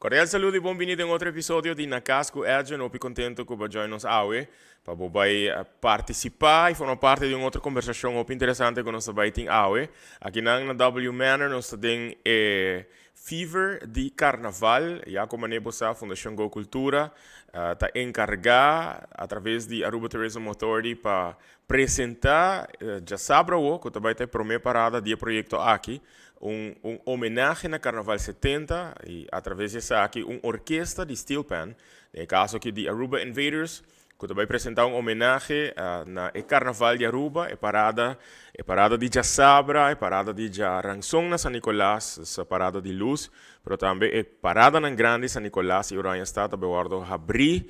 Cordial saludo y bon bini den otro episodio di Na Cas cu Edjean. Hopi contento cu bo a join nos awe pa bo bay participa y forma parti di un otro conversacion hopi interesante cu nos ta bay tin awe. Akinan na W Manor nos ta den e fever di Carnaval. Ya como manera bo sa, Fundacion Go Cultura ta encarga a traves di Aruba Tourism Authority pa presenta djasabra awo cu ta bay ta e prome parada di e proyecto aki. Un homenahe na Carnaval 70 y a traves di esaki un orkesta di steel pan, den e caso aki di Aruba Invaders, cu ta bay presenta un homenahe na e Carnaval di Aruba, e parada, e parada di djasabra, e parada di djaranson na San Nicolas, e parada di luz, pero tambe e paradanan grandi San Nicolas y Oranjestad ta bay wordo habri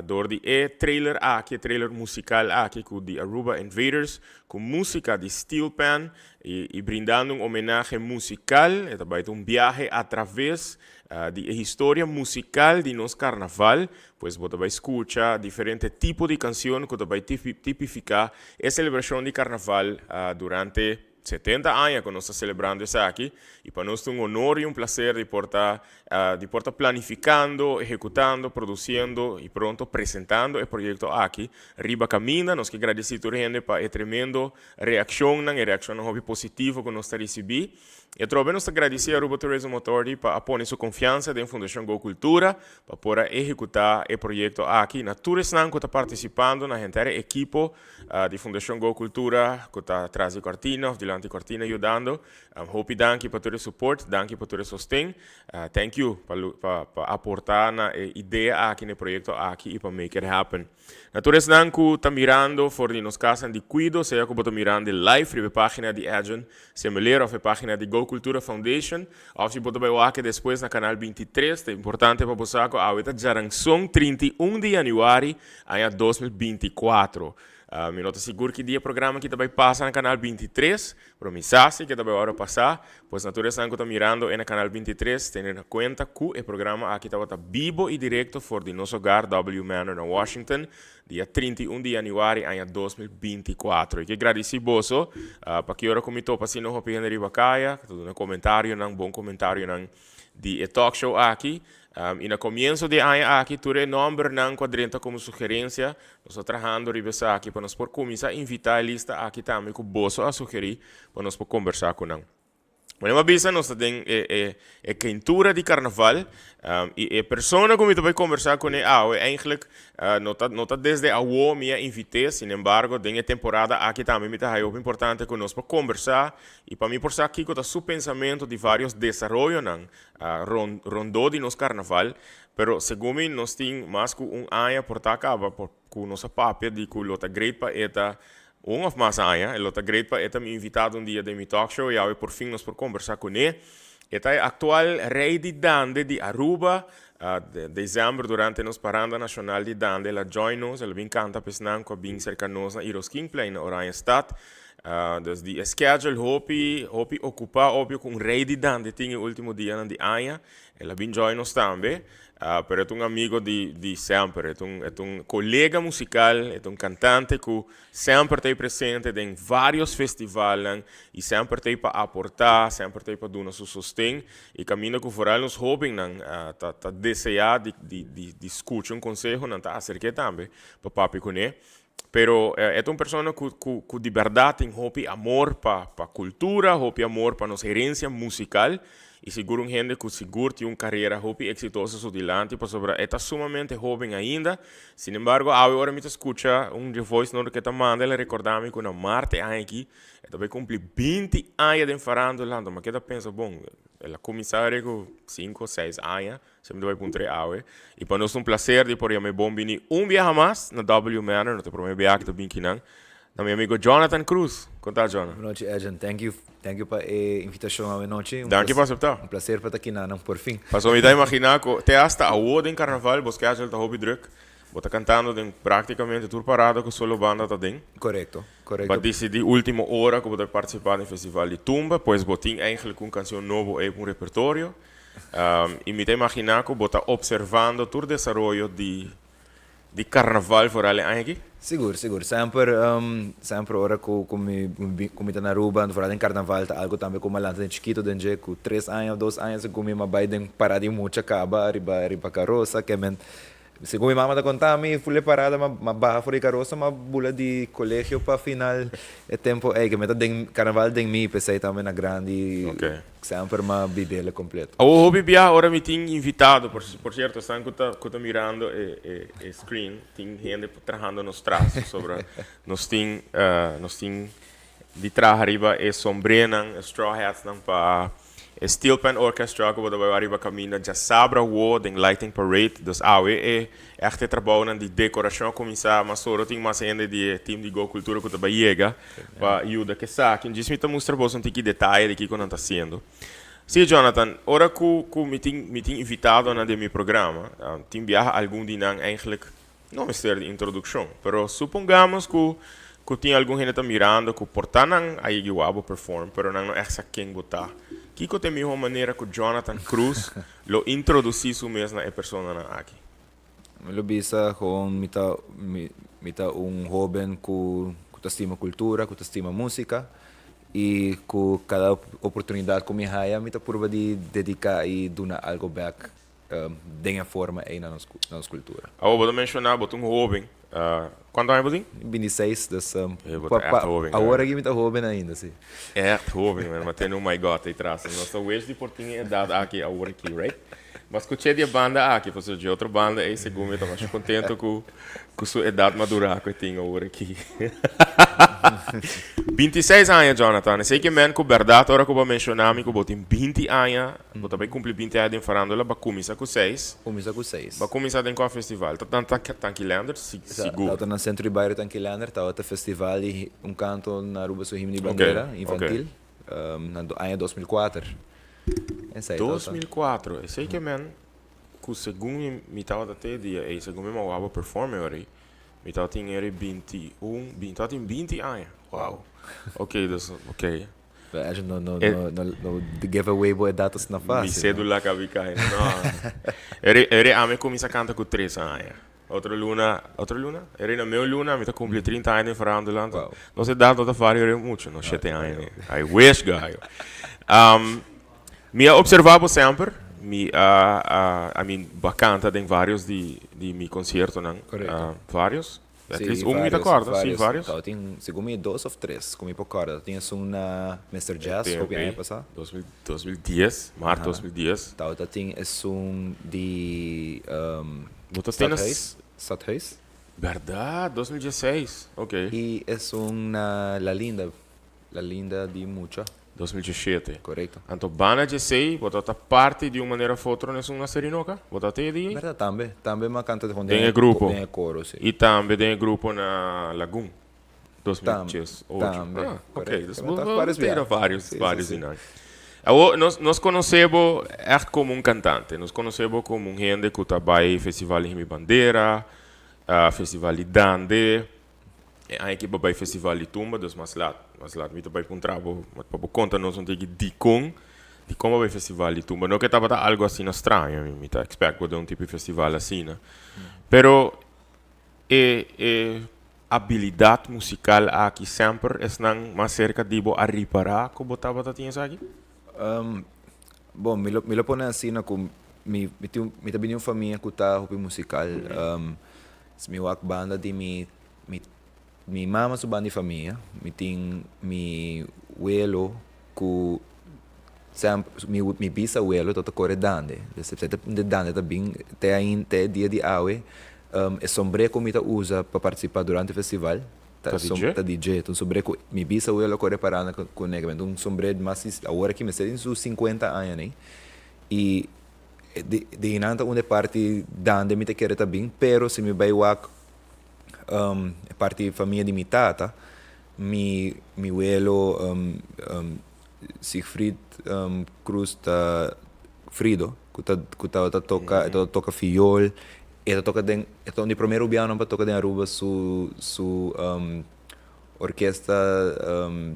dor di e trailer aki, e trailer musical aki cu di Aruba Invaders, cu musica di steel pan. I brindando un homenahe musical, e ta bai ta un biahe a traves di e historia musical di nos carnaval, pues bo ta bai scucha diferente tipo di cancion cu ta bai tipifica e celebracion di carnaval durante 70 aña cu nos ta celebrando esaki, y pa nos ta un honor y un placer di por ta di por ta planificando, ehecutando, produciendo y pronto presentando e proyecto aki riba caminda. Nos ke gradici tur hende pa e tremendo reaccionnan, e reaccionnan hopi positivo cu nos ta ricibi. Y atrobe nos ta gradici Aruba Tourism Authority pa a pone su confiansa den Fundacion Go Cultura pa por a ehecuta e proyecto aki. Na tur esnan cu ta participando, na henter e ekipo di Fundacion Go Cultura cu ta tras di cortina of dilanti cortina yudando, hopi danki pa tur e support, danki pa tur e sosten. Thank you pa pa aporta na e idea aki, na e proyecto aki y pa make it happen. Na tur esnan ku ta mirando for di nos kasnan di kuido, sea ku bo ta mirando live riba e página di Edjean Semeleer òf e página di Go Cultura Foundation, òf si bo ta bai wak despues na kanal 23, ta importante pa bo sa ku awe ta djaranson 31 di yanüari aña 2024. Mi no ta sigur ki dia e programa aki ta bai pasa na kanal 23, pero mi sa si ke ta bai ora pasá. Pues na tur esnan ku ta mirando e na Kanal 23, tene na kuenta ku e programa aki tabata bibo i direkto for di nos hogar W Manor na Washington, dia 31 di yanüari aña 2024. I ke gradisí boso pa ki ora ku mi topa asina hopi hende riba kaya, ku ta duna komentarionan, bon komentarionan di e talk show aki. I na komienso di e aña aki tur e nòmbernan ku a drenta komo sugerensia, nos ta trahando riba esaki pa nos por kuminsá invitá e lista aki tambe ku boso a sugerí pa nos por kombersá ku nan. Manera mi a bisa nos ta den e e e keintura di karnaval i e persona ku mi ta bai kombersá kuné awe eigentlik no ta no ta desde awo mi a invit'é, sinembargo den e temporada aki tambe mi ta haya hopi importante ku nos por kombersá i pa mi por sa kiko ta su pensamentu di vários desaroyonan rondó di nos karnaval, pero segun mi nos tin mas ku un aña por ta kaba por ku nos a papia di ku lo ta great pa e ta un òf mas aña, e lo ta great pa e ta mi invitado un dia den mi talk show i awe por fin nos por kombersá kuné. E ta e aktual rei di dande di Aruba. Desèmber durante nos Paranda Nashonal di Dande el a join nos, el a bin kanta pa esnan ku a bin serka nos na Iroskinplein na Oranjestad. Dus di e schedule hopi hopi ocupa obvio cu un rey di dande tin e ultimo dianan di aña. El a bin join nos tambe. Pero e ta un amigo di di semper, e ta un e ta un colega musical, e ta un cantante cu semper ta ei presente den varios festivalnan y semper ta ei pa aporta, semper ta ei pa duna su sosten. Y caminda cu vooral nos hobennan ta ta desea di di di di scucha un conseho nan ta acerke tambe pa papia cune. Pero e ta un persona cu cu cu di berdad tin hopi amor pa pa cultura, hopi amor pa nos herencia musical y sigur un hende cu sigur tin un carera hopi exitoso su dilanti pasobra e ta sumamente hoben ainda. Sin embargo awe ora mi ta scucha un dje voice note cu e ta manda el a recorda mi cu na maart e aña aki e ta bay cumpli 20 aña den farandula, anto mi a keda pensa bon el a cuminsa cu cinco, seis aña. Semper ta bai puntra e awe. I pa nos ta un placer di por yama e bon bini un biaha mas na W Manor. No ta e prome biaha ki ta bin kinan. Na mi amigo Jonathan Cruz. Kon ta, Jonah? Bon nochi, Edjean. Thank you, thank you pa e invitacion awe nochi. Danki pa acepta. Un placer pa ta kinanan por fin. Pasobra mi ta imagina cu te hasta awo den carnaval bo schedule ta hopi druk. Bo ta cantando den practicamente tur parada cu solo banda ta den. Correcto, correcto. Bo a dicidi ultimo ora cu bo ta participa den festival di tumba, pues bo tin eigenlijk un cancion nobo ey pa un repertorio. I mi ta imaginá ku bo ta opservando tur desaroyo di di karnaval foral e aña aki. Sigur, sigur. Semper, semper ora ku ku mi ku mi ta na Aruba, vooral den karnaval ta algu tambe ku mi a lanta den chikito den dje ku tres aña of dos aña segun mi a bai den parada di mucha kaba riba riba karosa ke men segun mi mama ta konta mi ful e parada mi a baha for di karosa mi a bula di kolegio pa final e tempo ey ke men ta den karnaval den mi p'esey tambe na grandi Semper m'a bibele completo. Awor hopi bia ora mi tin invitado, por por cierto esnan cu ta cu ta mirando e e e screen tin hende trahando nos tras pasobra nos tin nos tin di traha riba e sombrenan e straw hatsnan pa e Steel Pan Orchestra cu bo ta bai wak riba caminda djasabra awo den Lighting Parade. Dus awe e echt e trabounan di decoracion a cuminsa mas oro tin mas hende di e team di Go Cultura cu ta bai yega. Pa yuda ku esaki, djis mi ta mustra boso un tiki detaye di kiko nan ta hasiendo. Sí, Jonathan, ora ku ku mi tin mi tin invitadonan den mi programa, tin biaha algun di nan eigenlijk no mester di introdukshon, pero supongamos ku ku tin algun hende ta mirando ku por ta nan a yega wak bo perform, pero nan no ègt sa ken bo ta. Kiko ta e mihó manera ku Jonathan Cruz lo introdusí su mes na e personanan aki? Mi lo bisa gewoon mi ta mi ta un hoben ku ku ta stima kultura, ku ta stima músika i ku kada oportunidat ku mi haya mi ta purba di dediká i duna algu bèk den e forma ei na nos na nos kultura. Awor bo ta menshoná bo ta un hoben. Kuantu aña bo tin? 26, dus E bo ta ègt hoben. Awor aki mi ta hoben ainda, si. Ègt hoben, man. Ma tene un my God ei tras. Nos ta wish di por tin e edat aki awor aki, right? Bo a skuch'é di e banda aki, pasobra dje otro banda ei segun mi ta masha kontento ku ku su edat madurá ku e tin awor aki. 26 aña, Jonathan. Esei ke men ku bèrdat ora ku bo a menshoná mi ku bo tin 20 aña, bo ta bai kumpli 20 aña den farándula, bo a kuminsá ku seis. Kuminsá ku seis. Bo a kuminsá den kua festival? Ta na Tankilander? Sigur. Tabata na Sentro di Bario Tankilander, tabata festival di un kanto na Aruba su himno di bandera infantil. Na aña 2004. Esei tabata. 2004, esei ke men ku segun mi mi tabata te dia ei, segun mi mawaba perform e ora ei, mi tabatin eri 21, mi tabatin 20 aña. Wow. Ok, dus ok. Pero no no no no no give away bo edat asina fácil. Mi cédula kabi kai. No. Eri eri ami kuminsá kanta ku tres aña. Otro luna, otro luna? E rei na meu luna mi ta cumpli 30 aña den farándula, anto Wow. nos edad no ta varia rei mucho, no shete aña ni. I wish gayo. Um, mi a observa bo semper, mi a, a, I mean, bo a canta den varios di, di mi conciertonan. Correcto. Uh, varios? At Sí, least un mi ta varios, corda, sí, varios. varios. Tabatin, segun mi, dos of tres, ku mi por corda. Tabatin esun na Mister Jazz, hopi aña TMP, pasá. 2010, maart 2010. Tabata tin esun di, um, Bo ta tene Stadhuis, Stadhuis. Berdad, 2016, ok. I esun na La Linda, La Linda di Mucha. 2017. Korekto. Anto banda dje esei, bo ta ta parti di un manera of otro n'esun na Serinoka? Bo ta te di ei? Berdad, tambe. Tambe m'a kanta den Den e grupo. Den e koro, si. I tambe den e grupo na Lagun, 2018. Tambe, Ah, ok. korekto. Dus Bo bo ta bo varios ta bia. varios, Si, si, varios si. di nan. Awor, nos nos konosé bo ègt komo un kantante. Nos konosé bo komo un hende ku ta bai Festival di Himi Bandera, Festival di Dande. E aña aki bo bai Festival di Tumba, dus mas lat, mas lat mi ta bai puntra bo pa bo konta nos un tiki dikon, dikon bo bai Festival di Tumba. No ke tabata algu asina straño, mi ta expect bo den un tipo di festival asina. Pero e e abilidat musikal aki semper esnan mas serka di bo a ripará ku bo tabata tin esaki? Bon, mi lo mi lo pone asina ku mi mi tin mi ta bini un famia ku ta hopi musikal. Si mi wak banda di mi mi mi mama su banda di famia, mi tin mi welo ku Semper mi mi bisawelo ta ta kore dande. De dande ta bin te ain te e dia di awe e sombré ku mi ta usa pa partisipá durante festival ta Ta di dje? ta di dje. Ta un sombré ku mi bisawelo a kore paranda kuné. Un sombré mas di awor aki mester tin su sinkuenta aña nei. I di di einan ta unda e parti dande mi ta kere ta bin, pero si mi bai wak e parti famia di mi tata, mi mi welo Siegfried Cruz ta Frido ku ta ku tabata toka e tabata toka fiol e ta toka den e ta un di prome rubianonan pa toka den Aruba su su orkesta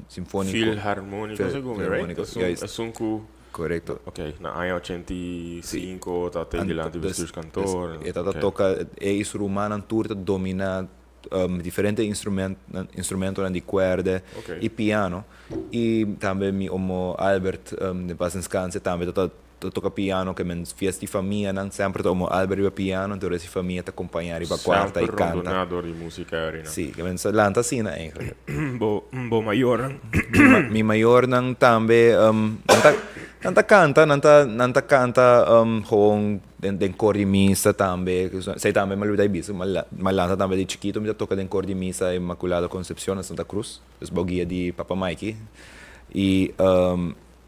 sinfoniko Filharmoniko segun mi right? Filharmoniko Esun esun ku Korekto. Ok na aña 85 ta te dilanti Bestuurskantoor E tabata toka e i su rumannan tur ta domina. Diferente instrument, instrumentonan di kuerde i piano. I tambe mi omo Albert, den pas deskanse, tambe ta toka piano ke men fiesta di famianan semper ta omo Albert riba piano, anto rest di famia ta kompañá riba kuarta i Semper kanta. rondoná dor di músika Erina. Sí, ke men sa lanta asina eigenlijk. Bo mayornan? Mi mayornan tambe nan ta nan ta kanta, nan ta nan ta kanta gewoon Den kor di misa tambe, esei tambe mi a lubida di bisa, mi a lanta tambe di chikito mi ta toka den kor di misa Inmaculada Concepcion na Santa Cruz, dus bou guia di Papa Mikey. I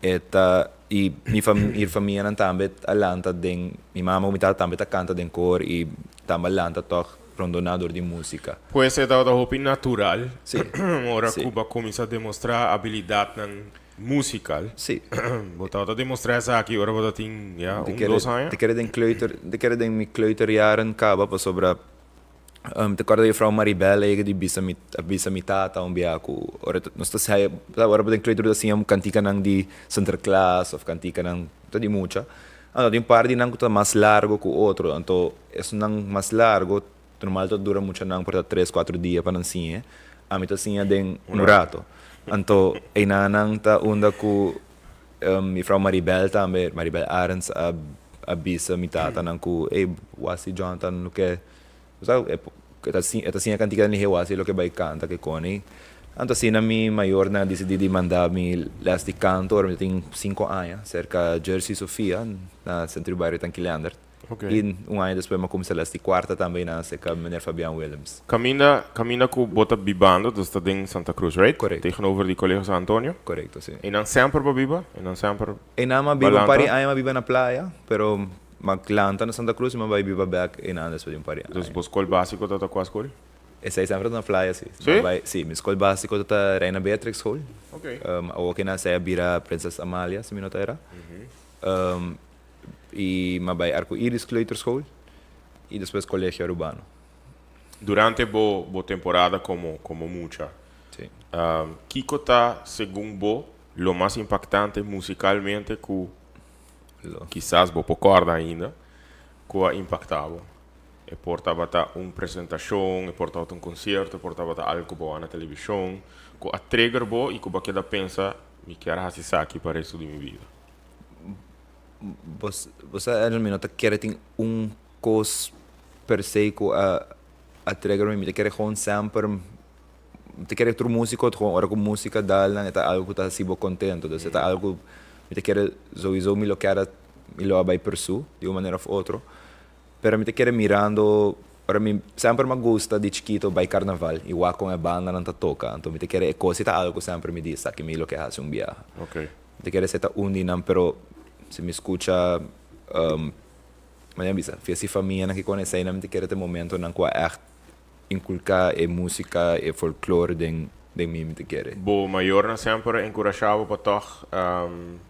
e ta i mi mi famianan tambe a lanta den, mi mama ku mi tata tambe ta kanta den kor i tambe a lanta tòg rondona dor di musika. Pues e tabata hopi natural ora ku bo a kuminsá demostrá abilidatnan Musical. Sí. Bo tabata demostra esaki ora bo ta tin ya un dos aña? Te kere den kleuter, te kere den mi kleuterjaren kaba pasobra mi ta kòrda juffrouw Maribel a yega di bisa mi, a bisa mi tata un bia ku ora nos ta siña, ora bo den kleuter bo ta siña kantikanan di Sinterklaas òf kantikanan ta di mucha. Anto tin un par di nan ku ta mas largo ku otro, anto esunnan mas largo Normal ta dura muchanan por ta tres, cuatro dia pa nan siñ'e. Ami ta siña den un rato. Anto einanan ta unda cu juffrouw Maribel tambe, Maribel Arends a a bisa mi tatanan cu ey wasi Jonathan loke bo sa e ta e ta siña cantica den lihe wasi loke bay canta ke coni. Anto asina mi mayornan a dicidi di manda mi les di canto ora mi ta tin cinco aña cerca Jersey Sofia na Centro di Bario Tanki Leendert. I un aña despues mi a kuminsá les di kuarta tambe na serka meneer Fabian Willems. Kaminda, kaminda ku bo ta bibando, dus ta den Santa Cruz, right? Korekto. Tegenover di Colegio San Antonio? Korekto, si. Einan semper bo biba? Einan semper Einan mi a biba un par di aña mi a biba na playa, pero mi a lanta na Santa Cruz i mi a bai biba bèk einan despues di un par di aña. Dus bo skol básiko ta ta kua skol? Esei semper ta na playa, si. Si? Mi a bai, si, mi skol básiko ta ta Reina Beatrix School. Oké. Awor ku nan esei a bira Prinses Amalia, si mi no ta erá. I m'a bai Arco Iris Kleuterschool i despues Colegio Arubano. Durante bo bo temporada komo komo mucha, Sí. kiko ta segun bo lo mas impaktante musikalmente ku Lo. kisas bo por kòrda ainda ku a impaktá bo? E por tabata un presentashon, e por tabata un konsierto, e por tabata algu ku bo wak na televishon ku a trigger bo i ku bo a keda pensa, mi kier hasi esaki pa resto di mi bida. Bo sa Angel mi no ta kere tin un kos per se ku a a trigger mi, mi ta kere gewoon semper mi ta kere tur musiko gewoon ora ku musika dal nan e ta algu ku ta hasi bo kontento dus e ta algu mi ta kere souiso mi lo kere mi lo a bai pursue di un manera of otro pero mi ta kere mirando ora mi semper mi a gusta di chikito bai karnaval i wak kon e bandanan ta toka anto mi ta kere e kos ei ta algu ku semper mi di esaki mi lo ke hasi un biaha. Mi ta kere seta un di nan pero si mi skucha manera mi bisa fiesta di famianan ki kon eseinan mi ta kere ta e momentonan ku a ègt inkulká e músika e folklor den den mi mi ta kere. Bo mayornan semper a enkurashá bo pa tòg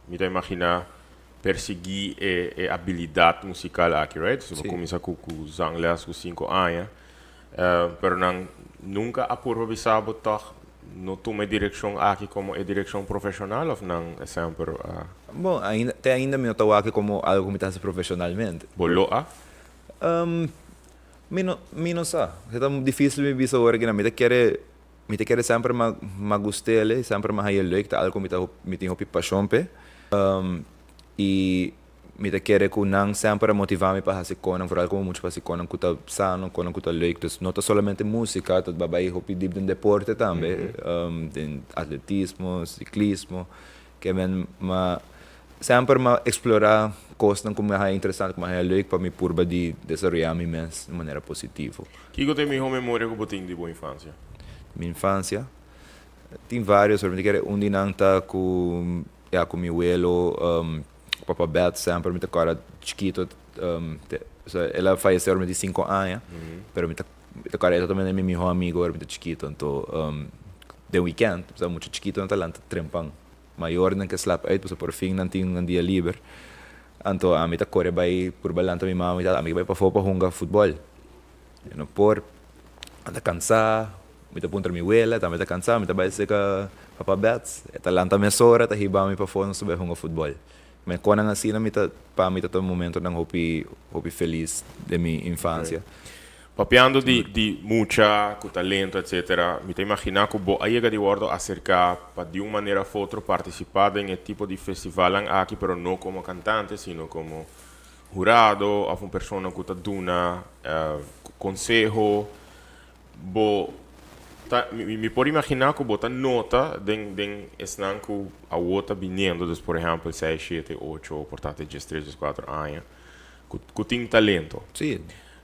mi ta imaginá persiguí e e abilidat musikal aki right? So bo kuminsá ku ku zangles ku sinku aña Pero nan nunka a purba bisa bo tòg no tuma e direkshon aki komo e direkshon profeshonal òf nan semper a. Bon, ainda, te ainda mi no ta wak komo algu ku mi ta hasi profeshonalmente. Bo lo a? Mi no, mi no sa. E ta difísil mi bisa ora kinan. Mi ta kere, mi ta kere semper m'a m'a gust'el, semper m'a haña leuk, ta algu ku mi ta mi tin hopi pashon p'e. I Mi ta kere ku nan semper a motivá mi pa hasi konan, foral komo mucha pa hasi konan ku ta sano, konan ku ta leuk. Dus no ta solamente músika, ta bai hopi dip den deporte tambe, den atletismo, siklismo. Ke men ma semper m'a eksplorá kosnan ku mi a haña interesante, ku mi a haña leuk pa mi purba di desaroyá mi mes di manera positivo. Kiko ta e mihó memoria ku bo tin di bo infansia? Mi infansia? Tin vários, pero mi ta kere un di nan ta ku ya ku mi welo. Papa Bert semper mi ta kòrda chikito, el a fayesé ora mi tin sinku aña, pero mi ta mi ta kòrda e ta tambe mi mihó amigo ora mi ta chikito, anto den wikènt pasobra mucha chikito nan ta lanta trempan, mayornan ke slap uit pasobra por fin nan tin un dia liber, anto ami ta kore bai purba lanta mi mama mi tata, ami ke bai pafó pa hunga futbòl, mi no por, mi ta kansá. Mi ta puntra mi wela, tambe ta cansá, mi ta bai cerca papa Bets, e ta lanta mesora, ta hiba mi pafó nos ta bai hunga futbol. Mi conan asina mi ta, pa mi ta ta momentonan hopi, hopi feliz den mi infancia. Papiando di di mucha cu talento etc. Mi ta imagina cu bo a yega di wordo acerca pa di un manera of otro participa den e tipo di festivalnan aki pero no como cantante sino como hurado of un persona cu ta duna conseho. Bo ta mi por imagina cu bo ta nota den den esnan cu awo ta biniendo dus por ehempel seis, shete, ocho por ta te diestres, diescuatro aña cu cu tin talento. Sí.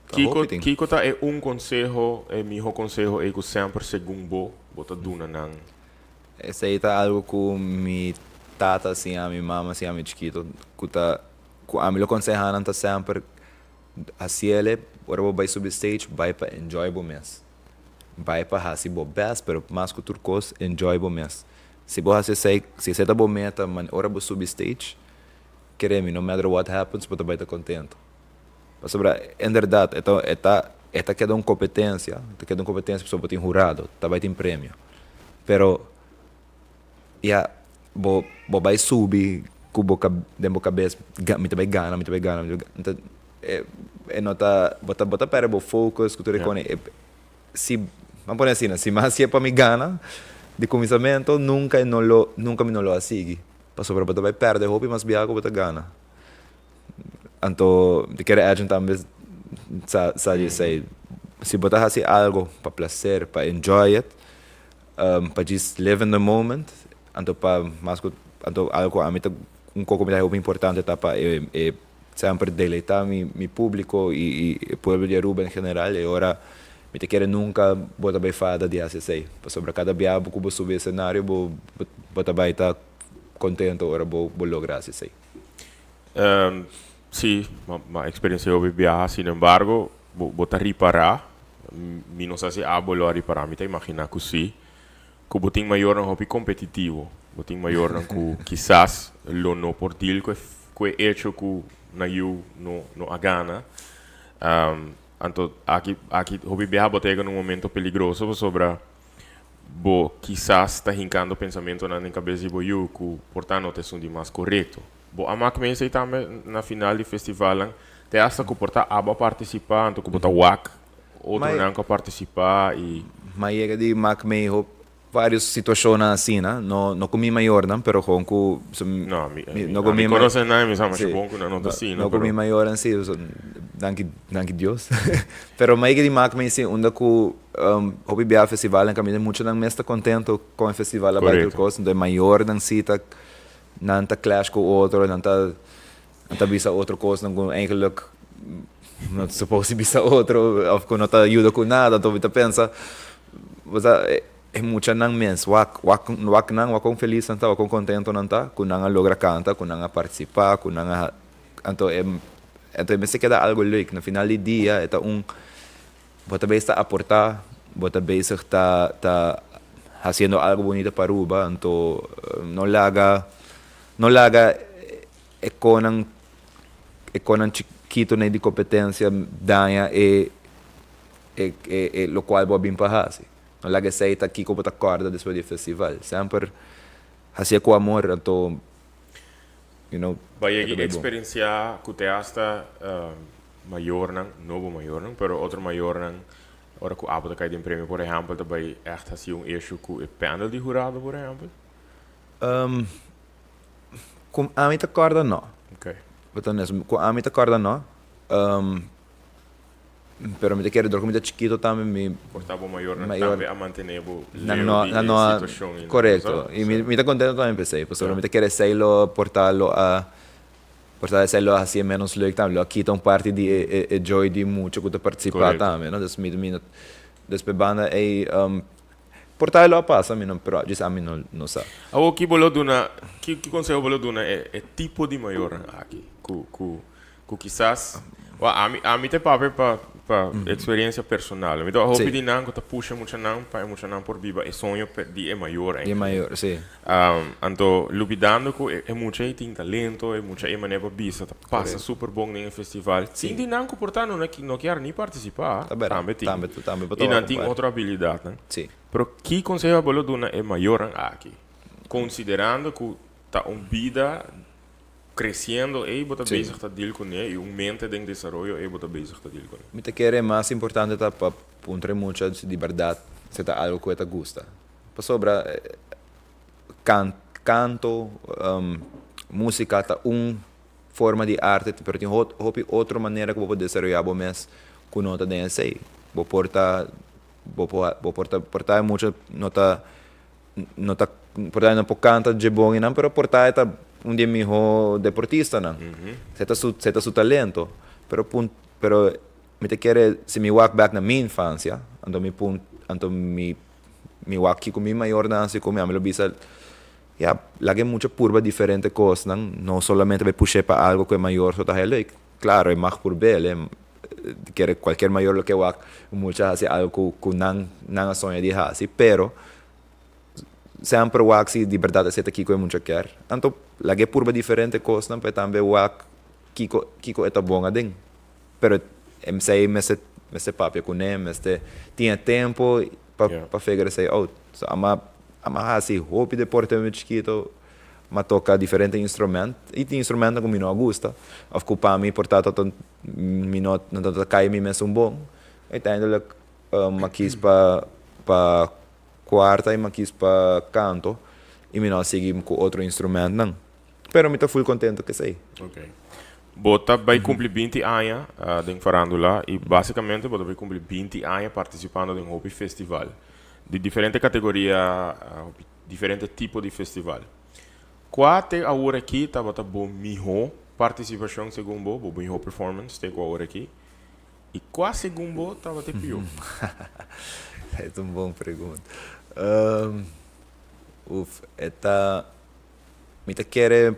Kiko kiko ta e un konseho, e miho konseho ei ku semper segun bo, bo ta duna nan? Esei ta algu ku mi tata a siña mi, mama a siña mi chikito, ku ta ku ami lo konsehá nan ta semper hasiel e ora bo bai subi stage bai pa enjoy bo mes. Bai pa hasi bo best pero mas ku tur kos enjoy bo mes. Si bo hasi esei, si esei ta bo meta ora bo subi stage, kere mi no matter what happens bo ta bai ta kontento. Pasobra inderdat e ta e ta e ta keda un kompetensia, e ta keda un kompetensia pasobra bo tin hurado, ta bai tin premio. Pero ya bo bo bai subi ku bo den bo kabes mi ta bai gana, mi ta bai gana, mi ta bai gana. E e no ta bo ta bo ta pèrdè bo focus ku tur e kos. Si ban pone asina, si mi a hasié pa mi gana di kuminsamentu nunka e no lo nunka mi no lo a sigui pasobra bo ta bai pèrdè hopi mas biaha ku bo ta gana. Anto mi ta kere Edwin tambe sa sa di esei. Si bo ta hasi algo pa placer, pa enjoy it, pa djis live in the moment, anto pa mas ku anto algo ku ami ta un kos ku mi ta hopi importante ta pa e e semper deleita mi mi publico i i e pueblo di Aruba en general e ora mi ta kere nunka bo ta bai fada di hasi esei pasobra kada bia ku bo subi escenario bo bo ta bai ta contento ora bo bo logra hasi esei. Sí, m'a experiencia hopi biaha, sin embargo, bo, bo ta ripará, mi no sa si abo lo a ripará, mi ta imaginá ku sí, ku bo tin mayornan hopi kompetitivo, bo tin mayornan ku kisas lo no por deal ku e, ku e echo ku nan yu no, no a gana. Anto aki, aki hopi biaha bo ta yega na un momento peligroso pasobra bo kisas ta hinkando pensamentonan den kabes di bo yu ku por ta no ta esun di mas korekto. Bo a mak mesa i tambe na final di festivalnan te hasta ku por ta abo a partisipá anto ku bo ta wak otronan ku a partisipá i. M'a yega di mak mei hop varios situashonnan asina, no no ku mi mayornan pero kon ku No, mi no ku mi konosé nan i mi sa masha bon ku nan no ta asina no ku mi mayornan si, danki danki Dios pero m'a yega di mak mei si unda ku Hopi bia festivalnan kaminda muchanan mes ta kontento kon e festival a bai tur kos, enton e mayornan si ta nan ta clash ku otro, nan ta nan ta bisa otro kosnan ku eigenlijk no ta supos di bisa otro òf ku no ta yuda ku nada, anto mi ta pensa bo sa e muchanan mes wak wak wak nan wak kon felis nan ta wak kon kontento nan ta ku nan a logra kanta ku nan a partisipá ku nan a anto e anto e mester keda algo leuk na final di dia e ta un Bo ta bezig ta aportá, bo ta bezig ta ta hasiendo algo bunito pa Aruba, anto no laga no laga e konan e konan chikitonan di kompetensia daña e e e lokual bo a bin pa hasi. No laga esei ta kiko bo ta kòrda despues di e festival. Semper hasié ku amor, anto you know, Bo a yega i eksperensiá ku te asta mayornan, no bo mayornan, pero otro mayornan, ora ku abo ta kai den premio, por ehèmpel, ta bai ègt hasi un issue ku e panel di hurado, por ehèmpel? Ku ami ta kòrda no. Okay. Bo ta honesto, ku ami ta kòrda no. Pero mi ta kere dor ku mi ta chikito tambe mi. Por ta bo mayornan tambe a mantené bo leu di e situashon i. Korekto. I mi ta kontento tambe p'esei, pasobra mi ta kere esei lo por ta lo a Por ta esei lo a hasié ménos leuk tambe, lo a kita un parti di e e joy di mucha ku ta partisipá tambe, no? Dus mi mi no, dus p'e banda ei por ta lo a pasa, mi no, pero djis ami no no sa. Awor ki bo lo duna, ki ki konseho bo lo duna e e tipo di mayornan aki ku ku ku kisas, wak ami ami ta papia pa pa eksperensia personal, mi ta wak hopi di nan ku ta pusha muchanan pa e muchanan por biba e soño di e mayor Di e mayor, si. Anto lubidando ku e mucha ei tin talento, e mucha ei manera pa bisa ta pasa super bon den e festival. Tin di nan ku por ta no no kier ni partisipá, tambe tin. I nan tin otro abilidatnan. Pero ki konseho abo lo duna e mayornan aki, konsiderando ku ta un bida. Creciendo ey bo ta bezig ta deal cune y un mente den desaroyo ey bo ta bezig ta deal cune. Mi ta kere mas importante ta pa puntra e mucha si di berdad si ta algo cu e ta gusta. Pasobra canto, musica ta un forma di arte pero tin hopi otro manera cu bo por desaroya bo mes cu no ta den esey. Bo por ta bo por ta por ta e mucha no ta No ta por ta e no por canta dje bon einan pero por ta e ta un di e miho deportistanan. Esei ta su esei ta su talento. Pero pun pero mi ta kere si mi wak bek na mi infancia anto mi pun anto mi mi wak kiko mi mayornan hasi ku mi ami lo bisa ya laga e mucha purba diferente kosnan no solamente bai push'é pa algo ku e mayor so ta haña leuk. Claro e mag purb'el e kere cualkier mayor lo ke wak un mucha hasi algo ku ku nan nan a soña di hasi pero semper wak si di berdad esei ta kiko e mucha kier. Anto lag'é purba diferente kosnan pa e tambe wak kiko kiko e ta bon aden. Pero esei mester mester papia kuné, mester tin e tempo pa pa figure esei out. So ama ama hasi hopi deporte mi chikito, m'a toka diferente instrument i tin instrumentnan ku mi no a gusta òf ku pa mi por ta ta mi no no ta kai mi mesun bon. Uiteindelijk m'a kis pa pa Cuarta y m'a kies pa canto y mi no a sigui cu otro instrumentnan. Pero mi ta full contento cu esey. Ok. Bo ta bay cumpli binti aña den farandula y basicamente bo ta bay cumpli binti aña participando den hopi festival di diferente categoria, hopi diferente tipo di festival. Cua te awor aki tabata bo miho participacion segun bo, bo miho performance te cu awor aki? I kua segun bo tabata e pió? E ta un bon pregunta. Uf, e ta, mi ta kere,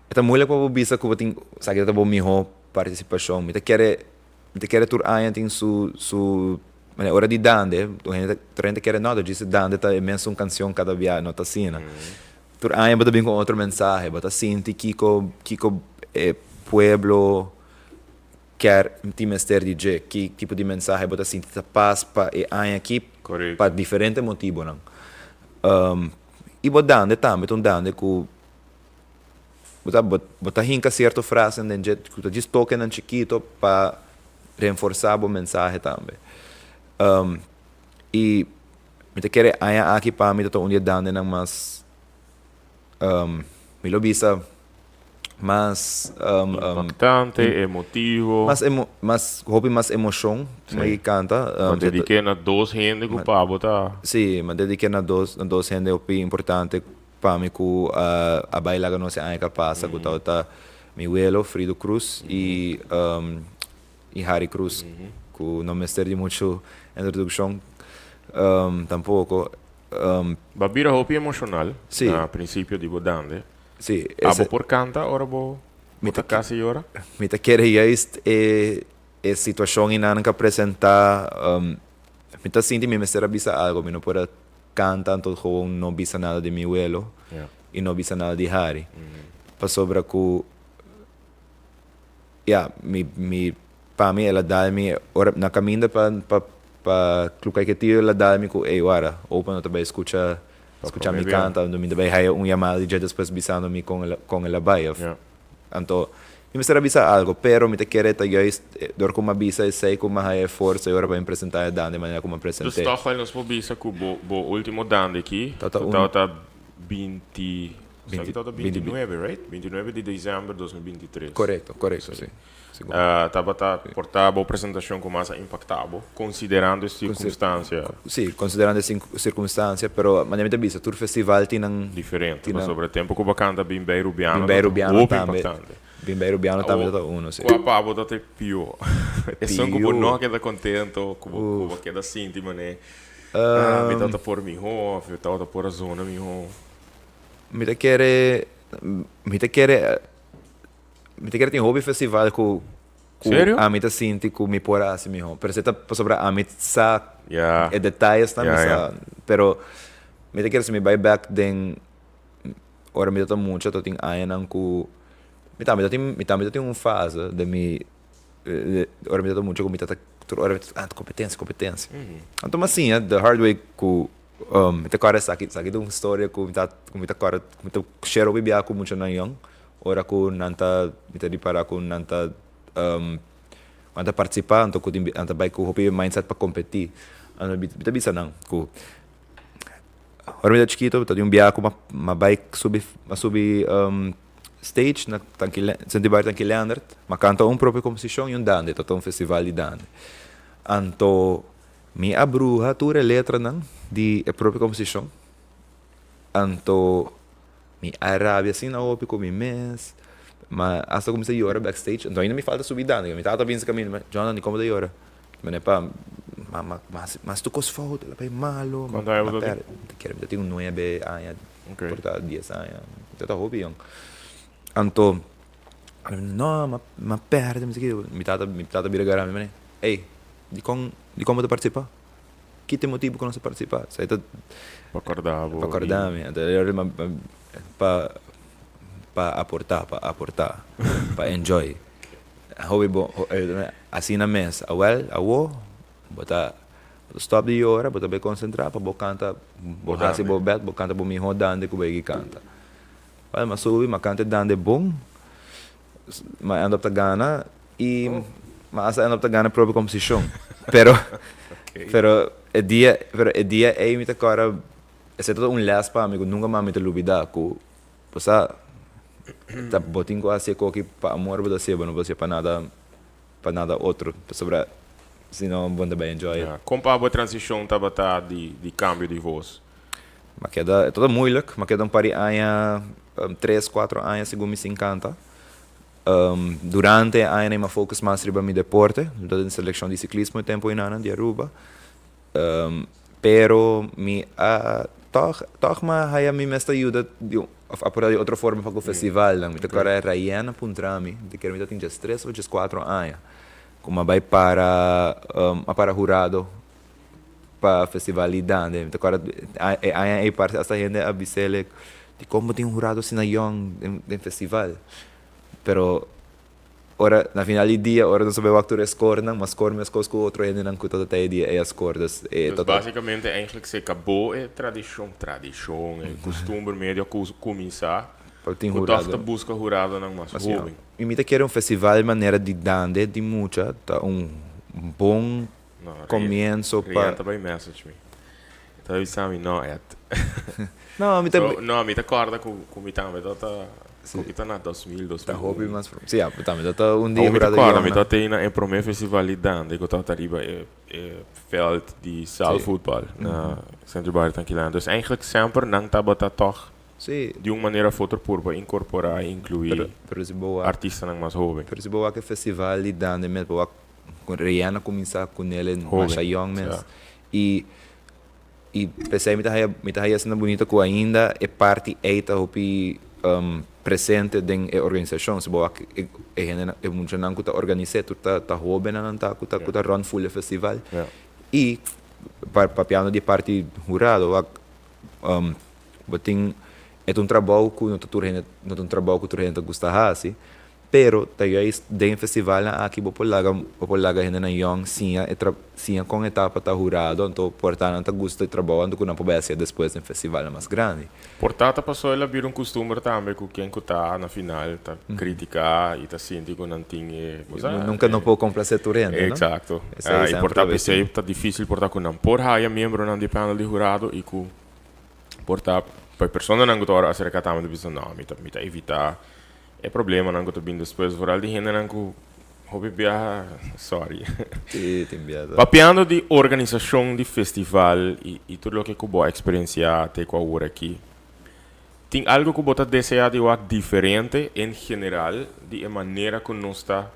e ta moeilijk pa bo bisa ku bo tin, esaki ta bo mihó partisipashon. Mi ta kere, mi ta kere tur aña tin su, su, manera ora di dande, tur hende ta, tur hende ta kere no, ta djis dande ta e mesun kanshon kada bia, no ta asina. Tur aña bo ta bin ku otro mensahe, bo ta sinti kiko, kiko e pueblo Kier tin mester di dje? Ki tipo di mensahe bo ta sinti ta pas pa e aña aki pa diferente motibonan? I bo dande tambe ta un dande ku bo ta bo ta hinka sierto frasenan den dje ku ta djis tokenan chikito pa renforsá bo mensahe tambe. I mi ta kere aña aki pa mi ta ta un di e dandenan mas mi lo bisa mas Impactante, emotivo. Mas emo mas hopi mas emocion mi canta. Bo dediké na dos hende ku pa bo ta. Sí, mi a dediké na dos na dos hende hopi importante pa mi ku a a bai laga nos e aña ku a pasa ku tabata mi welo Frido Cruz i i Harry Cruz ku no mester di muchu introduccion tampoko. Bo a bira hopi emocional na principio di bo dande. Sí, Abo por canta ora bo bo ta casi yora? Mi ta kere juist e e situacion einan ka presenta, mi ta sinti mi mester a bisa algo, mi no por a canta anto gewoon no bisa nada di mi welo y no bisa nada di Harry. Pasobra cu ya, mi mi pa mi el a dal mi ora na caminda pa pa pa Club Caiquetio el a dal mi cu ey wara opa no ta bay scucha Scucha mi canta, anto mi ta bay haya un yamada di dje despues bisando mi con el con el a bay of anto mi mester a bisa algo pero mi ta kere ta juist dor cu mi a bisa esey cu mi a haya e forsa y ora pa mi presenta e dande manera cu mi a presente. Dus toch wel nos por bisa cu bo bo ultimo dande aki cu tabata binti esaki tabata 29 right? 29 di december 2023. Corecto, corecto si. Tabata por ta bo presentacion cu mas a impacta bo, considerando e circunstancia? Si, considerando e circunstancia, pero manera mi ta bisa, tur festival tin nan. Diferente, pasobra e tempo cu bo a canta Bin Bay Rubiano tabata hopi impactante. Bin Bay Rubiano tambe tabata uno, si. Cua pa bo ta te pio? Esun cu bo no a keda contento, cu bo a keda sinti manera, ah, mi tabata por miho, of mi tabata por a zona miho? Mi ta kere, mi ta kere. Mi ta kere tin hopi festival ku ku Serio? ami ta sinti ku mi por a hasi mihó. Pero esei ta pasobra ami sa Ya. e detayesnan mi Ya, sa. ya. Pero mi ta kere si mi bai bèk den ora mi ta mucha ta tin añanan ku mi tambe ta tin mi tambe ta tin un fase den mi ora mi ta mucha ku mi ta tur ora mi ta ah kompetensia kompetensia. Anto mi a siña the hard way ku mi ta kòrda esaki esaki ta un storia ku mi ta ku mi ta kòrda ku mi ta share hopi bia ku muchanan yòn. Ora ku nan ta, mi ta ripará ku nan ta nan ta partisipá anto ku tin nan ta bai ku hopi mindset pa kompetí. Anto mi ta bisa nan ku ora mi ta chikito ta tin un biaha ku mi a bai subi mi a subi stage na Tanki Sint Hubert Tanki Leendert mi a kanta un propio komposishon i un dande tabata un festival di dande. Anto mi a bruha tur e letranan di e propio komposishon anto Mi a rabia asina hopi ku mi mes, ma asta kuminsá yora backstage, anto ainda mi falta subi dande, mi tata binse kaminda, mi, Jonathan di komo ta yora? Mi ne pa, ma ma ma ma hasi tur kos fout, el a bai malo, ma Kuantu aña bo ta tin? pèrdè, mi ta kere mi ta tin un nuebe aña, por ta dies aña, mi ta ta hopi yòn. Anto, no, ma ma pèrdè, mi tata mi tata bira gara mi, mi ne, ey, dikon dikon bo ta partisipá? Ki ta e motibu ku nos a partisipá? Esei ta. Pa kòrda bo. Pa kòrda mi. Anto e ora pa pa aportá, pa aportá, pa enjoy. Hopi bon, asina mes. Awèl, awo bo ta bo ta stòp di yora, bo ta bai konsentrá pa bo kanta, bo hasi bo bèst, bo kanta bo mihó dande ku bo yegi kanta. Wèl, mi a subi, mi a kanta e dande bon. Mi a end up ta gana y mi hasta end up ta gana propio composicion. Pero, pero e dia, pero e dia ey mi ta corda, esey tabata un les pa mi cu nunca mas mi ta lubida cu bo sa ta bo tin cu haci e coki pa amor bo ta haci'e, bo no por haci'e pa nada, pa nada otro, pasobra si no bo no ta bay enjoy it. Con pa bo e transicion tabata di, di cambio di voz? Mi a keda, e tabata moeilijk, mi a keda un par di aña, tres, cuatro aña segun mi sin canta. Durante e añanan mi a focus mas riba mi deporte, mi tabata den seleccion di ciclismo e tempo enanan di Aruba. Pero mi a tog, tog mi a haya mi mes ta yuda di un, of a purá di otro forma pa ku festivalnan. Mi ta kòrda Rayén a puntra mi, mi ta kere mi tabatin djes tres of djes kuatro aña, ku mi a bai para, a para hurado pa festival di dande. Mi ta kòrda e aña ei parse asta hende a bis'é dikon bo tin un hurado asina yòn den festival? Pero ora na final di dia ora nos a bai wak tur e scorenan mas score meskos ku otro hendenan ku tabata e dia ei a score. Dus e Dus tabata. básicamente eigenlijk se kabó e tradishon, tradishon, e kustumber medio a kuminsá Pa tin ku tòg ta hurado. buska huradonan mas Mas yòn. hóben. I mi ta kere un festival manera di dande di mucha ta un bon No, Rian, comienzo pa. Rian ta bai message mi. E ta bisa mi, no Ed. No, mi ta. So, no, mi ta corda cu, cu mi tambe ta ta, cu ki ta na 2000, Ta hopi 2001. mas prom. Sí, ya, tambe ta ta un dia Awo mi ta jurado corda, mi yòn ta nan. te na e prome festival di Dande cu tabata riba e, e veld di zaalvoetbal na Centro Barrio Tanquilán. Dus eigenlijk semper nan tabata toch di un manera of otro purba incorpora y inclui Pero, pero si bo wak. artistanan mas hoben. Pero si bo wak e festival di Dande mes, bo wak Con Rihanna cuminsa cu nel en masha young mes. Y y pesey mi ta haya mi ta haya asina bunito cu ainda e parti ey ta hopi presente den e organisacion. Si bo wak e e hendenan e muchanan cu ta organise tur ta ta hobennan nan ta cu ta cu ta run full e festival. Y papiando di e parti hurado wak bo tin e ta un trabou cu no ta tur hende no ta un trabou cu tur hende ta gusta haci. Pero ta juist den e festivalnan aki bo por laga bo por laga hendenan yòn siña e tra siña kon e ta pa ta hurado anto por ta nan ta gusta e trabou anto ku nan por bai hasié despues den festivalnan mas grandi. Por ta ta pasó el a bira un kustumber tambe ku ken ku ta na final ta kritiká i ta sinti ku nan tin e bo sa Nunka no por komplasé tur hende, no? Eksakto. Esei I por semper ta ta bai p'esei tin. ta difísil por ta ku nan por haya miembronan di panel di hurado i ku por ta pa e personanan ku ta ora aserká tambe ta bisa no mi ta mi ta evitá E problemanan ku ta bin despues, vooral di hendenan ku hopi biaha, sorry. Sí, tin biaha. Papiando di organisashon di festival i i tur loke ku bo a eksperensiá te ku awor aki, tin algu ku bo ta deseá di wak diferente en general di e manera ku nos ta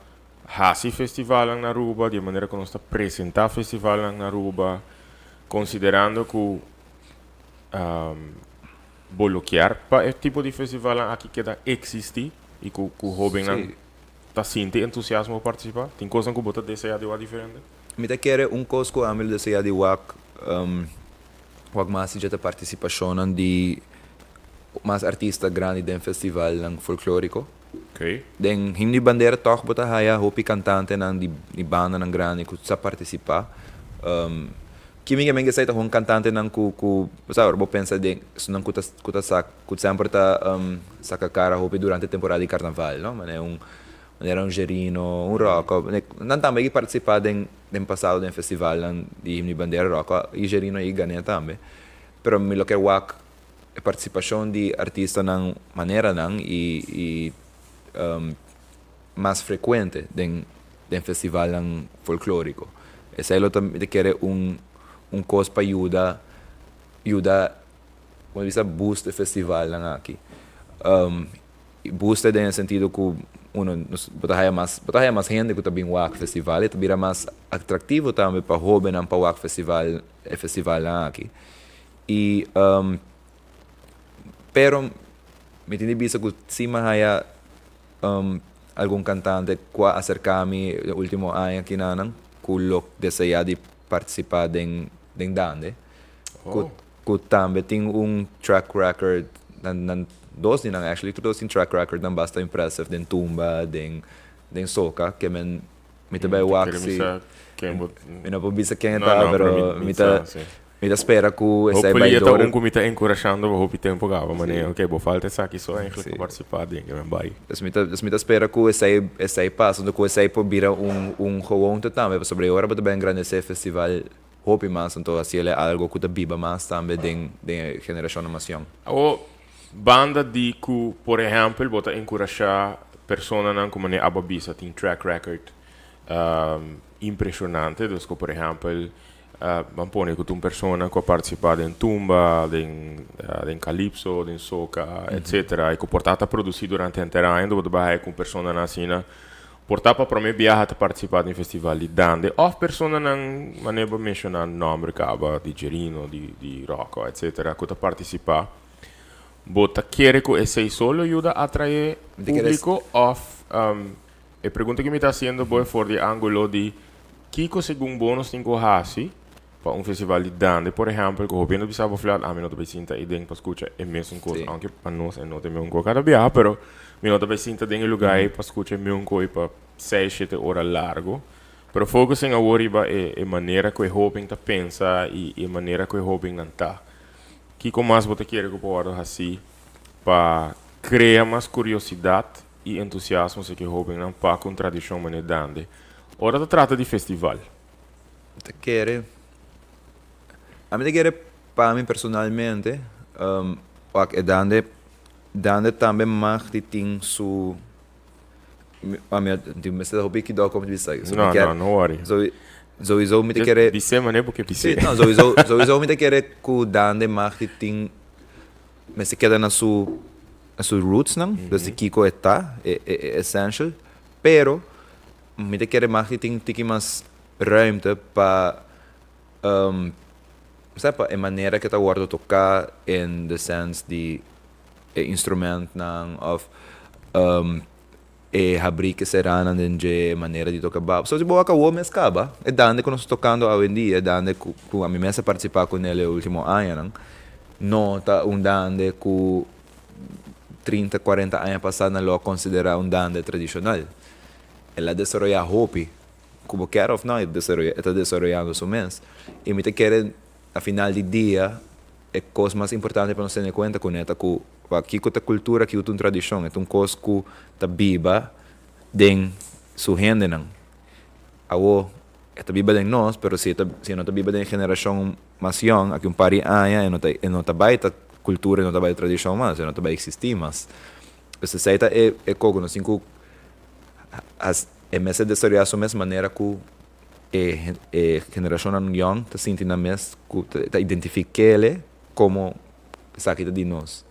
hasi festivalnan na Aruba, di e manera ku nos ta presentá festivalnan na Aruba, konsiderando ku Bo lo kier pa e tipo di festivalnan aki keda existi y cu cu hobennan ta sinti entusiasmo pa participa? Tin cosnan cu bo ta desea di wak diferente? Mi ta kere un cos cu ami lo desea di wak, wak mas dje ta participacionnan di mas artista grandi den festivalnan folklorico. Den Himno y Bandera toch bo ta haya hopi cantantenan di bandanan grandi cu sa participa. Kimi men esei ta un cantantenan ku sa ora bo pensa den esunnan ku ta sa ku semper ta saca cara hopi durante temporada di carnaval, no? Manera un manera un Jerino, un Rocco, nan tambe a participa den pasado den festivalnan di Himno y Bandera. Rocco y Jerino a gané tambe. Pero mi lo kier wak e participacion di artistanan maneranan y mas frecuente den festivalnan folklorico. Esei lo ta, mi ta kere, un cos pa yuda, como bisa, boost e festivalnan aki. Boost den sentido cu uno bo ta haya mas hende cu ta bin wak festival, e ta bira mas atractivo tambe pa hobennan pa wak festival, e festivalnan aki. Y pero mi tin di bisa cu si mi haya algun cantante cu a acerca mi e ultimo aña akinan cu lo desea di participa den Dande. Cu tambe tin un track record, nan dos di nan actually, tur dos tin track record nan basta impressive den tumba, den soca, ke men mi ta bay wak si mi no por bisa ken No, ta, no, pero pero mi ta spera cu esey Hopefully bay ta door. un cu mi ta encurashando pa hopi tempo caba, manera, ok, bo falta esaki so eigenlijk pa participa den, ke men bay. Dus mi ta spera cu esey pasa, anto cu esey por bira un gewoonte tambe, pasobra ora bo ta bay engrandece festival hopi mas, anto asina e algo cu ta biba mas tambe den generacion mas young. O banda di cu, por ehempel, bo ta encurasha personanan cu manera abo a bisa tin track record impresionante, dus cu, por ehempel, ban pone cu un persona cu a participa den tumba, den calypso, den soca, etc. Y cu por ta produci durante henter aña, bo ta bay cu personanan asina por ta pa prome biaha ta participa den festival di Dande, of personanan manera bo menciona nomber caba di Jerino, di Rocco, etc. Cu ta participa. Bo ta kere cu esey so lo yuda atrae Mi ta kere publico of e pregunta cu mi ta haciendo bo for di angulo di kico segun bo nos tin cu hasi pa un festival di Dande, por ehempel, cu hopi hende bisa bo flat, ami no ta bay sinta ey den pa scucha e mesun cos, aunke pa nos e no ta e mesun cos cada biaha, pero mi no ta bay sinta den e lugar ey pa scucha e mesun cos pa 6, 7 ora largo. Pero focusing awor riba e manera cu e hoben ta pensa y e manera cu e hobennan ta. Kico mas bo ta kere cu por wordo hasi pa crea mas curiosidad y entusiasmo serca e hobennan pa cu un tradicion manera Dande ora ta trata di festival? Ami ta kere, pa mi personalmente, wak, e Dande tambe mag di tin su ami di mester hopi kido como di bisa. So, No, mi no, no worry. Sowieso mi ta kere Bis'e manera porque bis'e. Si, no, sowieso mi ta kere cu Dande mag di tin mester keda na su roots nan, dus di kico e ta, e essential, pero mi ta kere mag di tin tiki mas ruimte pa sa pa e manera cu ta wordo toca, in the sense di e instrumentnan of e habri seranan den dje manera di toca bajo. So si bo wak mes caba, e Dande cu nos ta tocando awendia, e Dande cu ami mes a participa cu ne e ultimo añanan, no ta un Dande cu 30, 40 aña pasa nan lo a considera un Dande tradicional. El a desaroya hopi, cu bo kier of no, e ta desaroyando su mes. Y mi ta kere, a final di dia, e cos mas importante pa nos tene cuenta cu ta cu kico ta cultura, kico ta un tradicion, e un cos cu ta biba den su hendenan. Awo, e ta biba den nos, pero si no ta biba den generacion mas young, aki un par di aña, e no ta bay ta cultura, e no ta bay tradicion mas, e no ta bay existi mas. Pues esey ta e coco, nos tin cu e mester desaroya su mes manera cu e generacion young ta sinti nan mes cu ta identific'ele como esaki ta di nos.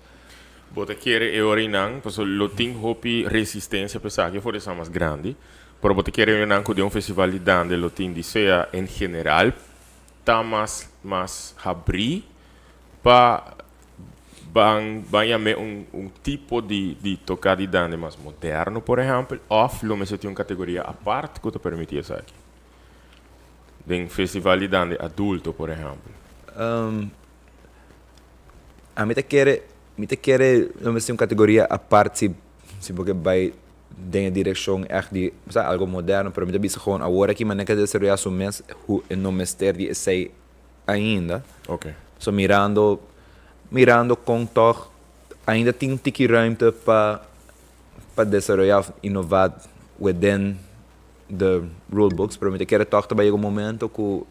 Bo ta kere e orinan, paso lo tin hopi resistencia pa esaki for esnan mas grandi, pero bo ta kere orinan cu den un festival di Dande lo tin di sea en general ta mas habri pa ban yam'e un tipo di toca di Dande mas moderno, por ehempel, of lo mester tin un categoria apart cu ta permiti esaki den festival di Dande adulto, por ehempel? Ami ta kere lo mester un categoria apart si bo bay den direccion echt di sa, algo moderno, pero mi ta bisa gewoon awor aki manera cu desaroya su mes, e no mester di esey. ainda. So mirando mirando kon tòg ainda tin un tiki ruimte pa pa desaroyá òf inová within the rule books, pero mi ta kere tòg ta bai yega un momento ku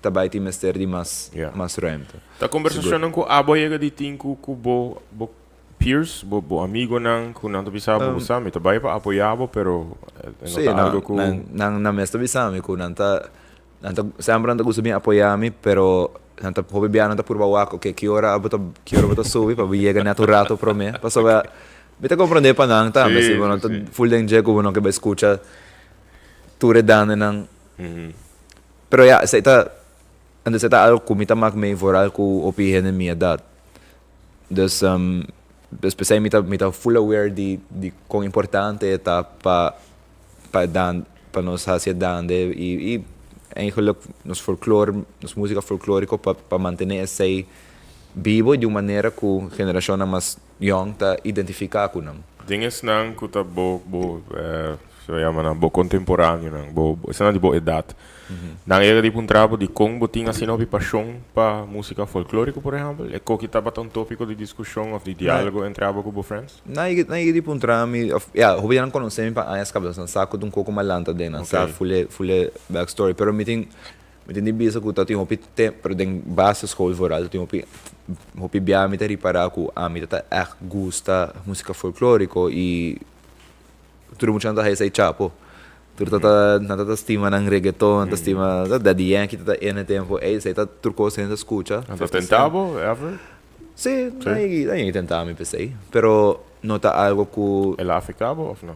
ta bai tin mester di mas mas ruimte. Ta kombersashonnan ku abo a yega di tin ku ku bo bo peers, bo bo amigonan ku nan ta bisa bo, Sa mi ta bai pa apoyá bo pero e no ta algo ku. Sí, nan nan mes ta bisa mi ku nan ta Nan ta semper nan ta gusta bin apoyá mi, pero nan ta hopi bia nan ta purba wak, oke, ki ora bo ta ki ora bo ta subi pa bo yega nèt un rato promé. Pasobra mi ta komprondé pa nan tambe, si bo no ta ful den dje ku bo no ke bai skucha tur e dandenan. Pero ya, esei ta, anto esei ta algu ku mi ta mak mee vooral ku hopi hende mi edat. Dus, dus p'esei mi ta mi ta full aware di di kon importante e ta pa pa dan pa nos hasi e dande i i eigenlijk nos folklor nos musika folkloriko pa pa mantene esei bibo di un manera ku generashonnan mas yong ta identifiká ku nan. Den esnan ku ta bo bo se yama nan bo kontemporaneonan bo esnan di bo edat nan a yega di puntra bo dikon bo tin asina hopi pashon pa musika folkloriko por ehèmpel? E koki tabata un topiko di diskushon òf di diálogo entre abo ku bo friends? Nan yega nan yega di puntra mi of ya hopi di nan konosé mi pa añas kaba nan sa ku ta un koko malanta den nan sa ful e ful e back story pero mi tin mi tin di bisa ku ta tin hopi tempo pero den basisschool vooral ta tin hopi hopi bia mi ta ripará ku ami ta ta ègt gusta musika folkloriko i tur e muchanan ta haya esei chapo tur ta ta nan ta ta stima nan reggaeton nan ta stima Daddy Yankee ta ta ene tempo ey esei ta tur kos hende ta skucha. Nan ta tenta bo ever? Sí, nan yegi, nan yegi tenta mi p'esei, pero no ta algo ku. El a afektá bo òf no?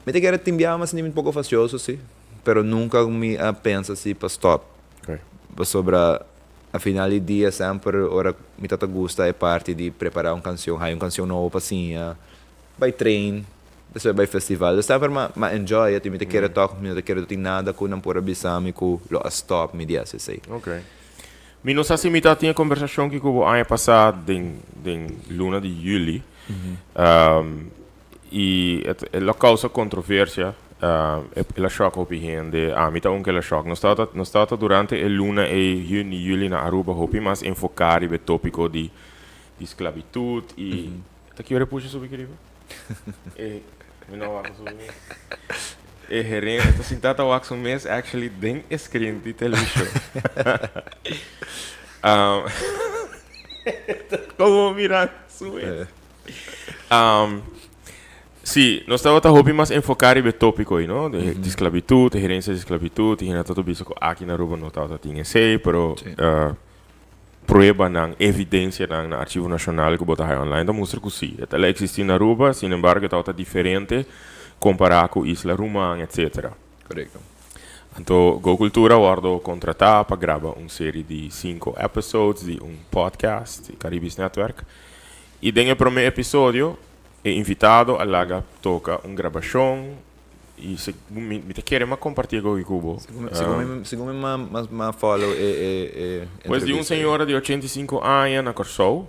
Mi ta kere tin biaha mi a sinti mi un poko fastioso sí, pero nunka mi a pensa si pa stòp. Pasobra a final di dia semper ora mi ta ta gusta e parti di prepará un kansion, haña un kansion nobo pa siña, bai train, despues bai festival. Dus semper mi a enjoy it i mi ta kere tòg mi no ta kere tin nada ku nan por a bisa mi ku lo a stòp mi di hasi esei. Mi no sa si mi ta tin e kombersashon ki ku bo aña pasá den den luna di yüli i e lo kousa kontroversia, el a shòk hopi hende, ami ta un ku el a shòk. Nos tabata nos tabata durante e luna ei, yüni, yüli na Aruba hopi mas enfoká riba e tópiko di di sklabitut i ta ki ora e pusha subi keriba? E mi no a wak su mes. E heren e ta sinta ta wak su mes actually den e screen di televishon. Um, como mira su mes. Um, sí, nos tabata hopi mas enfoká riba e tópiko ei, no? De, di sklabitut, e herensia di sklabitut, i hende ta bisa ku aki na Aruba no tabata tin esei, pero uh, Pruebanan, evidencianan na Archivo Nacional cu bo ta haya online ta mustra cu si, e tal a existi na Aruba, sin embargo e tabata diferente compara cu Isla Ruman, etc. Correcto. Anto Go Cultura a wordo contrata pa graba un serie di cinco episodes di un podcast di Caribisch Netwerk. Y den e prome episodio e invitado a laga toca un grabacion I segun mi, mi ta kere m'a kompartí e koki ku bo. Segun mi, segun mi, segun mi m'a, m'a, m'a follow e, e, e Pues di un entrevista ei. señora di 85 aña na Kòrsou,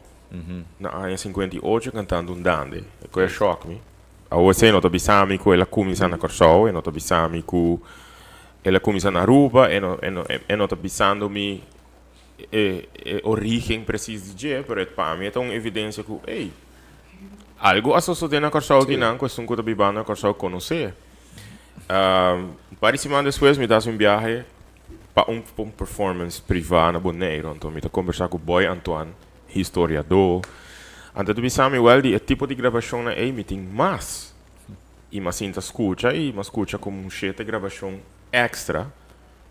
na aña 58 kantando un dande. E koe a shòk mi. Awor esei no ta bisa mi ku el a kuminsá na Kòrsou, e no ta bisa mi ku el a kuminsá na Aruba, e no, e no, e no ta bisando mi e, e orígen presis di dje, pero e pa mi e ta un evidensia ku, ey, Algu a sosodé na Kòrsou ki nan ku esun ku ta bibando na Kòrsou konosé. Un par di siman despues mi ta hasi un biahe pa un performance privá na Boneiru. Anto mi ta kombersá ku Boy Antoine, historiadó. Anto e ta bisa mi, wèl, di e tipo di grabashonnan ei mi tin mas. I mi a sinta skucha i mi a skucha komo un shete grabashon èkstra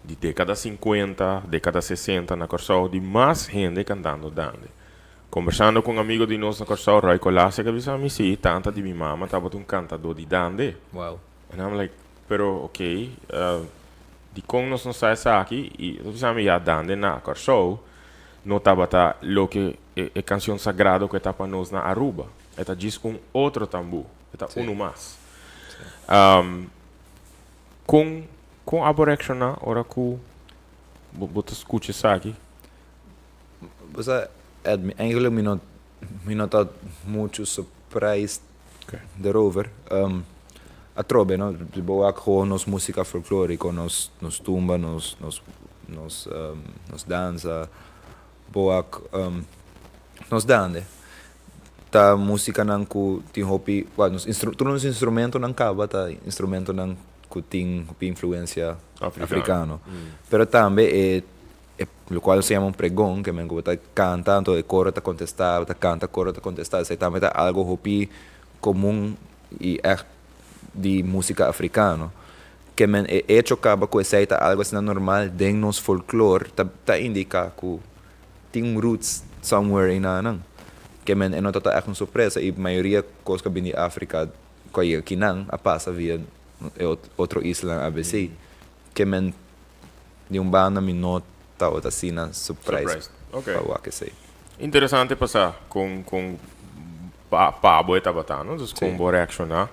di dékada sinkuenta, dékada sesenta na Kòrsou di mas hende kantando dande. Kombersando ku un amigo di nos na Kòrsou, Roy Colasek a bisa mi, sí, tanta di mi mama tabata un kantadó di dande. Wow. And I'm like, pero ok, dikon nos no sa esaki? I e ta bisa mi, ya, dande na Kòrsou no tabata loke e e kanshon sagrado ku e ta pa nos na Aruba. E ta djis un otro tambú, e ta unu mas. Kon kon abo reakshoná ora ku bo bo ta skucha esaki? Bo sa Ed, mi eigenlijk mi no mi no ta muchu surprised derover. Atrobe no, si bo wak gewoon nos musica folklorico, nos nos tumba, nos nos. nos nos dansa, bo wak nos dande. Ta musikanan ku tin hopi, wèl nos tur nos instrumentonan kaba ta instrumentonan ku tin hopi influensia afrikano. Pero tambe e e lokual nos ta yama un pregon, ke men ku bo ta kanta anto e koro ta kontestá, bo ta kanta koro ta kontestá, esei tambe ta algu hopi komun i ègt di músika afrikano. Ke men e echo kaba ku esei ta algu asina normal den nos folklor ta ta indiká ku tin un roots somewhere einanan. Ke men e no ta ta ègt un sorpresa i mayoria kos ku a bini di Afrika ku a yega kinan a pasa via e otro islanan abc. Ke men di un banda mi no tabata asina surprised pa wak esei. Interesante pa sa kon kon pa bo e tabata no, dus kon bo reakshoná.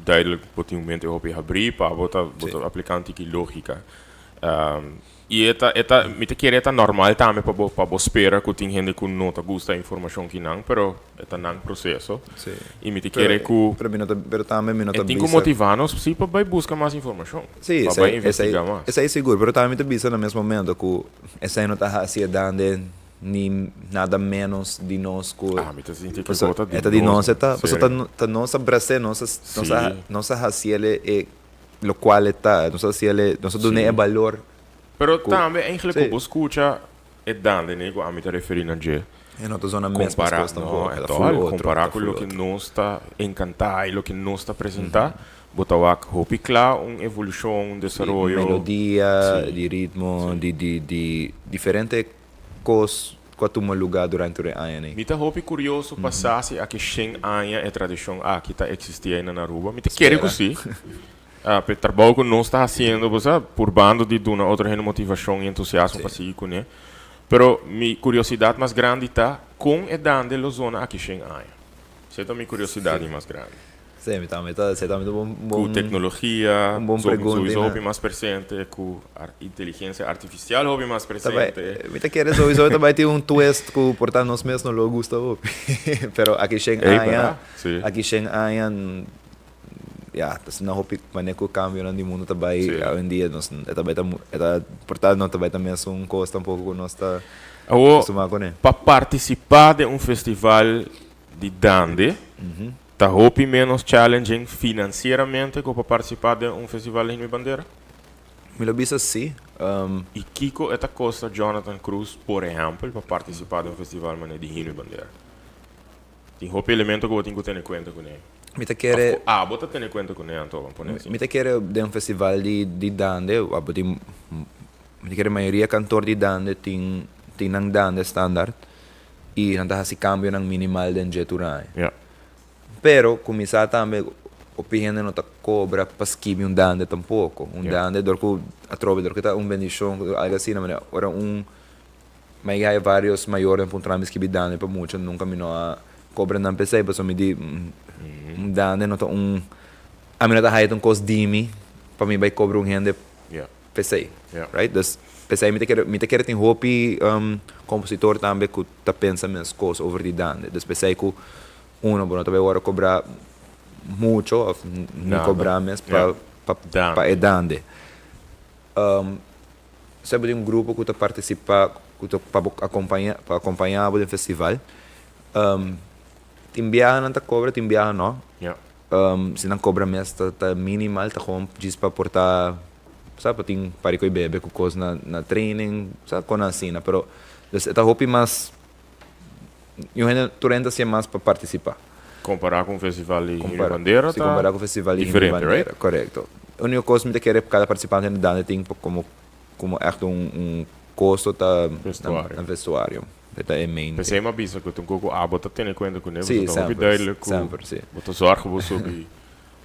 Duidelijk bo tin un mente hopi habrí pa bo ta bo ta apliká un tiki lógika. I e ta e ta mi ta kere e ta normal tambe pa bo pa bo spera ku tin hende ku no ta gusta e informashon kinan pero e ta nan proseso. I mi ta kere ku Pero mi no ta pero tambe mi no ta e tin ku bisa motivá nos si pa bai buska mas informashon, Sí, pa bai esei esei investigá mas. esei sigur pero tambe mi ta bisa na mes momento ku esei no ta hasi e dande ni nada menos di nos ku Ah, mi ta sinti ku pasobra bo ta di e ta di nos, nos e ta pasobra serio. ta nos a bras'é nos a nos a Sí. nos a hasiel e lokual e ta nos a hasiel e nos a dun'é e Sí. balor Pero ku tambe eigenlijk ku sí. bo skucha e dande ne ku ami ta referí na dje E no ta zona mes kompará meskos no tampoko, e ta tòg full otro, kompará ta ku full loke otro. nos ta enkantá i loke nos ta presentá bo ta wak hopi kla un evolushon un Di desaroyo melodia, sí di ritmo, sí. di di di diferente Kos ku a tuma lugá durante tur e añanan. Mi ta hopi kurioso pa sa si aki shen aña e tradishon aki ta eksistí aina na Aruba. Mi ta kere ku si. P'e trabou ku nos ta hasiendo, bo sa, purbando di duna otro hende motivashon i entusiasmo pa sigui kuné. Pero mi kuriosidat mas grandi ta kon e dande lo zona aki shen aña. Esei ta mi kuriosidat di mas grandi. Sí, mi tambe ta, esei tambe ta un bon, Ku teknologia un bon pregunta sowieso na. hopi mas presente, ku inteligensia artifisial hopi mas Ta bai, presente. mi ta kere sowieso ta bai tin un twist ku por ta nos mes no lo gusta hopi. Pero aki shen Ey, aña, berdad, sí. aki shen aña, ya, ta asina hopi manera ku kambionan di mundu ta bai Sí. awendia, nos e ta bai ta, e ta por ta no ta bai ta mesun kos tampoko ku nos ta Awo, kustumá kuné. pa partisipá den un festival di dande, Ta hopi menos challenging financieramente cu pa participa den un festival di Himno y Bandera? Mi lo bisa si. Y kico e ta costa Jonathan Cruz, por ehempel, pa participa den un festival manera di Himno y Bandera? Tin hopi elemento cu bo tin cu tene cuenta cune. Mi ta kere. Of cu abo ta tene cuenta cune anto, ban pone asi. Mi ta kere den un festival di di dande, abo tin, mi ta kere mayoria cantor di dande tin tin nan dande standaard. I nan ta hasi kambionan minimal den dje tur aña. Ja. Pero kuminsá tambe hopi hende no ta kobra pa skibi un dande tampoko. Un Ja. dande dor ku atrobe dor ku ta un bendishon algu asina manera ora un mi a haya varios mayornan puntra mi skibi dande pa mucha nunka mi no a kobra nan p'esei pasobra mi di un dande no ta un ami no ta haya ta un kos di mi pa mi bai kobra un hende Ja. P'esei, Ja. right? Dus p'esei mi ta kere, mi ta kere tin hopi kompositor tambe ku ta pensa mes kos over di dande. Dus p'esei ku uno bo no ta bai wòrdu kobrá mucho òf ni Nada. kobrá mes pa Ja. pa Dande. pa e dande. Esei bo tin un grupo ku ta partisipá ku ta pa bo akompañá pa akompañá bo den festival. Tin biaha nan ta kobra tin biaha no. Ja. Si nan kobra mes ta ta minimal ta gewoon djis pa por ta sa pa tin pari koe bebe ku kos na na training sa kon asina pero dus e ta hopi mas un hende tur hende ta hacié mas pa participa. Kompara ku un festival di Himno Kompara Bandera si ta kompara ku festival di Himno diferente Bandera right? korekto. Uniko kos mi ta kere kada partisipante na dande tin komo komo ègt un un kosto ta Vestuario. na vestuario. E ta e main. P'esei mi a bisa ku ta un koko abo ta tene kuenta kuné, Sí, pasobra ta hopi semper, duidelijk ku semper, sí. bo ta zorg bo subi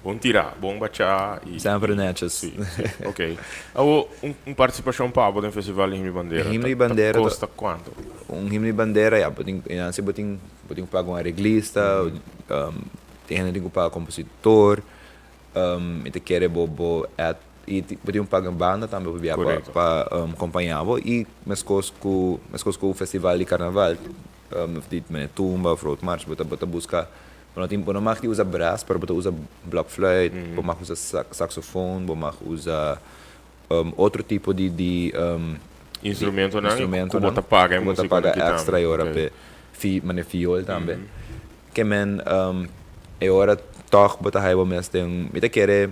bon tirá, bon bachá i. Semper netjes. Sí, sí, ok. Awo, un un partisipashon pa abo den festival di Himno i Bandera Himno i ta Bandera ta. kosta kuantu? Un Himno i Bandera, ya, bo tin, si bo tin, bo tin ku paga un areglista, tin hende tin ku paga kompositor, Mi ta kere bo bo at i bo tin un paga banda tambe bo bia pa pa kompañá bo i meskos ku meskos ku festival di karnaval of di mene tumba of roadmarch bo ta bo ta buska bo no tin bo no mag di usa bras pero bo ta usa blokfluit bo mag usa saksofon bo mag usa. otro tipo di di Instrumentonan ku bo ta paga e ku bo ta paga extra e ora p'e fi mane fiol tambe. Ke men e ora tòg bo ta haya bo mes den mi ta kere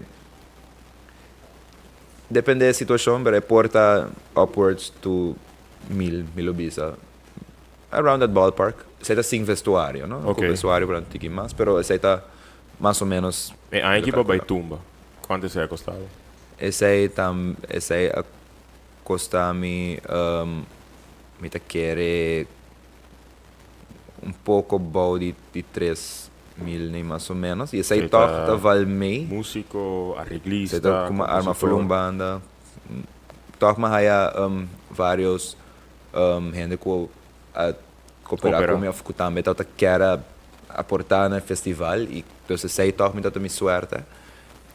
depende e situashon pero e por ta upwards to mil mi lo bisa around that ballpark. Esei ta sin vestuario no, ku vestuario por ta un tiki mas pero esei ta mas o menos. E aña ki bo a bai tumba kuantu esei a kosta bo? Esei tam esei a kosta mi mi ta kere un poko bou di di 3000 ni mas o menos y esei tog ta val mei. Musico, areglista, Esei ta kuma arma full un banda. Tog mi a haya varios hende ku a koperá ku mi of ku tambe tabata kier a aportá na e festival y dus esei tog mi tabata mi suerte.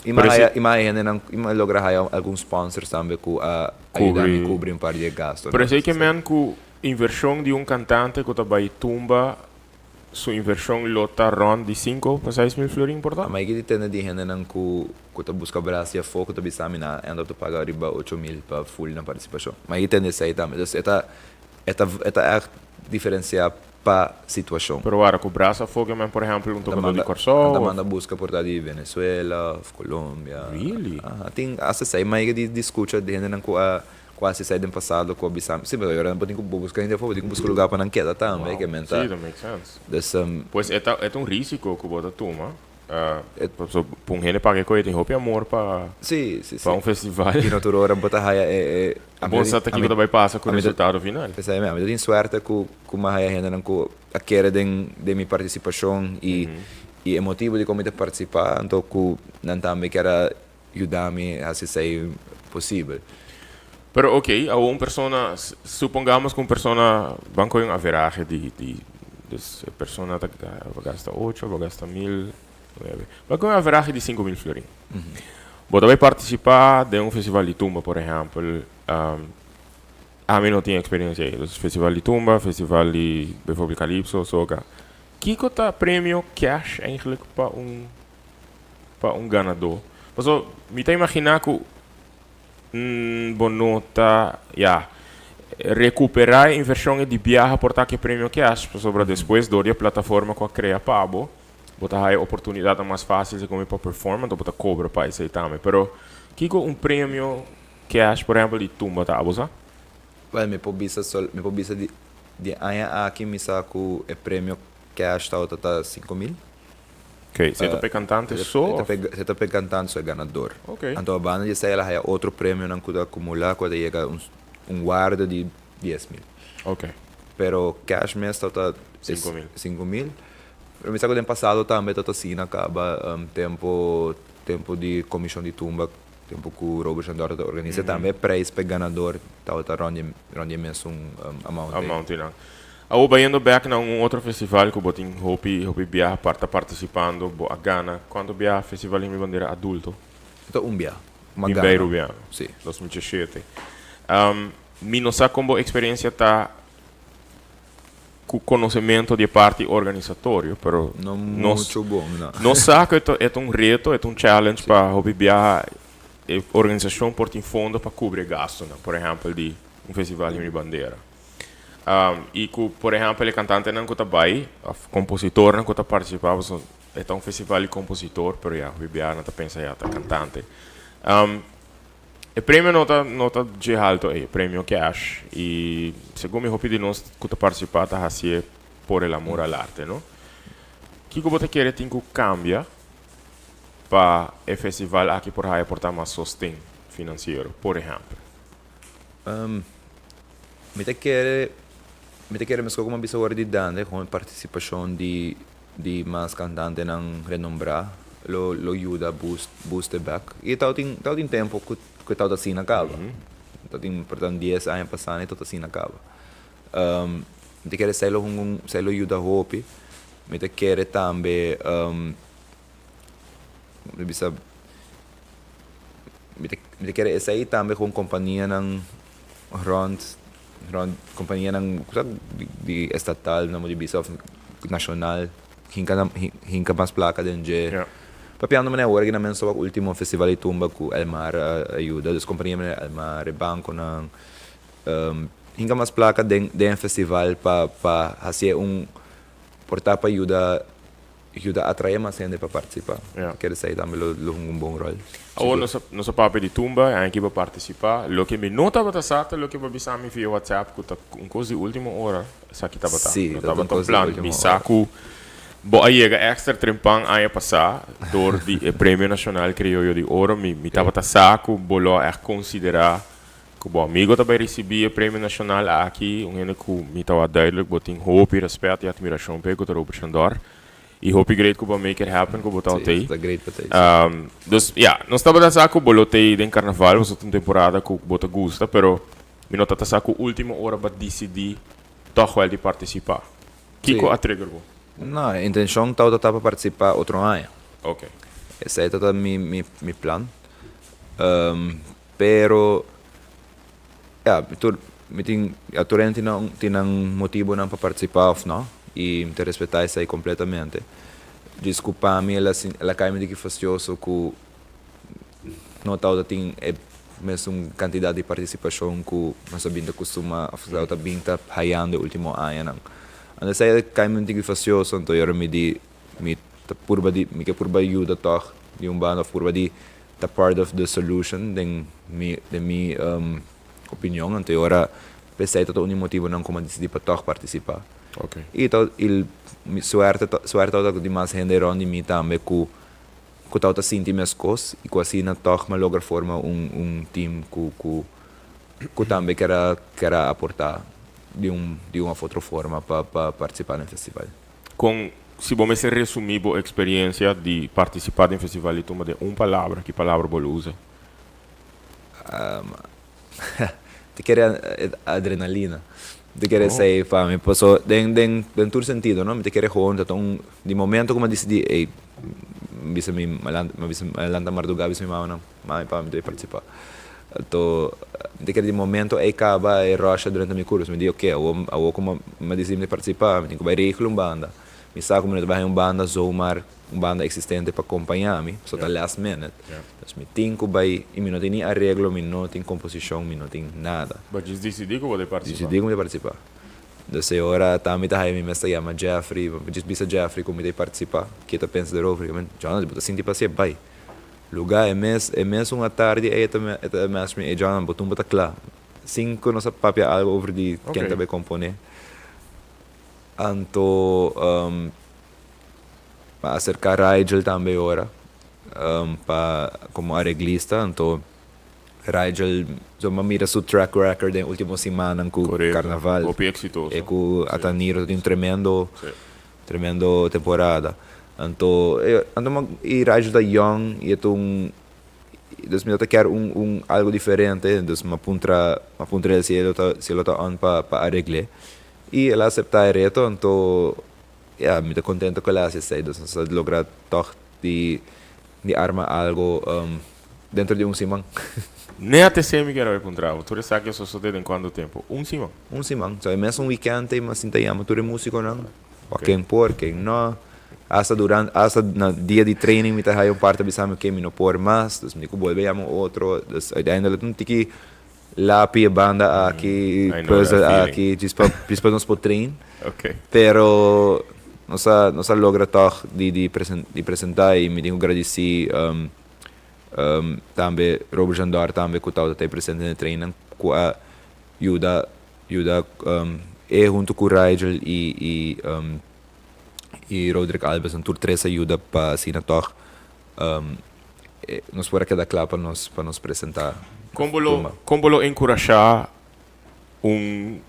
Y mi a haya y mi a haya hendenan y mi a logra haya algun sponsors tambe ku a yuda mi kubri un par di e gastonan. Pero esei ke men ku invershon di un kantante ku ta bai tumba su invershon lo ta rond di sinku pa 6000 florin por ta? Mi a yega di tende di hendenan ku ku ta buska bras di afó ku ta bisa mi nan a end up ta paga riba 8000 pa full nan partisipashon. Mi a yega di tende esei tambe. Dus e ta E ta e ta ègt diferensiá pa situashon. Pero wara ku brasa afó ke men por ehèmpel un tokadó di Kòrsou Nan ta manda buska por ta di Venezuela òf Colombia. Really? Aha, tin asta esei. Mi a yega di di skucha di hendenan ku a ku a hasi esei den pasado ku a bisa mi, si pero ora bo tin ku bo buska hende afó bo tin ku buska lugá pa nan keda tambe ke men ta. Si, ta make sense. Dus. Pues e ta e ta un risiko ku bo ta tuma. Pasobra pa un hende paga e koe tin hopi amor pa pa un festival. I no tur ora bo ta haya e e. Bo sa ta kiko ta bai pasa ku resultado final. Esei mi ta tin suerte ku ku mi a haya hendenan ku a kere den den mi partisipashon i i e motibu dikon mi ta partisipá anto ku nan tambe kier a yuda mi hasi esei posibel. Pero ok, awor un persona, supongamos ku un persona ban kohe un averahe di di dus e persona ta gasta ocho, bo gasta mil, nuebe, ban kohe un averahe di 5000 florin. Bo ta bai partisipá den un festival di tumba por ehèmpel, ami no tin eksperensia ei, dus festival di tumba, festival di bijvoorbeeld calypso, soca, kiko ta premio cash eigenlijk pa un pa un ganadó? Paso mi ta imaginá ku bo no ta, ya, recuperá e inversion e di biaha por ta cu e premio cash, pasobra despues door di e plataforma cu a crea pa bo, bo ta haya oportunidadnan mas facil segun mi pa perform, anto bo ta cobra pa esey tambe. Pero kico un premio cash, por ehempel, di tumba ta abo sa? Well, mi por bisa sol, mi por bisa di, di e aña aki mi sa cu e premio cash tabata ta 5000. Ok, si e ta p'e cantante so of? Si e ta p'e cantante so e ganador. Ok. Anto a banda di esei el a haya otro premionan cu ta acumula cu a ta yega un un warda di 10,000. Ok. Pero cash mes ta ta 5000. 5000. Pero mi sa cu den pasado tambe ta ta asina caba tempo tempo di Comision di Tumba tempo cu Robert Chandor ta organisa tambe e prijs p'e ganador tabata rond di rond di e mesun amount ei. Amount einan. Awor bayendo bek na un otro festival ku bo tin hopi hopi biaha par ta partisipando, bo a gana kuantu biaha Festival Himno Bandera Adulto? Ta un biaha. Mi a gana. Bin Rubiano. Si. 2017. Mi no sa kon bo eksperensia ta ku konosemento di e parti organisatorio, pero No mucho bon, no. Nos sa ku e ta e ta un reto, e ta un challenge pa hopi biaha e organisashon por tin fondo pa kubri e gastunan, por ehèmpel di un Festival Himno Bandera. I ku por ehèmpel e kantantenan ku ta bai òf kompositornan ku ta partisipá pasobra e ta un festival di kompositor pero ya hopi biaha nan ta pensa ya ta kantante. E premio no ta no ta dje halto ei, e premio cash i segun mi hopi di nos ku ta partisipá ta hasié por el amor al arte no. Kiko bo ta kere tin ku kambia pa e festival aki por haya por ta mas sosten finansiero por ehèmpel? Mi ta kere, mi ta kere meskos komo a bisa ora di Dande, kon e partisipashon di di mas kantantenan renombrá lo lo yuda boost boost e bèk. I tabatin tabatin tempu ku ku e tabata asina kaba. Tabatin por tantu 10 aña pasá e tabata asina kaba. Mi ta kere esei lo hunga un esei lo yuda hopi. Mi ta kere tambe mi bisa mi ta mi ta kere esei tambe kon kompanianan rond rond kompanianan ku sa di estatal nan por di bisa of nashonal hinka nan hinka mas plaka den dje. Papiando manera awor aki na men wak ultimo festival di tumba ku Elmar a yuda, dus kompania manera Elmar, e bankonan, hinka mas plaka den den e festival pa pa hasié un por ta pa yuda yuda atraé mas hende pa partisipá. Ja. Kere esei tambe lo lo hunga un bon ròl. Awor nos a nos a papia di tumba, e aña aki bo a partisipá. Loke mi no tabata sa ta loke bo a bisa mi via WhatsApp ku ta un kos di ultimo ora. Esaki tabata. Sí, No dat un tabata kos di plan. último Mi sa ora. ku bo a yega extra trempan aña pasá dor di e Premio Nacional Criollo di Oro. Mi mi tabata sa ku bo lo a ègt konsiderá ku bo amigo ta bai risibí e Premio Nacional aki. Un hende ku mi tabata duidelijk bo tin hopi rèspèt i atmirashon p'e ku ta Robert Chandor. I hopi great ku bo a make it happen ku bo Sí, tabata ei. ta great pa ta ei, sí. Dus ya, nos tabata sa ku bo lo ta ei den Karnaval, pasobra ta un temporada ku bo ta gusta, pero Mi no ta ta sa ku ultimo ora bo a disidí tòg wèl di partisipá. Kiko Sí. a trigger bo? No, e intenshon tabata ta pa partisipá otro aña. Ok. Esei tabata mi mi mi plan. Pero, ya, mi tur mi tin ya tur hende tin nan tin nan motibunan pa partisipá òf no i mi ta respetá esei kompletamente. Djis ku pa mi el a el a kai mi diki fastioso ku no tabata tin e mesun kantidat di partisipashon ku nos a bin ta kustumá òf tabata bin ta hayando e último añanan. Anto esei a kai mi un tiki fastioso, anto yora mi di mi ta purba di mi ke purba yuda tòg di un banda òf purba di ta part of the solution den mi den mi opinion. Anto e ora p'esei tabata un di motibunan ku mi a disidí pa tòg partisipá. I ta i mi suerte suerte tabata ku tin mas hende rònt di mi tambe ku ku tabata sinti meskos i ku asina tòg mi a logra forma un un team ku ku ku tambe ker a ker a aportá di un di un òf otro forma pa pa partisipá den festival. Kon, si bo mester resumí bo eksperiencia di partisipá den Festival di Tumba den un palabra, ki palabra bo lo usa? Te kere adrenalina. Mi ta kere esei pa mi paso den den den tur sentido no mi ta kere gewoon ta un di momento ku mi a disidí ey mi bisa mi mi a bisa mi a lanta mardugá bisa mi mama nan mami papa mi ta bai partisipá anto mi ta kere di momento ey kaba e rush a drenta mi kurus mi di oke awor awor ku mi a disidí mi ta partisipá mi tin ku bai regla un banda mi sa ku mi no ta bai haña un banda zomaar un banda existente pa kompañá mi pasobra ta last minute. Dus mi tin ku bai i mi no tin ni areglo, mi no tin komposishon, mi no tin nada. Bo djis disidí ku bo ta partisipá? Disidí ku mi ta partisipá. Dus e ora ta mi ta haya mi mes ta yama Jeffrey, mi djis bisa Jeffrey ku mi ta partisipá, ke ta pensa derover? Mi Jonathan, bo ta sinti pasia? Bai. Lugá e mes e mesun atardi ei e ta e ta message mi, ey Jonathan, bo tumba ta kla. Sin ku nos a papia algu over di ken ta bai komponé. Anto a aserká Rigel tambe e ora pa komo areglista anto Rigel so mi a mira su track record den ultimo simannan ku karnaval Hopi eksitoso. E ku Ataniro tin un tremendo tremendo temporada anto anto i Rigel ta yong i e ta un dus mi ta kier un un algo diferente dus mi a puntra mi a puntra el si e lo ta si e lo ta on pa pa aregl'é i el a aseptá e reto anto Ya, mi ta contento cu el a haci esey, dus nos a logra toch di di arma algo dentro di un siman. Net esey mi kier a puntra bo, tur esaki a sosode den cuanto tempo? Un siman? Un siman, so e mesun weekend ey mi a sinta yama tur e musiconan, pa ken por, ken no, hasta durante, hasta na dia di training mi ta haya un par ta bisa mi ok mi no por mas, dus mi tin cu bolbe yama un otro, dus uiteindelijk un tiki Lapi e banda aki, puzzel aki, djis pa djis pa nos por train. Pero nos a nos a logra tòg di di di presentá i mi tin ku gradisí tambe Robert Jandor tambe ku tabata ta e presente den e trainnan ku a yuda yuda e huntu ku Rigel i i i Roderick Alves nan tur tres a yuda pa asina tòg nos por a keda kla pa nos pa nos presentá Kon bo lo kon bo lo enkurashá un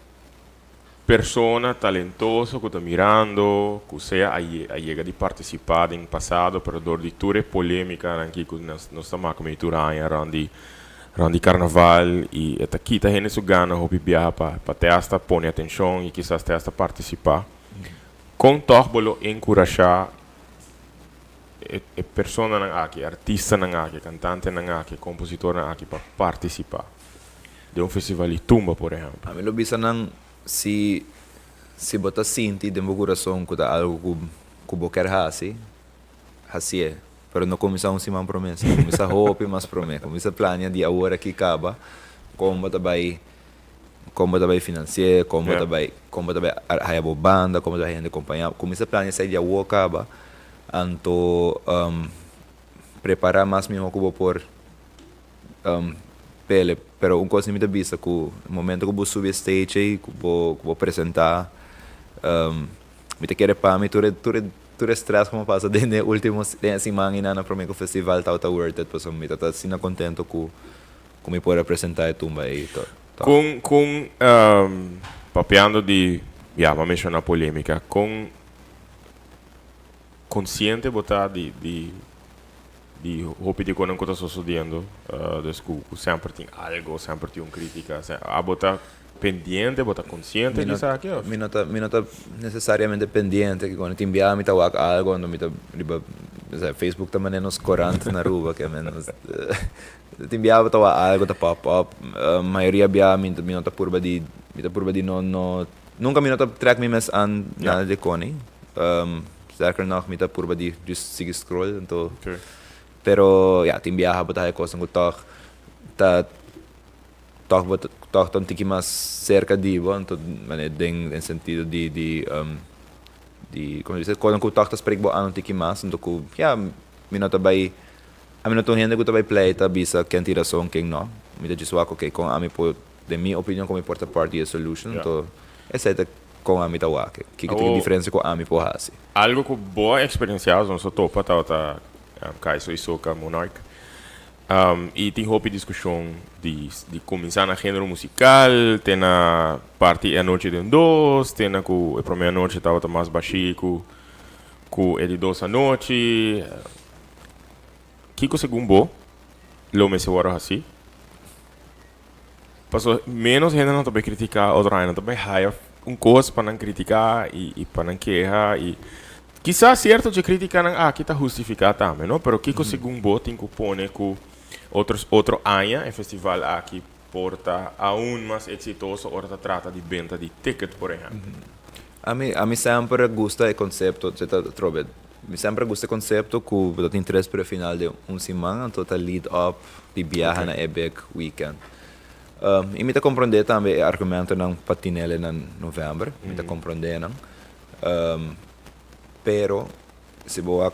persona talentoso ku ta mirando ku sea a a yega di partisipá den pasado pero dor di tur e polémikanan aki ku nos nos ta maka medio tur aña rònt di rònt di karnaval i e ta kita hende su gana hopi biaha pa pa te asta pone atenshon i kisas te asta partisipá. Kon tòg bo lo enkurashá e personanan aki, e artistanan aki, e kantantenan aki, e kompositornan aki pa partisipá den un festival di tumba, por ehèmpel? Ami lo bisa nan, si si bo ta sinti den bo kurason ku ta algu ku ku bo ker hasi, hasié. Pero no kuminsá un siman promé, si kuminsá hopi mas promé. Kuminsá plania di awor aki kaba kon bo ta bai kon bo ta bai finansi'é, kon bo ta bai kon bo ta bai haya bo banda, kon bo ta bai haya hende kompañá bo. Kuminsá plania esei di awor kaba, anto prepará mas mihó ku bo por pele. Pero un kos mi ta bisa ku momento ku bo subi e stage ei ku bo ku bo presentá mi ta kere pa mi tur e tur e tur e stress ku mi a pasa den e ultimo den e siman einan na prome ku festival tabata worth it pasobra mi tabata asina kontento ku ku mi por a presentá e tumba ei to to. Kon kon papiando di ya bo a menshoná polémika kon konsiente bo ta di di di hopi di konan ku ta sosodiendo, dus ku ku semper tin algo, semper tin un kritika, abo ta pendiente, bo ta konsiente di esaki of? Mi no ta, mi no ta nesesariamente pendiente, ke kono tin biaha mi ta wak algo ando mi ta riba Facebook ta manera nos korant na Aruba ke men tin biaha bo ta wak algo ta pop up, mayoria biaha mi mi no ta purba di mi ta purba di no no nunka mi no ta trek mi mes an nada di koni. Sterker nog, mi ta purba di just sigui scroll, anto pero ya, tin biaha bo ta haya kosnan ku tòg ta tòg bo ta tòg ta un tiki mas serka di bo, anto manera den den sentido di di di komo se dice kosnan ku tòg ta spreek bo an un tiki mas, anto ku ya mi no ta bai ami no ta un hende ku ta bai pleita bisa ken tin rason ken no, mi ta djis wak oke kon ami por den mi opinion kon mi por ta part di e solution, anto esei ta. Kon ami ta wak? Kiko ta e diferensia ku ami por hasi? Algo ku bo a eksperensiá nos a topa tabata Kaiso i Soca Monarch. I tin hopi diskushon di di kuminsá na género musikal te na parti e anochi den dos, te na ku e promé anochi tabata mas bashí ku ku e di dos anochi. Kiko segun bo lo mester wòrdu hasí? Paso menos hende nan ta bay critica otro aña, nan ta bay haya un cos pa nan critica y y pa nan keha y kisas cierto dje criticanan aki ta hustifica tambe no, pero kico segun bo tin cu pone cu otro otro aña e festival aki por ta aun mas exitoso ora ta trata di benta di ticket por ehempel? Ami ami semper a gusta e concepto, si ta atrobe, mi semper a gusta e concepto cu bo ta tin tres prefinal den un siman anto ta lead up di biaha na e big weekend. I mi ta komprondé tambe e argumentonan pa tinele na novèmber, mi ta komprondé nan. Pero si bo wak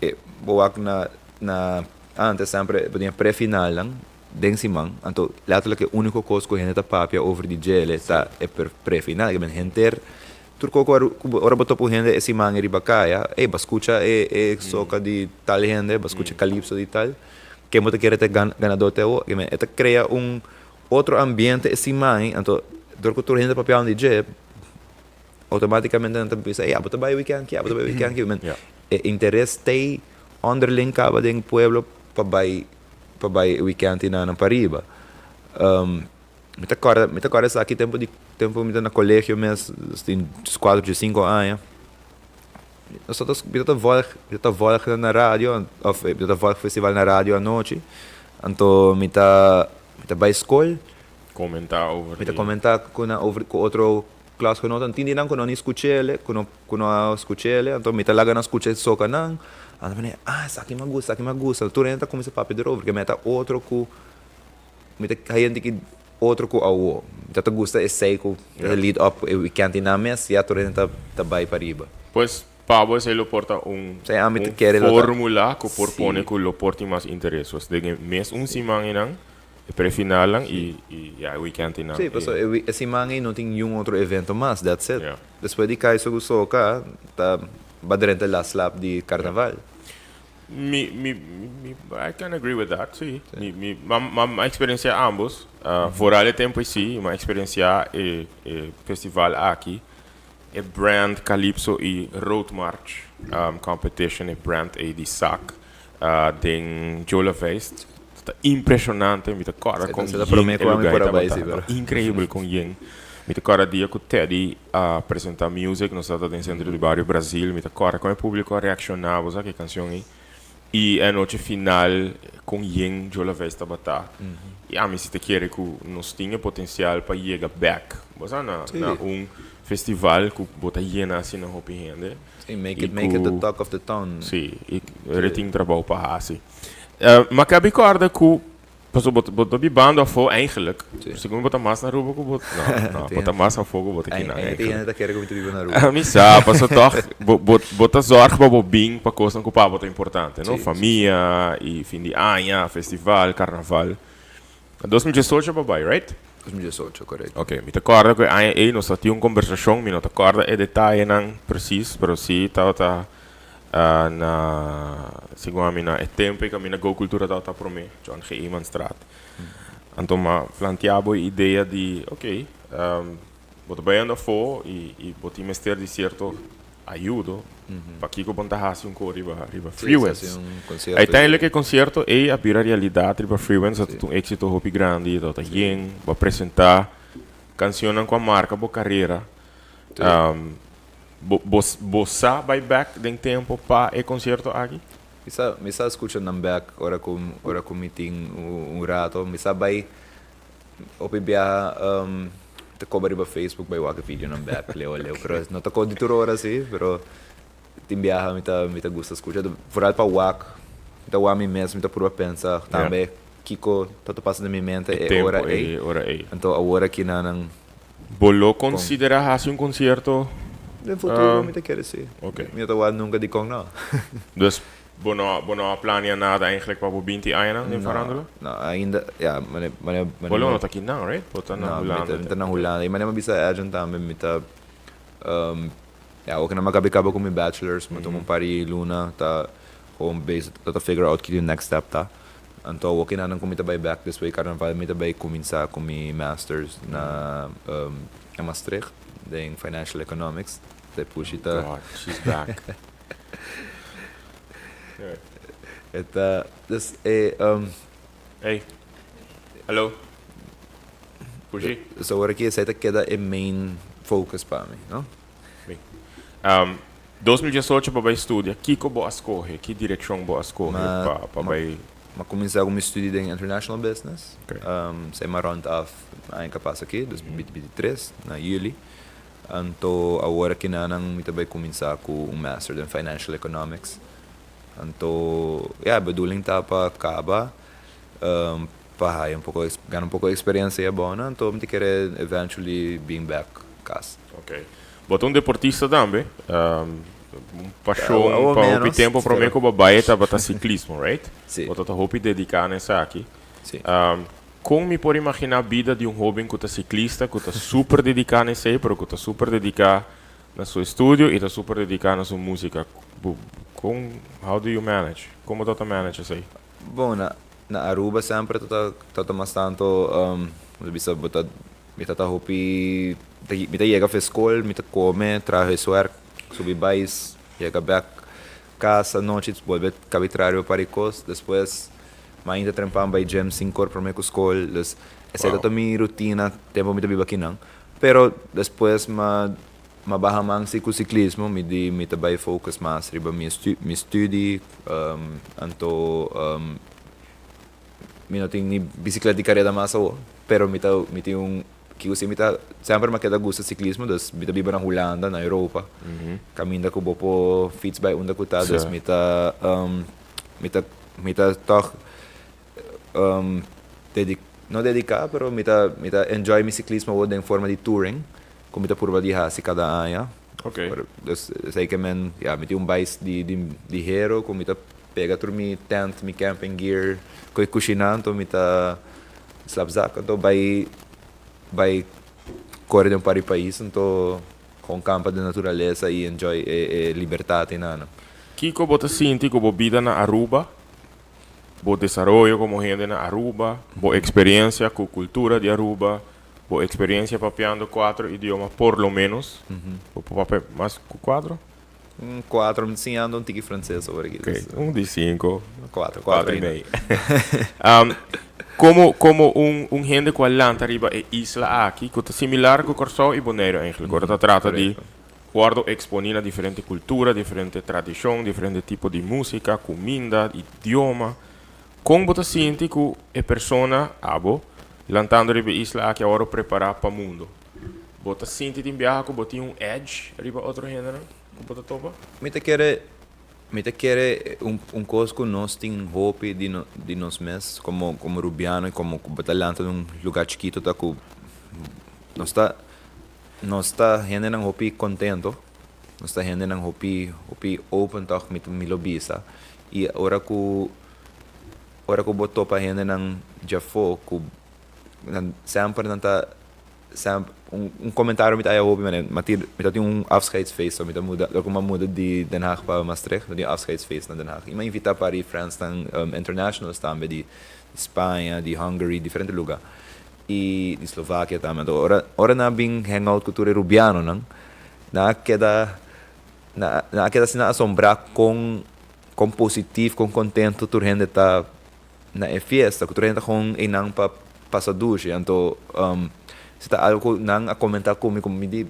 e bo wak na na antes semper bo tin e prefinalnan den siman, anto letterlijk e úniko kos ku hende ta papia over di djele ta e prefinal. Ke men henter tur kos ku ora bo topa un hende e siman ei riba kaya, ey bo a skucha e e soka di tal hende, bo a skucha kalipso di tal. Ken bo ta kere ta e ganador te awor? E ta krea un otro ambiente e siman ei, anto dor ku tur hende ta papiando di dje, outomaticamente nan ta bisa, ey abo ta bai weekend aki, abo ta bai weekend aki. Men e interes t'ei onderling kaba den pueblo pa bai pa bai weekend i nan pariba. Mi ta kòrda mi ta kòrda esaki tempu di tempu mi ta na kolegio mes, tin kuater dje sinku aña. Nos ta mi ta volg mi ta volg na radio of mi ta volg festival na radio anochi anto mi ta mi ta bai skol Comenta over mi ta comenta ku nan over ku otro klasgenoten tin di nan ku no ni skuch'ele ku no ku no a skuch'ele anto mi ta laga nan skucha e soka nan anto mi ta ah esaki mi a gusta esaki mi a gusta tur hende ta kuminsa papia derover ke mi ta otro ku Mi ta haya ki otro ku awo. Mi ta ta gusta esei ku ta lead up e weekend i nan mes ya tur hende ta ta bai pariba. Pues pa bo esei lo por ta un un formula ku por pone ku lo por tin mas interes. Pues den e mes un siman einan, e prefinalnan i i ya e weekend einan. Si, pasobra e siman ei no tin niun otro evento mas, that's it. Despues di Kaiso ku Soka ta ba drenta e last lap di karnaval. Mi, mi, mi, I can agree with that, sí. Mi, mi, ma, ma, ma experiencia ambos. Vooral e tempo sí, ma experiencia e, e festival aki. E brand Calypso y Road March competition, e brand ei di SAC den Jola Feest. Ta impresionante, mi ta kòrda kon yen e lugar tabata. Increíble kon yen. Mi ta kòrda dia ku Teddy a presenta music, nos tabata den Centro di Bario Brasil, mi ta kòrda kon e publico a reacciona, bo sa ki cancion ei. Y e anochi final kon yen Jola Feest tabata. Y ami si ta kere ku nos tin e potencial pa yega bek, bo sa, na un. festival ku bo ta yena asina hopi hende. Sí, make it, make it the talk of the town. Sí, i e tin trabou pa hasi. Ma kabi kòrda ku paso bo bo ta bibando afó eigenlijk. Segun bo ta mas na Aruba ku bo, no, no, bo ta mas afó ku bo ta kinan eigenlijk. Tin hende ta kere ku mi ta biba na Aruba. Mi sa, paso tòg bo bo bo ta zòrg pa bo bin pa kosnan ku pa bo ta importante, no? Famia i fin di aña, festival, karnaval. 2018 bo bai, right? 2018, korekto. Ok, mi ta kòrda ku e aña ei nos ta tin un kombersashon, mi no ta kòrda e detayenan presis, pero si tabata na, segun ami na e tempu ei kaminda Go Cultura tabata promé, John G. Emanstraat. Anto m'a plantea bo e idea di, ok, bo ta bayendo afó i bo tin mester di sierto ayudo, pakiko bo no ta hasi un ko riba riba Freewinds? Uiteindelijk e konsierto ei a bira realidat riba Freewinds, a ta un éksito hopi grandi, tabata yen, bo a presentá kanshonnan ku a marka bo karera. Bo bo bo sa bai bèk den tempu pa e konsierto aki? Mi sa mi sa skucha nan bèk ora ku ora ku mi tin un rato. Mi sa bai hopi biaha ta koba riba Facebook bai wak e videonan bèk leu a leu. Pero no ta ko di tur ora si, pero tin biaha mi ta mi ta gusta skucha. Foral pa wak, mi ta wak mi mes, mi ta purba pensa tambe kiko ta ta pasa den mi mente e ora ei. Anto awor aki nan. Bo lo considera haci un concierto? Den futuro mi ta kere si. Mi no ta wak nunca dikon no. Dus bo no bo no a plania nada eigenlijk pa bo 20 añanan den farándula? No, no, ainda, ya, mane, mane, mane. Bo lo no ta kinan, right? Bo ta na Hulanda. No, mi ta na Hulanda. I mane mi a bisa Edjean tambe mi ta, ya, oke nan mi a kabi kaba ku mi bachelors, mi a tuma un par di luna ta gewoon bezig ta figure out kiko di next step ta. Anto awor kinanan ku mi ta bai bek despues di karnaval mi ta bai kuminsá ku mi masters na na Maastricht den Financial Economics. Ta e pushi ta. God, she's back. E ta dus e. Hey, hallo. Pushi. Dus awor aki esei ta keda e main focus pa mi, no? Bin. 2018 pa bai studia, kiko bo a skohe? Ki direkshon bo a skohe pa bai? Mi a kuminsá ku mi studi den International Business. Esei mi a rònt af aña ku a pasa aki, 2023, na yüli. Anto awor akinanan mi ta bai kuminsá ku un Master den Financial Economics. Anto, ya, e bedoeling ta pa kaba, pa haya un poko, gana un poko eksperensia bon, anto mi ta kere eventually bin bèk kas. Oké. Bo ta un deportista tambe. Un pashon pa hopi tempo prome ku bo bai tabata siklismo, right? Si. Bo ta hopi dediká na esaki. Si. Kon mi por imaginá bida di un hóben ku ta siklista, ku ta super dediká na esei, pero ku ta super dediká na su estudio i ta super dediká na su músika? Kon, how do you manage? Kon bo ta ta manage esei? Bon, na na Aruba semper ta ta mas tanto, bo ta bisa bo ta Mi ta ta hopi, mi ta yega for skol, mi ta kome, traha huiswerk, subi bais, yega bek kas anochi, bolbe kabi traha riba par di kos. Despues mainta trempan bai gym sinku or prome ku skol. Dus esei ta ta mi rutina tempu mi ta biba akinan. Pero despues m'a m'a baha man si ku siklismo, mi di mi ta bai focus mas riba mi mi studi, anto Mi no tin ni bicicleta di careda mas awo, pero mi ta mi tin un kiko si mi ta semper mi a keda gusta ciclismo dus mi ta biba na Hulanda na Europa caminda cu bo por fiets bay unda cu ta dus mi ta mi ta mi ta toch dedi no dedica pero mi ta mi ta enjoy mi ciclismo awo den forma di touring cu mi ta purba di haci cada aña dus esey ke men ya mi tin un bais di di hero cu mi ta Pega tur mi tent, mi camping gear, koe kushiná, anto mi ta slapzak, anto bai bai kore den un par di pais, anto kon kampa den naturalesa i enjoy e e libertat einan. Kiko bo ta sinti ku bo bida na Aruba, bo desaroyo komo hende na Aruba, bo eksperensia ku kultura di Aruba, bo eksperensia papiando kuatro idioma por lo ménos, bo por papia mas ku kuatro? Un cuatro, mi ta siñando un tiki frances awor aki. Ok, un di cinco. Cuatro, cuatro y mei. Como, como un, un hende cu a lanta riba e isla aki, cu ta similar cu Corsou y Boneiru eigenlijk, ora ta trata di wordo exponi na diferente cultura, diferente tradicion, diferente tipo di musica, cuminda, idioma. Con bo ta sinti cu e persona, abo, lantando riba e isla aki a wordo prepara pa mundo? Bo ta sinti tin biaha ku bo tin un edge riba otro hendenan ku bo ta topa? Mi ta kere, mi ta kere un un kos ku nos tin hopi di no di nos mes komo komo rubiano i komo ku bo ta lanta den un lugá chikito ta ku nos ta nos ta hendenan hopi kontento, nos ta hendenan hopi hopi open tòg mi mi lo bisa i ora ku ora ku bo topa hendenan djafó ku nan semper nan ta Semper un un comentario mi ta haya hopi manera mi tin mi ta tin un afscheidsfeest so mi ta muda loke mi a muda di Den Haag pa Maastricht mi ta tin un afscheidsfeest na Den Haag i mi a invita par di friendsnan internationals tambe di Spaña di Hungary diferente luga i di Slovakia tambe anto ora ora nan a bin hang out ku tur e rubianonan nan a keda nan nan a keda asina asombrá kon kon positief kon kontento tur hende ta na e fiesta ku tur hende ta gewoon einan pa pasa dushi anto si ta algo ku nan a komenta ku mi ku mi di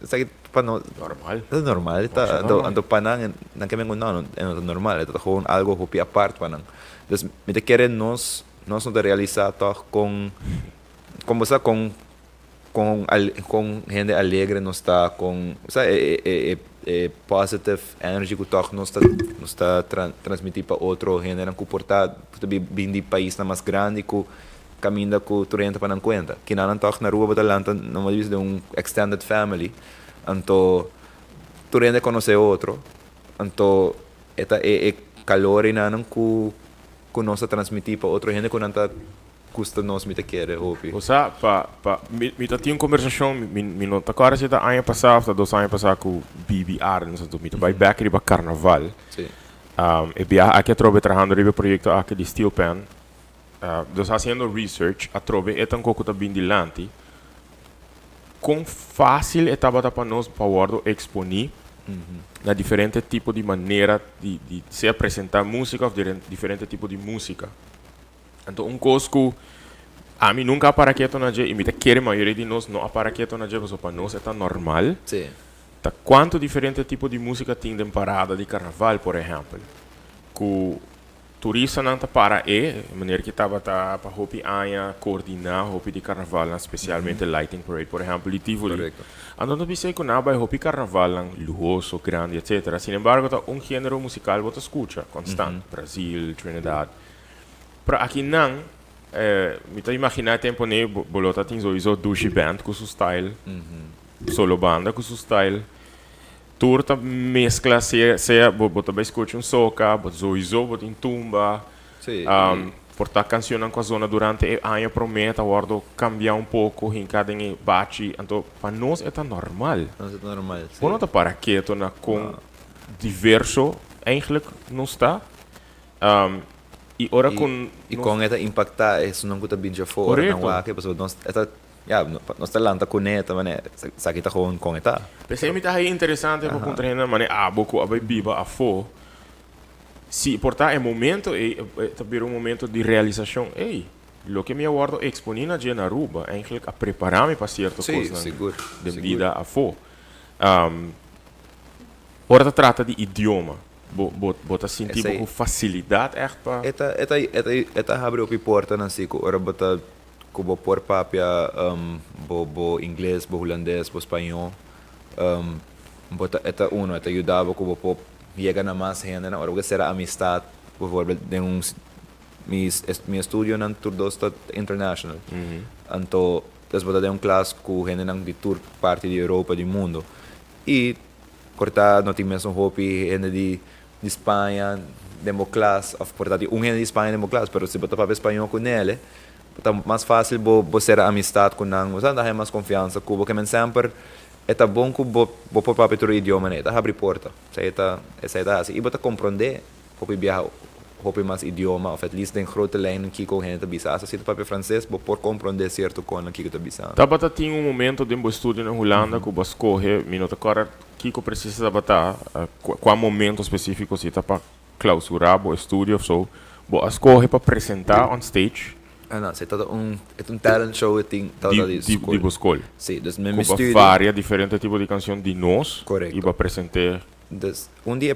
esaki pa nos Normal. ta normal ta anto anto pa nan nan ke men ku no no e no ta normal e ta gewoon algo hopi apart pa nan dus mi ta kere nos nos no ta realisa tòg kon kon bo sa kon Kon kon hende alegre nos ta, kon sa e e e e positive energy ku tòg nos ta nos ta transmití pa otro hendenan ku por ta ku ta bin di paisnan mas grandi ku kaminda ku tur hende ta pa nan kuenta. Kinanan tòg na Aruba bo ta lanta no bo ta bisa den un extended family anto tur hende konosé otro anto e ta e e kalor einanan ku ku nos ta transmití pa otro hende ku nan ta Gusta nos mi ta kere hopi. Bo sa, pa, pa, mi, mi ta tin un kombersashon, mi, mi no ta kòrda si ta aña pasá òf ta dos aña pasá ku Bibi Arends, anto mi ta bai bèk riba karnaval. Sí. E biaha aki atrobe trahando riba e proyekto aki di Steel Pan, dus hasiendo research, atrobe e tankó ku ta bin dilanti, kon fásil e tabata pa nos pa wòrdu eksponí na diferente tipo di manera di, di sea presentá músika òf diferente tipo di músika. Anto un kos ku ami nunka a para keto na dje i mi ta kere mayoria di nos no a para keto na dje pasobra pa nos e ta normal, Sí. ta kuantu diferente tipo di músika tin den parada di karnaval por ehèmpel. Ku turistanan ta para e manera ki tabata pa hopi aña koordiná hopi di karnavalnan spesialmente lighting parade por ehèmpel di Tivoli. Korekto. Anto ta bisa ku nan a bai hopi karnavalnan luhoso, grandi etsetera. Sinembargo ta un género musikal bo ta skucha konstant, Brazil, Trinidad. Pero aki nan, mi ta imaginá e tempo nei bo lo ta tin sowieso Dushi Band ku su style, Solo Banda ku su style. Tur ta meskla sea sea bo bo ta bai skucha un soca, bo sowieso bo tin tumba. Sí. Por ta kanshonnan ku a zona durante e aña promé ta wòrdu kambiá un poko, hinká den e bachi. Anto pa nos e ta normal. Nos e ta normal, sí. Bo no ta para keto na kon diverso eigenlijk nos ta. I ora ku I kon e ta impaktá esunnan ku ta bin djafó ora nan wak e, pasobra nos e ta, ya, nos ta lanta kuné, ta manera, esaki ta gewoon kon e ta. P'esei mi ta haña interesante pa puntra hende manera abo ku a bai biba afó, si por ta e momento ei ta bira un momento di realisashon, ey, loke mi a wòrdu eksponí na dje na Aruba eigenlijk a prepará mi pa sierto kosnan den bida afó. Ora ta trata di idioma, Bo, bo, bo ta sinti bo Esei ku fasilidat ègt pa. E ta, e ta, e ta, e ta habri hopi portanan si ku ora bo ta, ku bo por papia bo, bo ingles, bo hulandes, bo spañó, bo ta, e ta uno, e ta yuda bo ku bo por yega na mas hendenan. Ora bo ke sera amistat, bijvoorbeeld den un, mi, mi estudionan tur dos ta international. Anto, dus bo ta den un klas ku hendenan di tur parti di Europa, di mundo. I por ta no tin mesun hopi hende di di Spaña den bo klas of por ta tin un hende di Spaña den bo klas pero si bo ta papia spañó ku nele bo ta mas fásil bo bo sera amistat ku nan bo sa nan ta haña mas konfiansa ku bo ke men semper e ta bon ku bo bo por papia tur e idiomanan e ta habri porta esei ta esei ta hasi i bo ta komprondé Hopi biaha hopi mas idioma of at least den grote lijnen kiko un hende ta bisa. Asta si ta papia frances bo por comprende cierto con kiko ta bisa. Tabata tin un momento den bo estudio na Hulanda ku bo a skohe, mi no ta kòrda kiko presis tabata, kua momento spesífiko si ta pa klausurá bo estudio of so, bo a skohe pa presentá on stage. Ah no, si tabata un, e ta un talent show e tin tabata di skol. Di bo skol. Si, dus mi mi Ku bo a studio. varia diferente tipo di kanshon di nos Korekto. i bo a present'é. Dus un di e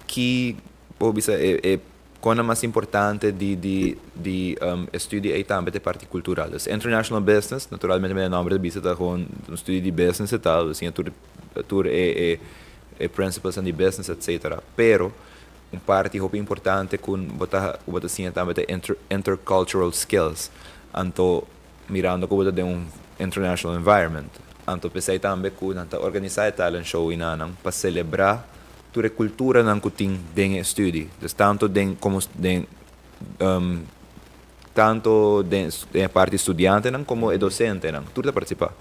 ki bo bisa e e. Kosnan mas importante di di di e studie ei tambe ta e parti kultural. Dus international business, naturalmente manera e nomber ta bisa ta gewoon un studie di business e tal, asina tur tur e e e principlesnan di business etcetera. Pero un parti hopi importante ku bo ta ku bo ta siña tambe ta inter intercultural skills. Anto mirando ku bo ta den un international environment. Anto p'esei tambe ku nan ta organisá e talent show inanan pa selebrá tur e kulturanan ku tin den e studi. Dus tantu den komo den tantu den e parti studiantenan komo e dosentenan tur ta partisipá.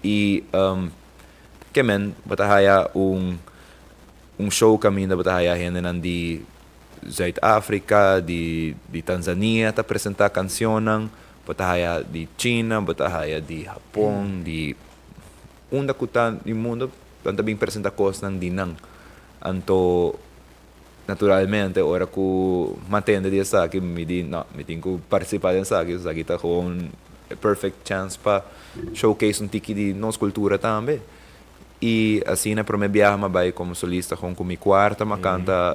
I ke men bo ta haya un un show kaminda bo ta haya hendenan di Zuid-Afrika, di di Tanzania ta presentá kansionnan, bo ta haya di China, bo ta haya di Hapon, di unda ku ta di mundo nan ta bin presentá kosnan di nan. Anto naturalmente ora ku m'atende di esaki mi di no, mi tin ku partisipá den esaki, esaki ta gewoon e perfect chance pa showcase un tiki di nos kultura tambe. I asina prome biaha m'a bai komo solista gewoon ku mi kuarta m'a kanta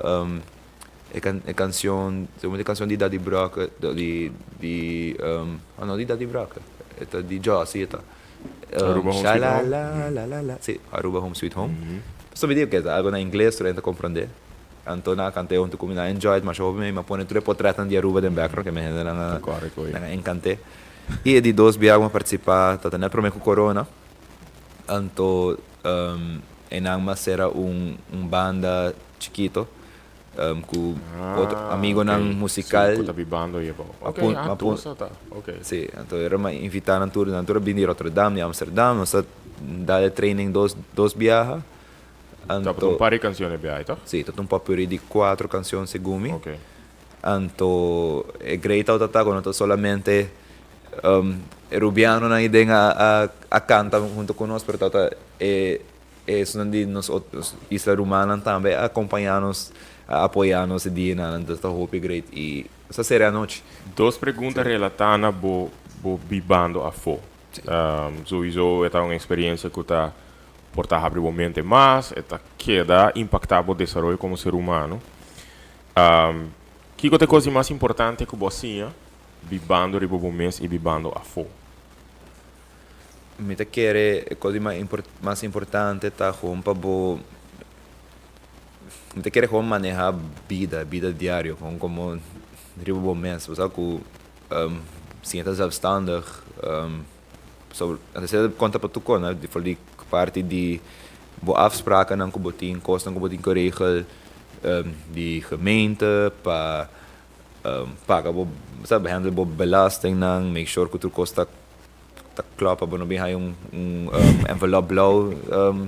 e kan e kanshon segun e kanshon di Daddy Brokke di di oh no di Daddy Brokke e ta di Jossy e ta Aruba Home Sweet Home? Shalalalalala si Aruba Home Sweet Home pasobra mi di oke ta algo na ingles tur hende ta komprende anto nan a kant'e huntu ku mi nan a enjoy masha hopi mi a pone tur e potretnan di Aruba den background ke mi hendenan a nan a enkant'e i e di dos biaha ku mi a partisipá ta ta nèt prome ku corona. Anto einan m'a sera un un banda chikito ku otro amigonan musical. Si, ku ta bibando ei abou. Ok, ah tur sa ta, ok. Si, anto era m'a invitá nan tur, nan tur a bini di Rotterdam, di Amsterdam, nos a dal e training dos dos biaha. Anto. Tabata un par di kanshon e biaha, toch? Si, tabata un potpourri di kuatro kanshon segun mi. Ok. Anto e great tabata ta ku no ta solamente E rubianonan ei den a a kanta hunto ku nos, pero tabata e esunnan di nos isla rumannan tambe a kompañá nos, a apoyá nos e dianan, entonces ta hopi great i nos a sera anochi. Dos pregunta relatá na bo bo bibando afó. Souiso e ta un eksperiencia ku ta por ta habri bo mente mas, e ta keda impaktá bo desaroyo komo ser humano. Kiko ta e kos di mas importante ku bo a siña Bibando riba bo mes i bibando afó. Mi ta kere e kos di mas importante ta gewoon pa bo, mi ta kere gewoon maneha bida, bida diario, gewoon komo riba bo mes. Bo sa ku siña ta zelfstandig, pasobra esei ta konta pa tur kos, no? For di parti di bo afsprakennan ku bo tin, kosnan ku bo tin ku regel di gemeente pa Paga bo, sa, handle bo belastingnan, make sure ku tur kos ta ta klòp pa bo no bin haña un un envelop blou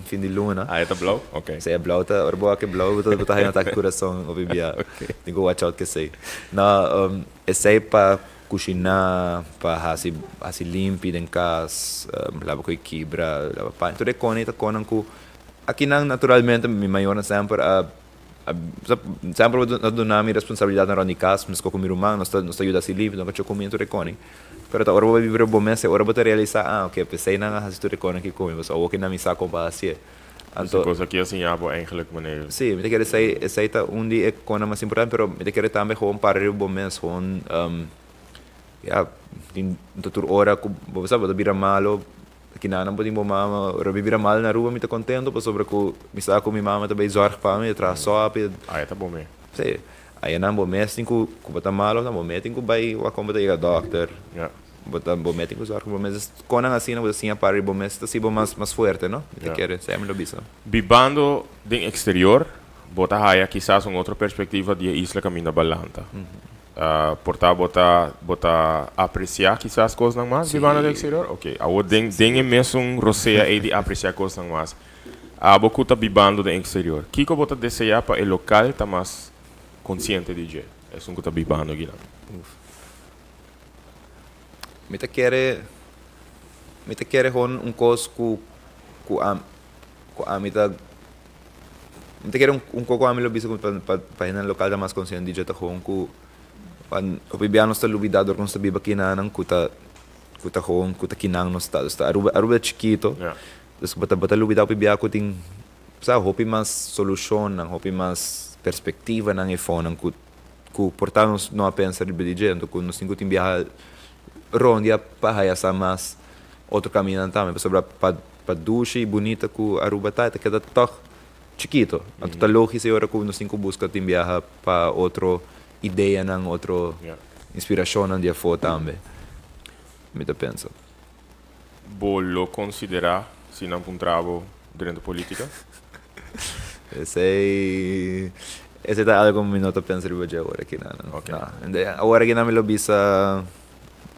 fin di luna. Ah, e ta blou? Ok. Si, e blou ta, ora bo wak e blou bo ta bo ta haña un atake kurason hopi bia. Ok. Tin ku watch out ku esei. No, esei pa kushiná, pa hasi hasi limpi den kas, laba ku e kibra, laba paña, tur e kos ei ta kosnan ku akinan naturalmente mi mayornan semper a Semper bo ta duna mi responsabilidatnan rònt di kas, meskos ku mi ruman, nos ta nos ta yuda hasi limpi, nos ta kacha kuminda tur e koni. Pero ta ora bo bai biba riba bo mes, e ora bo ta realisá, ah, oke, p'esei nan a hasi tur e koni aki ku mi, pasobra awor ki nan mi sa kon pa hasié. Anto. Kos aki a siña bo eigenlijk manera. Sí, mi ta kere esei, esei ta un di e konan mas importante, pero mi ta kere tambe gewoon para riba bo mes, gewoon, ya, tin ta tur ora ku bo sa bo ta bira malo. Kinanan por tin bo mama, ora mi bira mal na Aruba mi ta contento pasobra cu mi sa cu mi mama ta bay zorg pa mi, e traha sop. Aya ta bo me. Si, ayanan bo mes tin cu, cu bo ta malo bo mes tin cu bay wak con bo ta yega dokter. Ya. Bo ta, bo mes tin cu zorg pa bo mes. Dus conan asina bo ta siña para riba bo mes ta haci bo mas, mas fuerte, no? Mi ta kere, esei mi lo bisa. Bibando den exterior, bo ta haya kisas un otro perspectiva di e isla caminda balanta. Por ta bo ta bo ta apreciá kisas kosnan mas bibando den exterior? Ok, awor den den e mesun rosea ei di apreciá kosnan mas, abo ku ta bibando den exterior, kiko bo ta deseá pa e lokal ta mas konsiente di dje, esun ku ta bibando akinan? Uf. Mi ta kere, mi ta kere hon un kos ku ku a ku ami ta. Mi ta kere un koko ami lo bisa ku pa pa hendenan lokal ta mas konsiente di dje ta gewoon ku hopi bia nos ta lubida dor ku nos ta biba kinanan ku ta ku ta gewoon ku ta kinan nos ta. Dus ta Aruba Aruba ta chikito dus bo ta bo ta lubida hopi bia ku tin sa hopi mas solushonnan hopi mas perspektivanan e fonan ku. ku por ta nos no a pensa riba di dje, anto ku nos tin ku tin biaha rondia pa haya sa mas otro kamindanan tambe, pasobra pa pa dushi i bunita ku Aruba ta, e ta keda tòg chikito. Anto ta logis e ora ku nos tin ku buska tin biaha pa otro ideanan, otro inspirashonnan di afó tambe, mi ta pensa. Bo lo konsiderá si nan puntra bo drenta polítika? Esei esei ta algo mi no ta pensa riba dje awor aki nan. No. Awor aki nan mi lo bisa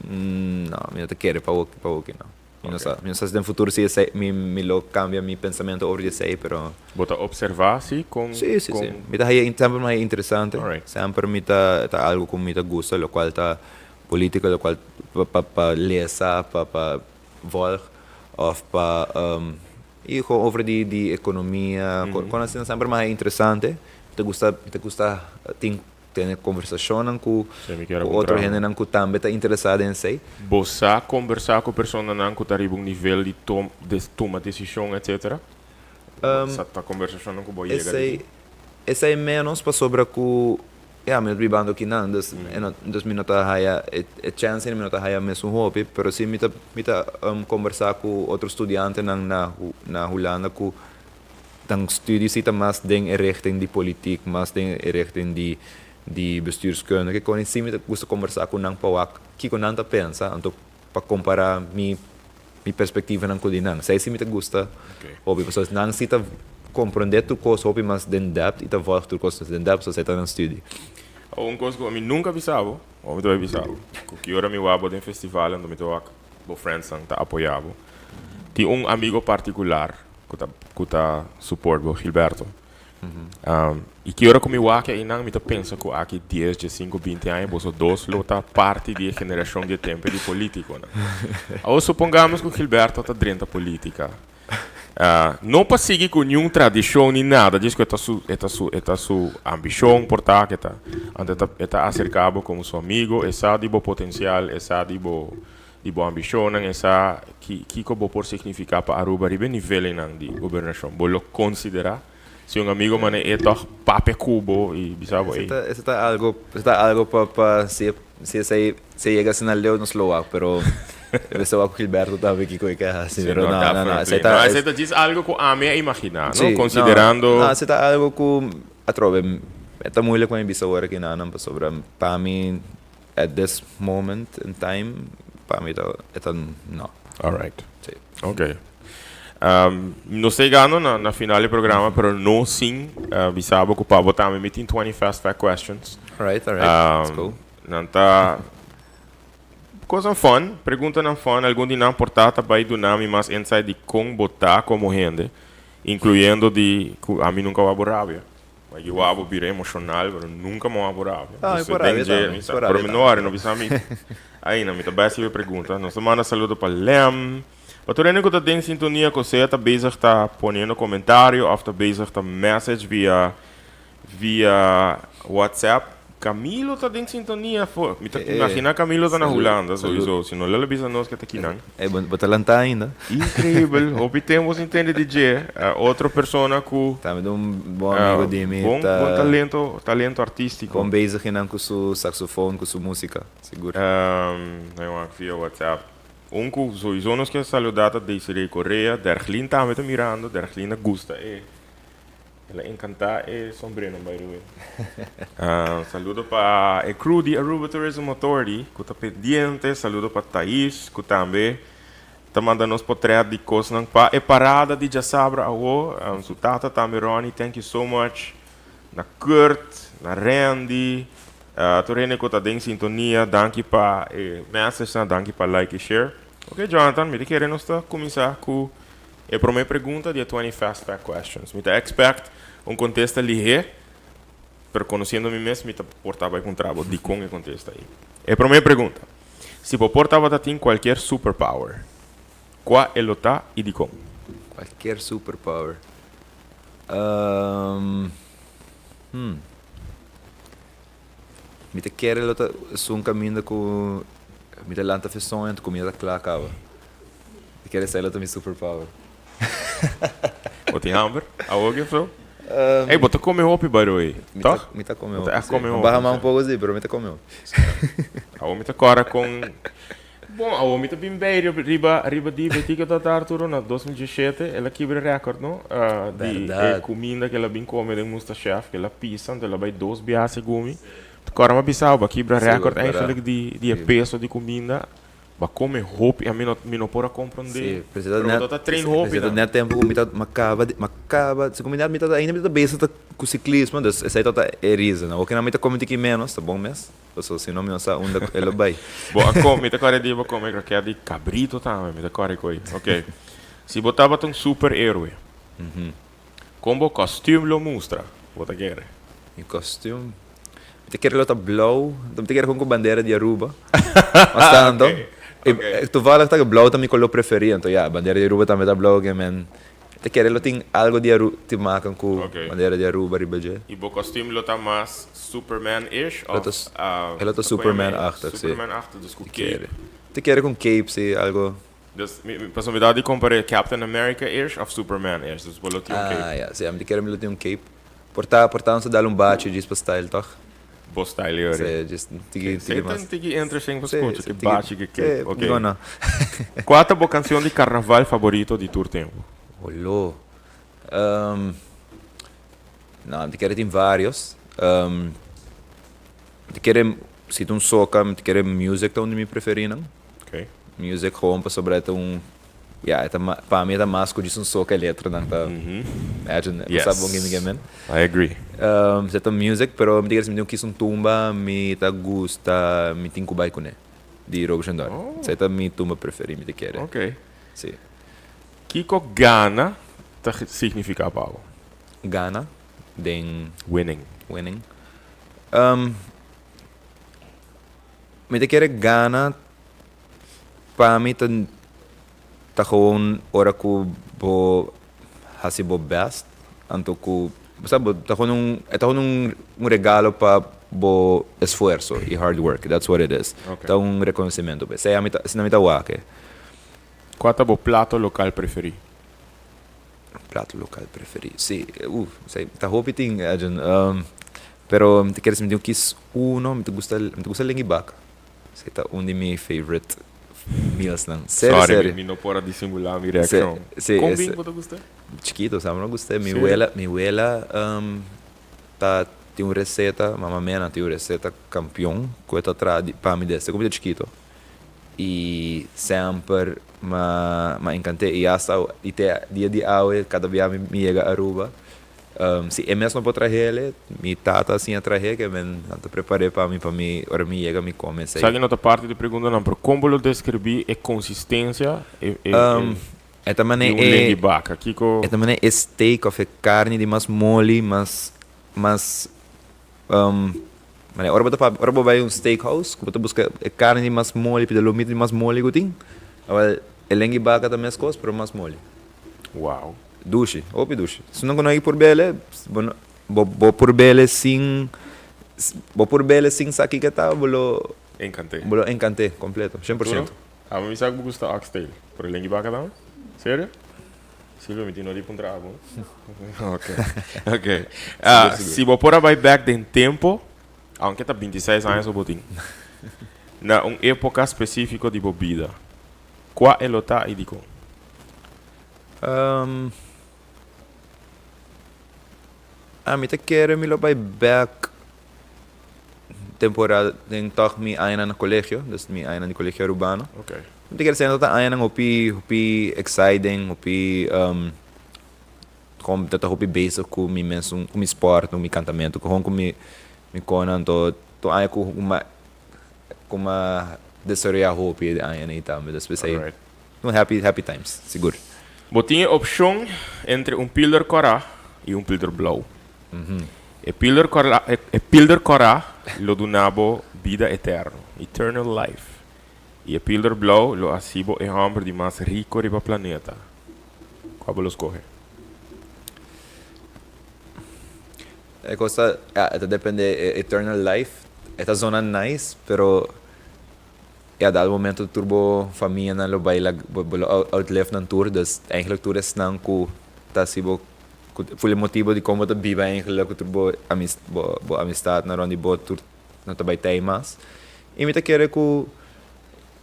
no, mi no ta kere pa awor pa awor aki no. Mi no sa, mi no sa si den futuro si esei mi mi lo kambia mi pensamentu over di esei pero. Bo ta observá si kon Si, si, si. Mi ta haya semper mi haya interesante. Semper mi ta ta algo ku mi ta gusta lokual ta Politica locual pa pa lesa, pa pa volg of pa y gewoon over di di economia, con asina semper mas interesante. Mi ta gusta mi ta gusta tin tene conversacionnan cu cu otro hendenan cu tambe ta interesa den esey. Bo sa conversa cu personanan cu ta riba un nivel di tom tuma decision etcetera? Sa ta conversacionnan cu bo yega di tin? Esey menos pasobra cu Ya, mi no ta bibando akinan, dus e no, dus mi no ta haya e e chance mi no ta haya mesun hopi, pero si mi ta mi ta kombersá ku otro studiantenan na na Hulanda ku nan studie si ta mas den e richting di politiek, mas den e richting di di bestuurskunde, ke kos, si mi ta gusta kombersá ku nan pa wak kiko nan ta pensa, anto pa kompará mi mi perspektivanan ku di nan. Esei si mi ta gusta hopi pasobra nan si ta komprondé tur kos hopi mas den dèpt i ta vòlg tur kos den dèpt pasobra esei ta nan studi. Un kos ku mi nunka bisa bo, o mi ta bai bisa bo, ku ki ora mi wak bo den festival anto mi ta wak bo friendsnan ta apoyá bo. Tin un amigo partikular ku ta ku ta support bo, Gilberto. I ki ora ku mi wak einan mi ta pensa ku aki dies, diesinku, binti aña boso dos lo ta parti di e generashon di e tempu di politikonan. Awor supongamos ku Gilberto ta drenta politika. No pa sigui ku niun tradishon ni nada, djis ku e ta su e ta su e ta su ambishon por ta ku e ta anto e ta e ta aserka bo komo su amigo, e sa di bo potensial, e sa di bo di bo ambishonnan, e sa ki kiko bo por signifiká pa Aruba riba e nivelnan di gobernashon. Bo lo konsiderá si un amigo mane e tòg papia ku bo i bisa bo, Esei ey. ta esei ta algo esei ta algo pa pa si e si esei si e yega asina leu nos lo wak pero e mester wak ku Gilberto tambe kiko e ke hasi Si, pero no, no no no definitely. esei No, ta esei ta djis algo ku ami a imaginá, no? Si, no Konsiderando. no esei ta algo ku atrobe e ta moeilijk pa mi bisa ora kinanan pasobra pa mi At this moment in time pa mi ta e ta no. Alright. Sí. Ok. Nos ta yegando na na final di programa pero no sin bisa bo ku pa bo tambe mi tin 20 fast fact questions. Alright, alright. Let's go. Nan ta kosnan fun, preguntanan fun, algun di nan por ta ta bai duna mi mas insight di kon bo ta komo hende, inkluyendo di ku ami nunka wak bo rabia. M'a yiwa bo bira emocional, pero nunca m'a wak bo rabia. Ah, mi por rabia tambe, mi por rabia Pero mi tambe. no wari, no bisa mi. Ainda, mi ta best riba e pregunta. Nos ta manda saludo pa Lem. Pa tur hende ku ta den sintonia ku sea ta bezig ta poniendo komentario òf ta bezig ta message via via WhatsApp. Camilo ta den sintonia for. Mi ta imagina Camilo ta na Hulanda sowieso. Si no lo bisa nos ke ta kinan. Ey, bo bo ta lantá ainda. Increíbel. Hopi tempo sin tende di dje. Otro persona ku. Tambe ta un bon amigo di mi. Bon bon talento, talento artístiko. Bon bezig einan ku su saxofon, ku su músika, sigur. Nan wak via WhatsApp. Un ku sowieso nos ke saludá ta Desiree Correa. Derglin tambe ta mirando. Derglin a gusta e. El a encanta e sombrero by the way. Saludo pa e crew di Aruba Tourism Authority cu ta pendiente. Saludo pa Thais cu tambe ta manda nos potret di cosnan pa e parada di djasabra awo. Su tata tambe Ronnie, thank you so much. Na Kurt, na Randy, tur hende cu ta den sintonia, danki pa e messagenan, danki pa like y share. Ok Jonathan, mi ta kere nos ta cuminsa cu E promé pregunta di e 20 Fast Fact Questions. Mi ta expect un kontesta lihé, pero konosiendo mi mes mi ta por ta bai puntra bo dikon e kontesta ei. E promé pregunta, Si bo por tabata tin kualkier superpower, kua e lo ta i dikon? Kualkier superpower? Ehm, hmm. Mi ta kere lo ta esun kaminda ku mi ta lanta feson en kumida ta kla kaba. Mi kere esei lo ta mi superpower. Bo tin hamber? Awor ke so? Ey, bo ta come hopi by the way, Mi ta, toch? mi ta come Bo ta hopi, echt sí. come Mi hopi, baha mas sí. un poco sí, pero mi ta come hopi. Awor mi ta corda con Bon, awor mi ta bin bij riba riba di Betico Tata Arturo na 2017, el a kibra e record, no? Di e Berdad. cuminda cu el a bin come den Mustachef, cu el a pisa, anto el a bay dos biaha segun mi. Ta corda mi a bisa bo, bo a kibra Sí, bo record kibra. eigenlijk di di e Sí. peso di cuminda. Bo a come hopi, ami no mi no por a comprende. Sí, pero si ta Pero bo net, ta ta train si hopi ta dan. net tempo cu mi ta, mi a caba di, mi a caba, si cu mi net mi ta ainda mi ta bezig ta cu ciclismo, dus esey ta ta e reason. Awor cu mi ta come tiki menos, ta bon mes. Paso si no mi no sa unda el a bai. Bo a come, mi ta kore di bo come kroket di cabrito tambe, mi ta kore koe. Ok. Si bo tabata un super héroe, con bo costume lo mustra? Bo ta kere? Mi costume? Mi ta kere lo ta blauw, mi ta kere con cu bandera di Aruba. Mas tanto. Ok, ok. Toevallig ta cu blauw ta mi color preferi, anto ya, bandera di Aruba tambe ta blauw, ke men Ta kere lo tin algo di Aru te maken ku Ok. bandera di Aruba riba dje. I bo kostuum lo ta mas Superman-ish Lo of ta uh, e lo ta ta kon yama e? Superman-achtig, si. Superman-achtig, dus ku Te cape. kere. Te kere ku cape, si, algo. Dus mi mi pasobra mi ta di kompar'é Captain America-ish of Superman-ish, dus bo lo tin un cape. Ah, ya, si, ami te kere mi lo tin un cape. Por ta, por ta nos ta dal un bachi djis pa style, toch? Bo style yori. Si, djis tiki, Si, tiki ta mas. tiki interesting pa Si, skucha, si, ki tiki, bachi, ki si, cape, ok. dikon no? Kua ta bo kansion di karnaval favorito di tur tempu? Oló. Um, no, mi ta kere tin varios. Um, mi ta kere, si ta un soca, mi ta kere music ta un di mi preferinan. Ok. Music gewoon pasobra e ta un, ya, e ta ma, pa mi e ta mas ku djis un soca e letranan ta, imagine, bo sa bon ke mi ke men. I agree. Um, si e ta music, pero mi ta kere si mi tin un kis un tumba, mi ta gusta, mi tin ku bai kuné, di Roby Shandor. Oh. Esei ta mi tumba preferi, mi ta kere. Ok. Si. Kiko gana ta signifiká pa bo? Gana den. Winning. Winning. Um, mi ta kere gana pa mi ta ta gewoon ora ku bo hasi bo best anto ku bo sa bo ta gewoon un e ta gewoon un un regalo pa bo esfuerso i hard work that's what it is. Okay. Ta un reconocimento pues. Esei ami ta asina mi ta wak e. Kua ta bo plato lokal preferí? Plato lokal preferí? Sí, uf, esei ta hopi tin, Edwin. Pero mi ta kere si mi tin ku kis uno, mi ta gusta, mi ta gusta lengui baka. Esei ta un di mi favorite mealsnan. Serio, Sorry, serio. mi no por a disimulá mi reakshon. Sí, Kon es bin bo ta gusta? Chikito, sa mi no gusta. Mi Serio? wela, mi wela ta tin un receta, mama Mena tin un receta kampion ku e ta traha di pa mi desde ku mi ta chikito. I semper m'a m'a encant'é i hasta i te dia di awe kada bia mi mi yega Aruba si e mes no por trah'el mi tata a siña trah'é ke men nan ta prepar'é pa mi pa mi ora mi yega mi come esei. Esaki no ta parti di preguntanan pero kon bo lo deskribí e konsistensia e e E ta di manera un e lengui baka? Kiko e ta manera e steak of e karni di mas moli mas mas Manera ora bo ta papia, ora bo bai un steakhouse ku bo ta buska e karni di mas moli, pida lomito di mas moli ku tin, awel e lengui baka ta meskos pero mas moli. Wow. Dushi, hopi dushi. Si no ku no a purbele, bo no, bo bo purbele sin, bo purbele sin sa kiko ta, bo lo. Enkant'é. Bo lo enkant'é kompleto, 100%. Abo mi sa ku bo gusta oxtail, pero e lengui baka tambe? Serio? Silvio, mi tin no di puntra abo. Ok, ok. Ah, si bo por a bai bek den tempo, aunke ta 26 aña so bo tin, na un epoca specifico di bo bida, cua e lo ta y dicon? Um, ami ta kere mi lo bai bek temporada den tòg mi añanan na colegio, dus mi añanan di Colegio Arubano. Ok. Mi ta kere sey ta añanan hopi hopi exciting, hopi kon ta hopi bezig ku mi mesun ku mi sport, ku mi kantamentu, ku mi mi konan anto tur aña ku ku m'a desaroyá hopi e añanan ei tambe. Dus p'esei Alright. un happy happy times, sigur. Bo tin e opshon entre un pilder kòrá i un pilder blou. E pilder kòrá e pilder kòrá lo duna bo bida eterno, eternal life, i e pilder blou lo hasi bo e hòmber di mas riko riba planeta. Kua bo lo skohe? E kos ta, ya, e ta depende, e eternal life e ta zona nice, pero ya dado momento tur bo famianan lo bai lag bo lo outlive nan tur, dus eigenlijk tur esnan ku ta hasi bo. Ku ful e motibo di kon bo ta biba eigenlijk ku tur bo amis bo bo amistatnan rònt di bo tur no ta bai tei mas. I mi ta kere ku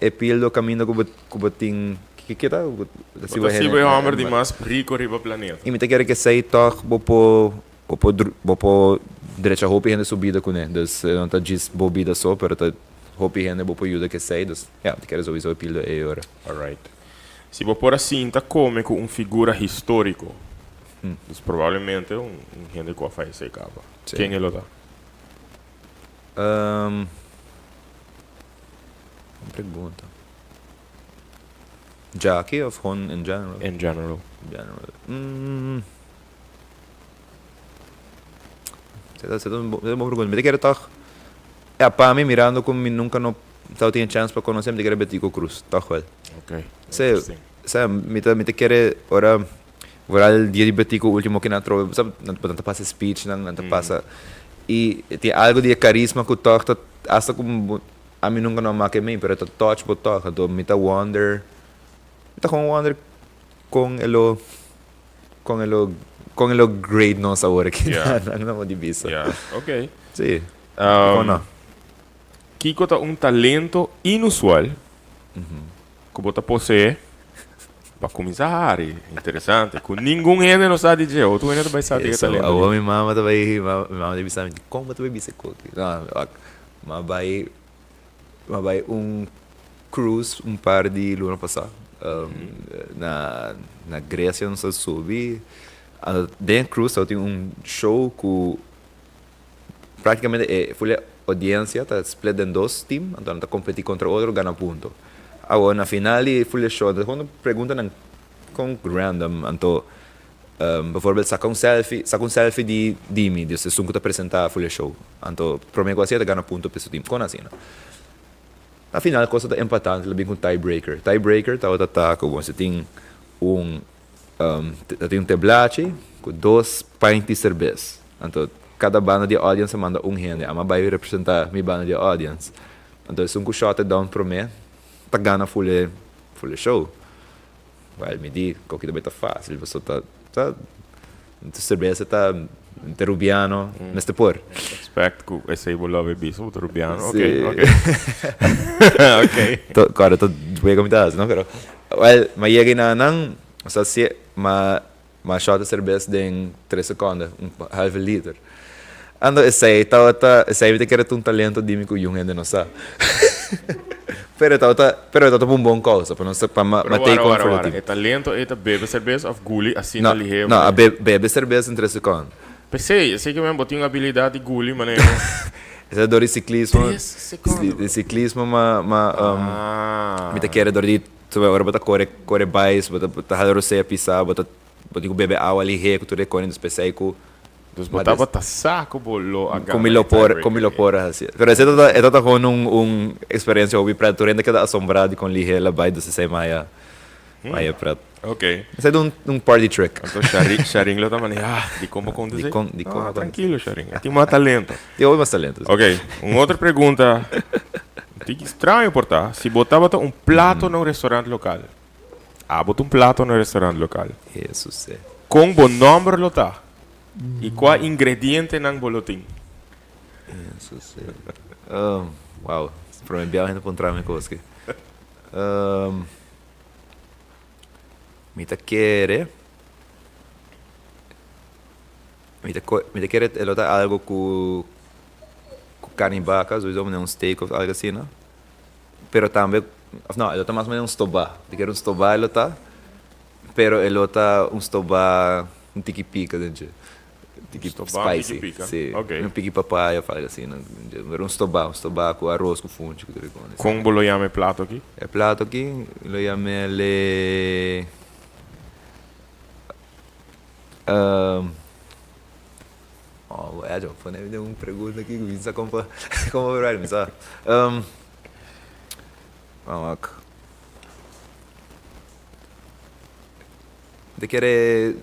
e pildo kaminda ku bo ku bo tin ki ki ta bo ta Bo ta siba e hòmber di mas riko riba planeta. I mi ta kere ku esei tòg bo por bo por bo por drecha hopi hende su bida kuné. Dus e no ta djis bo bida so pero ta hopi hende bo por yuda ku esei. Dus ya mi ta kere souiso e pildo ei ora. Alright. Si bo por a sinta come cu un figura historico, dus probablemente un hende cu a fayece caba, ken e lo ta? Um, un pregunta. Djaki of gewoon in general? In general. In general. Mm. Esei ta un bon pregunta. Mi ta kere tòg, ya, pa mi, mirando ku mi nunka no tabatin e chèns pa konosé, mi ta kere Betico Croes, tòg wèl. Ok, Sí, interesting. sa, mi ta, mi ta kere ora, vooral dia di Betico último ku nan trobe, sa, nan nan ta pasa speechnan, nan ta pasa, i tin algu di e karisma ku tòg ta, asta ku ami nunka no a make mei, pero e ta touch bo tòg. Anto mi ta wonder, mi ta gewoon wonder kon e lo. Con e lo con e lo grade nos awor aki Yeah. na na di bisa. Yeah, ok. Sí. Um, Con no? Kiko ta un talento inusual ku bo ta poseé? Pa kuminsá hari, interesante, ku ningun hende no sa di dje, otro hende ta bai sa di e Eso, talento awor di. mi mama ta bai, mi mama ta bisa mi, kon bo ta bai bisa e koki? No, wak, m'a bai M'a bai un cruise un par di luna pasá na na Grecia nos a subi. Anto den e cruise tabatin un show ku práktikamente e full e audiencia ta split den dos team anto nan ta kompetí kontra otro gana punto. Awor na final di e full e show nan ta pone preguntanan kon random anto Bijvoorbeeld saka un selfie, saka un selfie di di mi, dus esun ku ta presentá full e show. Anto promé ku hasié ta gana punto pa su team. Kon asina? Na final kos ta empatá, anto lo bin ku un tie breaker. Tie breaker tabata ta ku bo tin un ta tin un teblachi ku dos pint di serbes. Anto kada banda di audience a manda un hende. Ami a bai representá mi banda di audience. Anto esun ku shot e down promé ta gana full e full e show. Well, mi di, koki ta bai ta fácil, paso ta, ta, tu serbesa ta te rubiano, mester por. Expect ku esei bo lo haber bisto, bo ta rubiano, ok, Sí. ok. Ok. To, kòrda ta wega mi ta hasi, no? Pero, well, m'a yega einan, osea, si, m'a, m'a shòt e serbes den tres sekonde, un halve liter. Anto esei tabata, esei mi ta kere ta un talento di mi ku yun hende no sa. Pero e tabata, pero e tabata pa un bon kousa, pa nos pa Pero mat'é wara, kon wara, for wara, di. e talento ei ta bebe serbes òf guli asina No, lihé no, a manera? be bebe serbes en tres sekònde. P'esei, esei ke men bo tin un abilidat di guli manera. Esei dor di siklismo, Tres sekònde, bro. di siklismo ma ma Ah. mi ta kere dor di, ora bo ta kore kore bais, bo ta bo ta hala rosea pisa, bo ta Bo tin ku bebe awa lihé ku tur e kos, entonces p'esei ku. Dus bo tabata sa ku bo lo a Ku mi gana lo e por, tiebreaker ku mi lo ei. por a hasi. Pero esei tabata, e tabata gewoon un un eksperensia hopi pret. Tur hende keda asombrá di kon lihé el a bai, dus esei maya, maya pret. Ok. Esei ta un un party trick. Anto Sharin, Sharin lo ta manera, ah, dikon bo konta esei? Dikon, dikon Ah, bo konta esei? trankilo Sharin, e tin mas talento. Tin hopi mas talento, si. Ok, un otro pregunta, un tiki straño por ta, si bo tabata un plato na un restaurant lokal, Abo ta un plato na restaurant local. Hesus e. Con bo nomber lo ta? Y cua ingredientenan bo lo tin? Hesus e. Um, wow. Prome biaha hende puntra mi cos aki. Um, mi ta kere, mi ta mi ta kere e lo ta algo cu, cu carni baca, sowieso manera un steak of algo asina. Pero tambe, of no, e lo ta mas manera un stobá. Di kere un stobá e lo ta, pero e lo ta un stobá un tiki pika den dje. Tiki Stobá un tiki spicy, pika, si. ok. Un piki papaya of algo asina den dje. Pero un stobá, un stobá ku aros ku funchi ku tur e kos. Kon bo lo yama e plato aki? E plato aki lo yam'el Oh, bo Edjo, pone mi den un pregunta aki ku mi sa kon pa kon pa prepará, mi sa. Ban wak. Mi ta kere,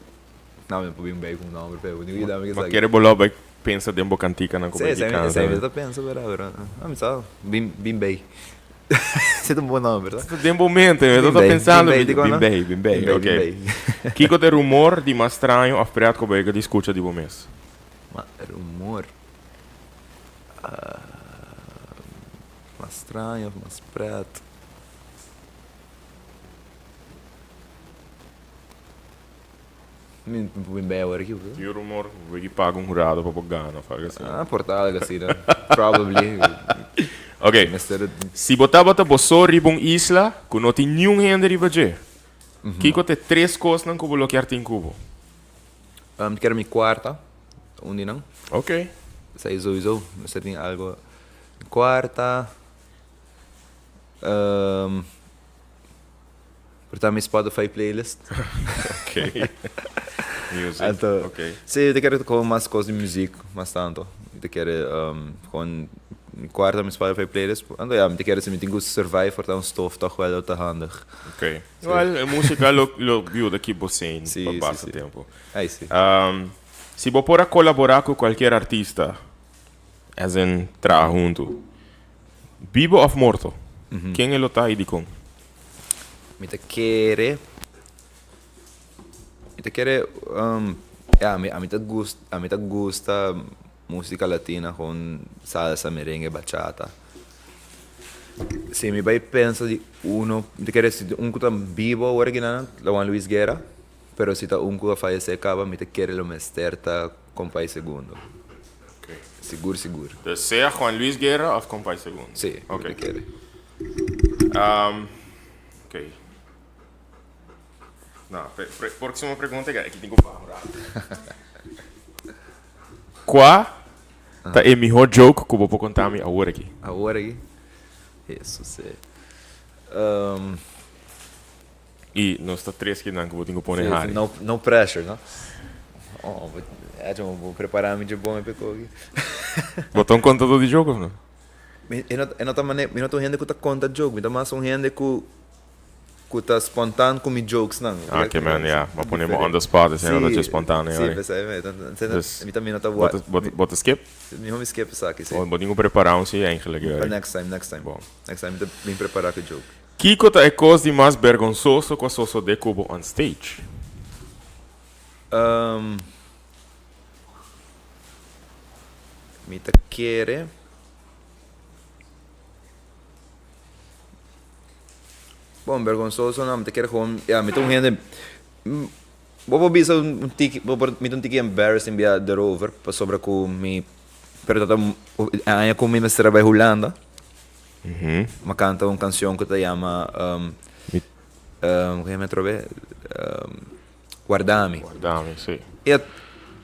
no, mi no por bin bay ku un nomber p'e, bo tin ku yuda mi ku Ma esaki. kere bo lo bay pensa den bo kantikanan ku Sí, bay di esei kanta. mi ta pensa, pero, no, mi sa, bin bin bay. Esei ta un bon nomber, no? Den bo mente, mi ta pensando. Bin bay, bin bay, ok. Kiko ta e rumor di mas straño of pret ku bo yega di skucha di bo mes? Rumor mas straño of mas pret? Mi bin bay awor aki. Tin un rumor ku bo ki paga un hurado pa bo gana of algo asina. Ah, por ta algo asina. Probably. Ok. Mester. Si bo tabata bo so riba un isla ku no tin niun hende riba dje, kiko ta e tres kosnan ku bo lo kier tin ku bo? Mi kier mi kuarta, un di nan. Ok. Esei souiso. Mester tin algo. Kuarta. Por ta mi Spotify playlist. Ok. Music. Anto, Ok. sí, mi ta kere gewoon mas kos di muziek, mas tanto. Mi ta kere gewoon mi kuarta mi Spotify playlist. Anto ya, mi ta kere si mi tin ku survive por ta un stof toch wel lo ta handig. Ok. Wel, e musika lo lo yuda keep bo sane Sí, pa sí, basta sí. tempo. Ai sí. Si bo por a kolabora ku kualkier artista, as in traha huntu, bibo of morto, ken e lo ta i dikon? Mi ta kere, mi ta kere, ya, ami ami ta gus ami ta gusta musica latina con salsa, merengue, bachata. Si mi bai pensa di uno, mi ta kere si un ku ta bibo awor aki nan ta Juan Luis Guerra, pero si ta un ku a fayesé kaba mi ta kere lo mester ta Compay Segundo. Sigur sigur. Dus sea Juan Luis Guerra of Compay Segundo? Sí, mi ta kere. Ok. No, próximo pregunta que aquí tengo pa un rato. Kua ta e mihó joke ku bo por konta mi awor aki? Awor aki? Hesus eh. I nos ta tres kinan ku bo tin ku pone hari. No, no pressure, no? Oh, bo, Edwin, bo prepara mi dje bon e peko aki. Bo ta un kontadó di joke of no? Mi, e no, e no ta mane, mi no ta un hende ku ta konta joke, mi ta mas un hende ku ku ta spontaan ku mi jokesnan. Ah, ke men, ya. Bo a pone bo on the spot, esei no ta dje spontáneo Sí, ari. p'esei mi, Dus, mi tambe no ta bo ta, bo ta, bo ta skip? Mihó mi skip esaki, sí. Bo tin ku prepara un sí eigenlijk, Pa ari. next time, next time. Bon. Next time mi ta bin prepara ku joke. Kiko ta e kos di mas bergonsoso ku a sosodé ku bo on stage? Um, mi ta kere. Bon, bergonsoso no, mi ta kere gewoon, ya, mi ta un hende, bo por bisa un tiki, bo por, mi ta un tiki embarrassing bia derover, pasobra ku mi, pero ta ta e aña ku mi mester a bai Hulanda, mi a kanta un kanshon ku ta yama, ku yama atrobe? Wardami. Wardami, si. I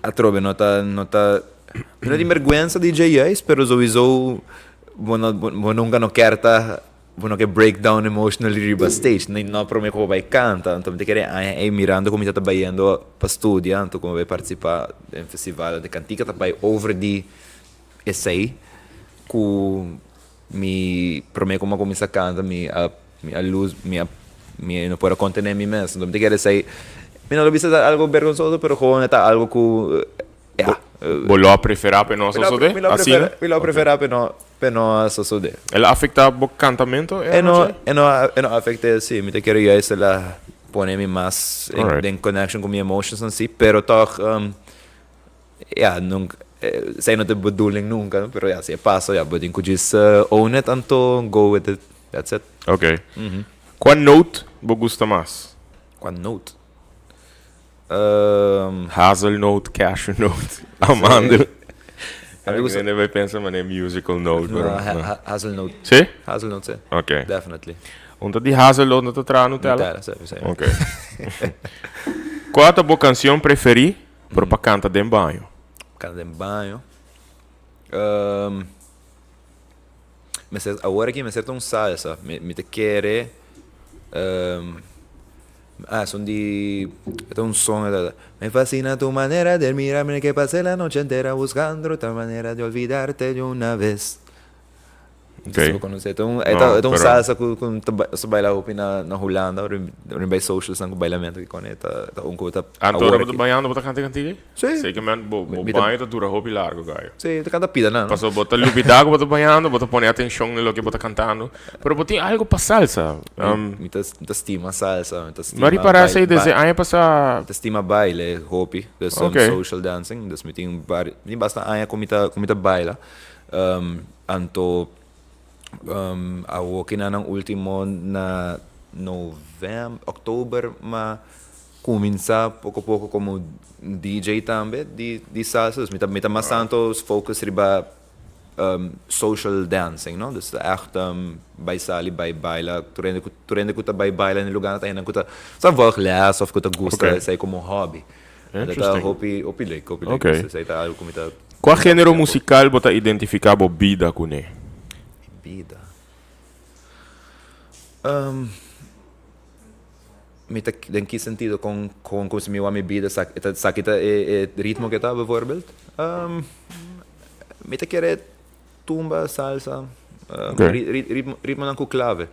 atrobe no ta, no ta, mi no tin bergwensa di dje juist, pero souiso bo no, bo nunka no kier ta, bo no ke break down emotionally riba stage, ni no prome ku bo bai kanta, anto mi ta kere aña ei mirando ku mi ta ta bayendo pa studia, anto ku mi bai partisipa den festival di kantika ta bai over di esei ku Mi prome ku mi a kuminsá kanta mi a mi a lose mi a mi no por a kontené mi mes. Enton mi ta kere esei mi no lo bisa ta algo bergonsoso pero gewoon e ta algo ku ya. Bo lo a preferá pa e no a sosodé? Mi lo a preferá mi lo a preferá pa e no pa e no a sosodé. El a afektá bo kantamento e anochi? E no e no a afekt'é si. Mi ta kere juist el a pone mi mas den connection ku mi emotions en si pero tòg Ya, nunca, esei no ta e bedoeling nunca, pero ya, si e pasa, ya, bo tin cu djis own it anto go with it, that's it. Ok. Cua noot bo gusta mas? Cua noot? Hazelnoot, cashew noot, amandel. A mi gusta. Hende bay pensa manera musical note, pero no. Hazelnoot. Si? Hazelnoot, si. Ok. Definitely. Un ta di hazelnoot no ta traha Nutella? Nutella, si, si. Ok. Cua ta bo cancion preferi Pero pa canta den baño. Canta den baño. Mester, awor aki mester ta un salsa. Mi, mi ta kere, ah, esun di, e ta un son, e ta, Me fascina tu manera de mirarme que pasé la noche entera buscando otra manera de olvidarte de una vez. Okay. Si bo conoce. Ta un, e ta, No, e ta un pero salsa cu, cu ta ba- sa baila hopi na, na Hulanda, rin bij socials nan cu bailamento ki con e ta, ta un cu ta Anto ora awor bo ta aki. bañando bo ta canta e cantica ei? Sí. Zeker men bo bo Mi ta, baño ta dura hopi largo gayo. sí, ta canta pida nan, no? Paso bo ta lubida cu bo ta bañando, bo ta pone atencion na loke bo ta cantando. Pero bo tin algo pa salsa. Mi, mi ta, mi ta stima salsa, mi ta Mi a stima ripara bai, esei desde ba, aña pasa. mi ta stima baile hopi, dus Ok. social dancing, dus mi tin vari, mi tin basta aña cu mi ta, cu mi ta baila. Anto awo kinan nan ultimo na novem oktober m'a kuminsá poko poko komo DJ tambe di di salsa dus mi ta mi ta mas tanto focus riba social dancing no dus ta ègt bai sali bai baila tur hende ku tur hende ku ta bai baila na e lugar ta hende ku ta sa volg les òf ku ta gusta esei komo hobby. Ta ta hopi hopi leuk hopi leuk Ok. esei ta algo ku mi ta Kua mi ta género tempo. musikal bo ta identifiká bo bida kuné? Mi bida. Um, mi ta den ki sentido kon kon kon si mi wak mi bida sa e ta sa kita e e ritmo ke ta bijvoorbeeld? Um, mi ta kere Tumba, salsa, ritmo, ritmonan ku klave.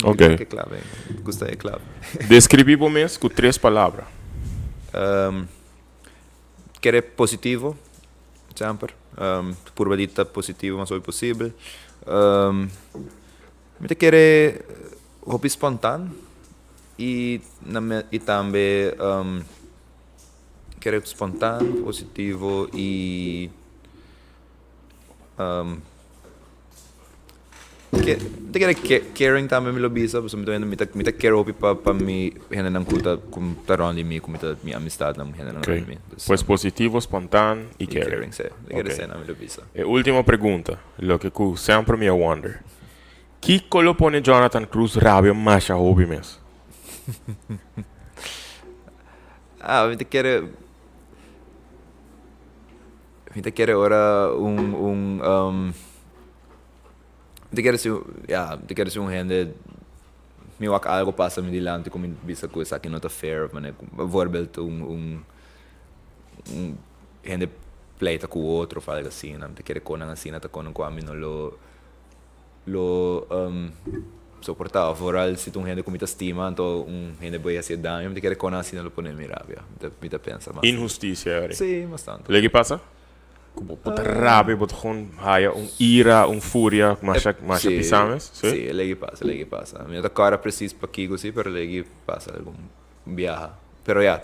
Ok. Ke klave, gusta e klave. Deskribí bo mes ku tres palabra. Kere positivo, semper. Purba di ta positivo mas hopi posibel. Mi ta kere hopi spontan i i tambe kere spontan, positivo i. Ke ta kere caring tambe mi lo bisa pasobra mi ta wende mi ta mi ta care hopi pa pa mi hendenan ku ta ku ta rond di mi ku mi ta mi amistadnan hendenan rond di mi. Pues positivo, spontan i I caring. caring si ta kere esei mi lo bisa. E ultimo pregunta, loke ku semper mi a wonder, kiko lo pone Jonathan Cruz rabia masha hopi mes? Ah mi ta kere. Mi ta kere ora un un mi ta kere si ya mi ta kere si un hende mi wak algo pasa mi dilanti ku mi bisa ku esaki no ta fair of manera ku bijvoorbeeld un un un hende pleita ku otro of algo asina mi ta kere konan asina ta konan ku ami no lo lo soportá of vooral si ta un hende ku mi ta stima anto un hende bai hasié daño mi ta kere kon asina lo pone mi rabia mi ta mi ta pensa mas Inhustisia eri. Sí mas tanto. Legi pasa ku bo bo ta rabia bo ta gewoon haya un ira un furia masha masha Sí pisá mes sí? sí legi pasa legi pasa mi no ta kòrda presis pakiko sí pero legi pasa algun biaha pero ya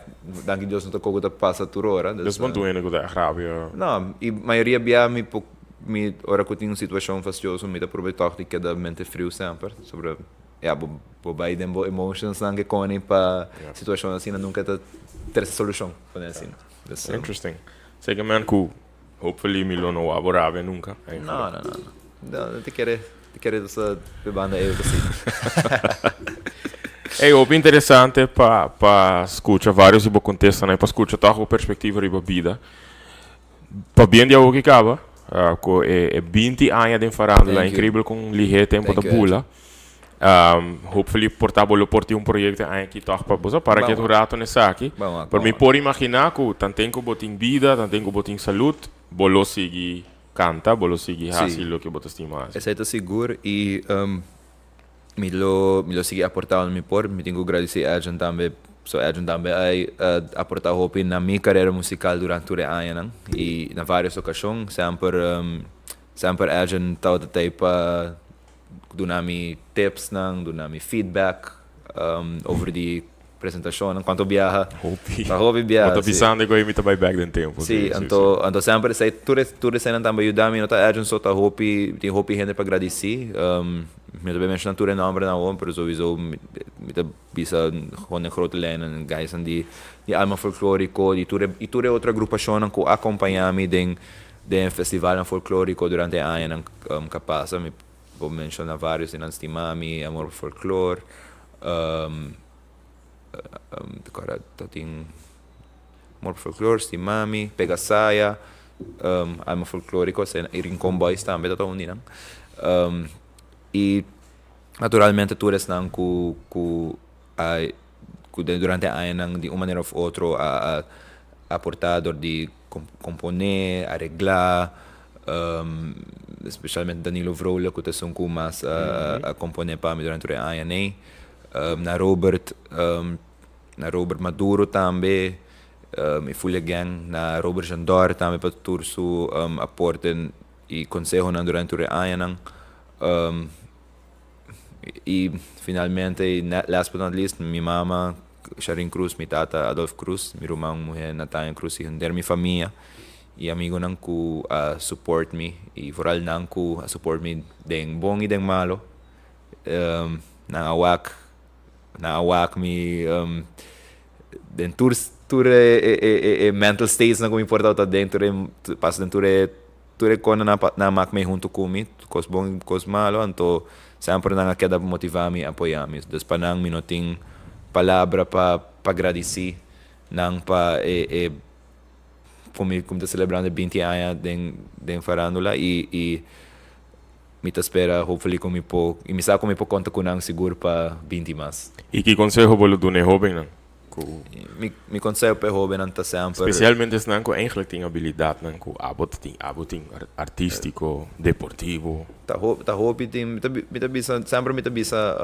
danki Dios no ta koko ta pasa tur ora dus bo no ta un hende ku ta rabia. No y mayoria biaha mi por mi ora ku tin un situashon fastioso mi ta probe tòg di keda mente friu semper sobre ya bo bo bai den bo emotionsnan ke koni pa situashon asina nunka ta trese solushon pone asina dus. Interesting. Seke men ku hopefully mi lo no wak bo rabia nunka. No no no no no te kere te kere sa pe banda ei ota si. Ey hopi interesante pa pa skucha varios di bo kontestanan y pa skucha tòg bo perspektiva riba bida. Pabien di awo ki kaba ku e e binti aña den farandula Thank you. inkribel kon lihé tempo ta Thank you, bula. Hopefully por ta bo lo por tin un proyekto e aña aki tòg pa bo sa para Ban ke un wak. rato n'esaki. Ban wak, Pero ban mi wak. por imaginá ku tanten ku bo tin bida, tanten ku bo tin salud, bo lo sigui kanta, bo lo sigui hasi Sí. loke bo ta stima hasi. Esei ta sigur i Mi lo mi lo sigui aportá unda mi por. Mi tin ku gradisí Edjean tambe, so Edjean tambe a aportá hopi na mi karera musikal durante tur e añanan i na vários okashon. Semper semper Edjean tabata t'ei pa duna mi tipsnan, duna mi feedback over di presentashonnan. Kuantu biaha? Hopi. Ta hopi biaha, Bo ta si. bisando ku mi ta bai bèk den tempu. Si, anto anto semper esei tur e tur eseinan tambe a yuda mi. No ta Edjean so, ta hopi tin hopi hende pa gradisí. Mi no ta bay menshoná tur e nòmbernan awor, pero souiso mi mi ta bisa gewoon den grote lijnen guysnan di di Alma Folklóriko, di tur e i tur e otro agrupashonnan ku a akompañá mi den den e festivalnan folklóriko durante e añanan ku a pasa. Mi por menshoná vários di nan, Stimami, Amor pa Folklor, Kora ta tin Amor pa Folklor, Stimami, Pegasaya, Alma Folklóriko, i Rincon Boys tambe ta ta un di nan. I naturalmente tur esnan ku ku a ku durante e añanan di un manera òf otro a aportá dor di komponé, areglá. Especialmente Danilo Vrolijk, ku ta esun ku mas a komponé pa mi durante tur e añanan ei. Na Robert, na Robert Maduro tambe, e Fulia Gang, na Robert Jandor tambe pa tur su aporte i konsehonan durante tur e añanan. I finalmente i last but not least, mi mama Sharine Cruz, mi tata Adolf Cruz, mi ruman muhé Natania Cruz i henter mi famia i amigonan ku a support mi i vooral nan ku a support mi den bon i den malo. Nan a wak, nan a wak mi den tur tur e mental statesnan ku mi por tabata den, tur e pasa den tur e tur e kosnan nan a mak mi huntu ku mi, kos bon i kos malo, anto semper nan a keda motiva mi, apoya mi. Dus pa nan mi no tin palabra pa pa gradisi nan pa e e ku mi ku mi ta selebrando e binti aña den den farandula i i mi ta spera hopefully ku mi por i mi sa ku mi por konta ku nan sigur pa binti mas. I ki konseho bo lo duna e hobennan ku. Mi mi konseho pa e hobennan ta semper. Spesialmente esnan ku eigenlijk tin abilidatnan ku abo ta tin, abo tin artístiko, deportivo. Ta ta hopi tin mi ta mi ta bisa semper mi ta bisa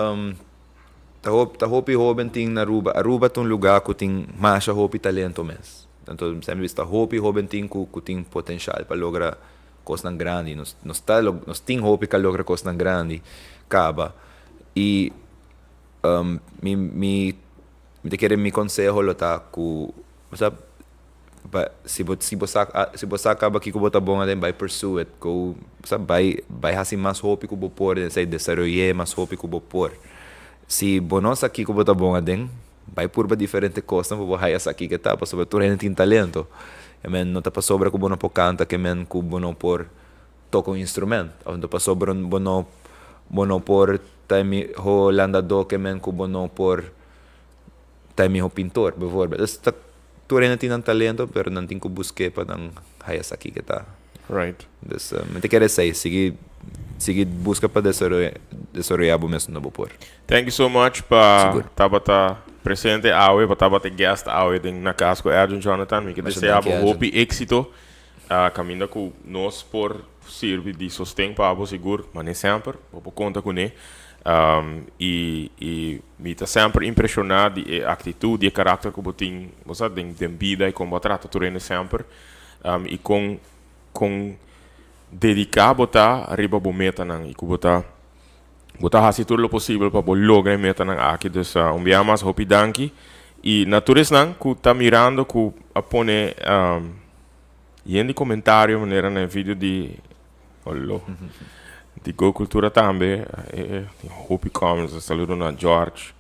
ta hopi ta hopi hoben tin na Aruba. Aruba ta un luga ku tin masha hopi talento mes. Anto mi semper bisa ta hopi hoben tin ku ku tin potenshal pa logra kosnan grandi. Nos nos ta nos tin hopi ku a logra kosnan grandi kaba i mi mi mi ta kere mi konseho lo ta ku bo sa ba si bo si bo sa si bo sa kaba kiko bo ta bon aden bai pursue it go bo sa bai bai hasi mas hopi ku bo por den esei desaroy'é mas hopi ku bo por. Si bo no sa kiko bo ta bon aden Bai purba diferente kosnan pa bo haya sa kiko ta, pasobra tur hende tin talento. E men no ta pasobra ku bo no por kanta ke men ku bo no por toka un instrument, òf no ta pasobra bo no bo no por ta e miho landadó ke men ku bo no por ta e miho pintor, bijvoorbeeld. Dus ta tur hende tin nan talento, pero nan tin ku busk'é pa nan haya sa kiko ta. Right. Dus mi ta kere esei, sigui sigui buska pa desaroya desaroya bo mes unda bo por. Thank you so much pa Sigur. tabata presente awe, pa tabata guest awe den Na Cas cu Edwin Jonathan. Mi ke Masha desea danki bo Edwin. hopi exito caminda cu nos por sirbi di sosten pa bo sigur, mane semper bo por conta cune. Y y mi ta semper impresiona di e actitud, di e karakter cu bo tin, bo sa, den den bida y con bo a trata tur hende semper. I kon kon dediká bo ta riba bo metanan i ku bo ta bo ta hasi tur lo posibel pa bo logra e metanan aki. Dus un bia mas hopi danki i na tur esnan ku ta mirando ku a pone yen di komentario manera na e video di Olo di Go Cultura tambe tin hopi comments. Saludo na George.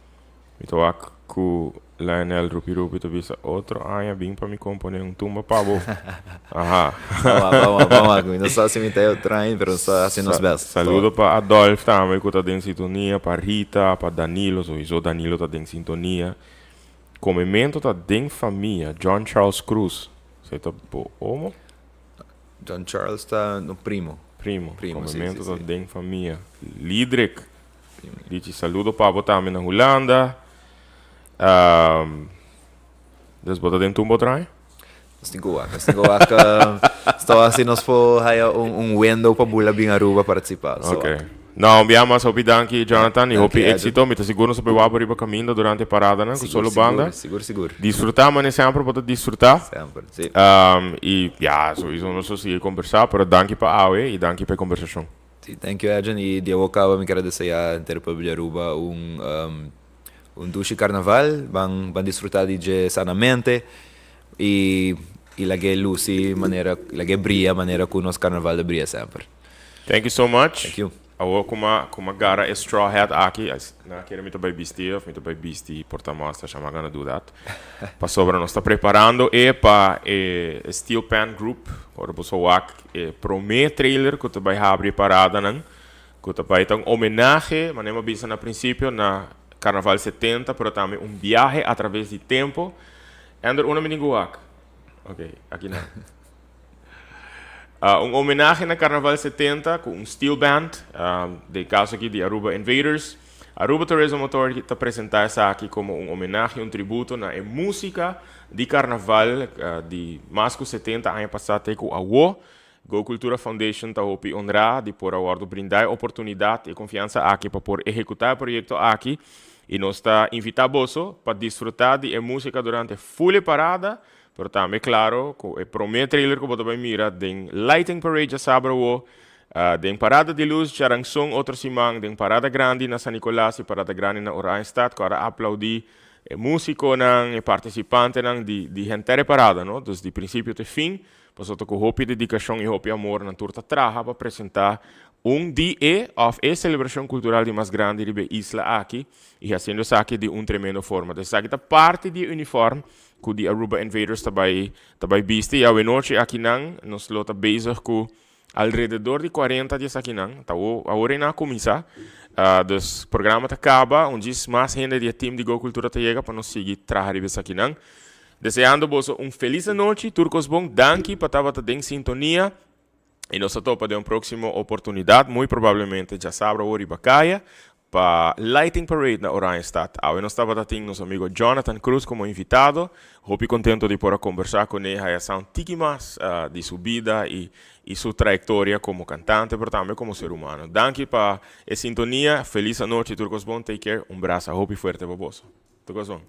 Mi ta wak ku Lionel Rupi Rupi ta bisa otro aña bin pa mi kompone un tumba pa bo. Aha. Ban wak, ban wak. Mi no sa si mi ta e otro aña, pero nos ta hasi nos best. Saludo pa Adolf tambe ku ta den sintonia, pa Rita, pa Danilo, sowieso Danilo ta den sintonia. Komemento ta den famia, John Charles Cruz. Esei ta bo omo? John Charles ta no primo. Primo. Primo, si, si, si. Komemento ta den famia. Lidrick. Dichi saludo pa bo tambe na Hulanda. Dus bo ta den tumba otro aña? Nos tin ku wak, nos tin ku wak. Sta wak si nos por haya un un window pa bula bin Aruba participa. So Ok. No, un bia mas hopi danki Jonathan y hopi exito. Mi ta sigur nos a por wak bo riba caminda durante e paradanan cu solo banda. Sigur, sigur. Disfruta mane semper bo ta disfruta. Semper, si. Y ya, sowiso nos lo sigui conversa, pero danki pa awe y danki pa e conversacion. Sí, thank you Edwin y di awo caba mi kier a desea henter pueblo di Aruba un un dushi carnaval, ban ban disfruta di dje sanamente y y lag'e luci manera lag'e bria manera cu nos carnaval ta bria semper. Thank you so much. Thank you. Awo cu m'a cu m'a gara e straw hat aki, nan a kere mi ta bay bisti of mi ta bay bisti portamuestra, I'm not gonna do that. Pasobra nos ta preparando e pa e Steel Pan Group, ora boso wak e prome trailer ku ta bai habri e paradanan, ku ta bai ta un homenahe, manera mi a bisa na prinsipio, na Carnaval 70, pero tambe un biahe a traves di tempo. Ender, unda mi tin ku wak? Ok, aki nan. Un homenahe na Carnaval 70 ku un steel band, den kaso aki di Aruba Invaders. Aruba Tourism Authority ta presenta esaki komo un homenahe, un tributo na e músika di Carnaval di mas ku 70 aña pasá te ku awo. Go Cultura Foundation ta hopi honra di por a wordo brinda e oportunidad y confiansa aki pa por ehecuta e proyecto aki y nos ta invita boso pa disfruta di e musica durante full e parada, pero tambe claro cu e prome trailer cu bo ta bay mira den Lighting Parade djasabra awo, den Parada di Luz djaranson otro siman, den Parada Grandi na San Nicolas y Parada Grandi na Oranjestad cu a aplaudi e musiconan, e participantenan di henter e parada, no? Dus di principio te fin. Pasobra ku hopi dedikashon i hopi amor nan tur ta traha pa presentá un di e òf e selebrashon kultural di mas grandi riba e isla aki i hasiendo esaki di un tremendo forma. Entonces esaki ta parti di e uniform ku di Aruba Invaders ta bai ta bai bisti i awenochi akinan nos lo ta bezig ku alrededor di 40 di esakinan. Ta awor ei nan a kuminsá. Dus programa ta kaba un djis mas hende di e team di Go Cultura ta yega pa nos sigui traha riba esakinan. Deseando boso un felis anochi, tur cos bon, danki pa tabata den sintonia y nos ta topa den un proximo oportunidad, muy probablemente djasabra awor riba caya, pa Lighting Parade na Oranjestad. Awe nos tabata tin nos amigo Jonathan Cruz como invitado, hopi contento di por a conversa cune, haya sa un tiki mas di su bida y y su trayectoria como cantante pero tambe como ser humano. Danki pa e sintonia, felis anochi, tur cos bon, take care, un brasa hopi fuerte pa boso. Tur cos bon.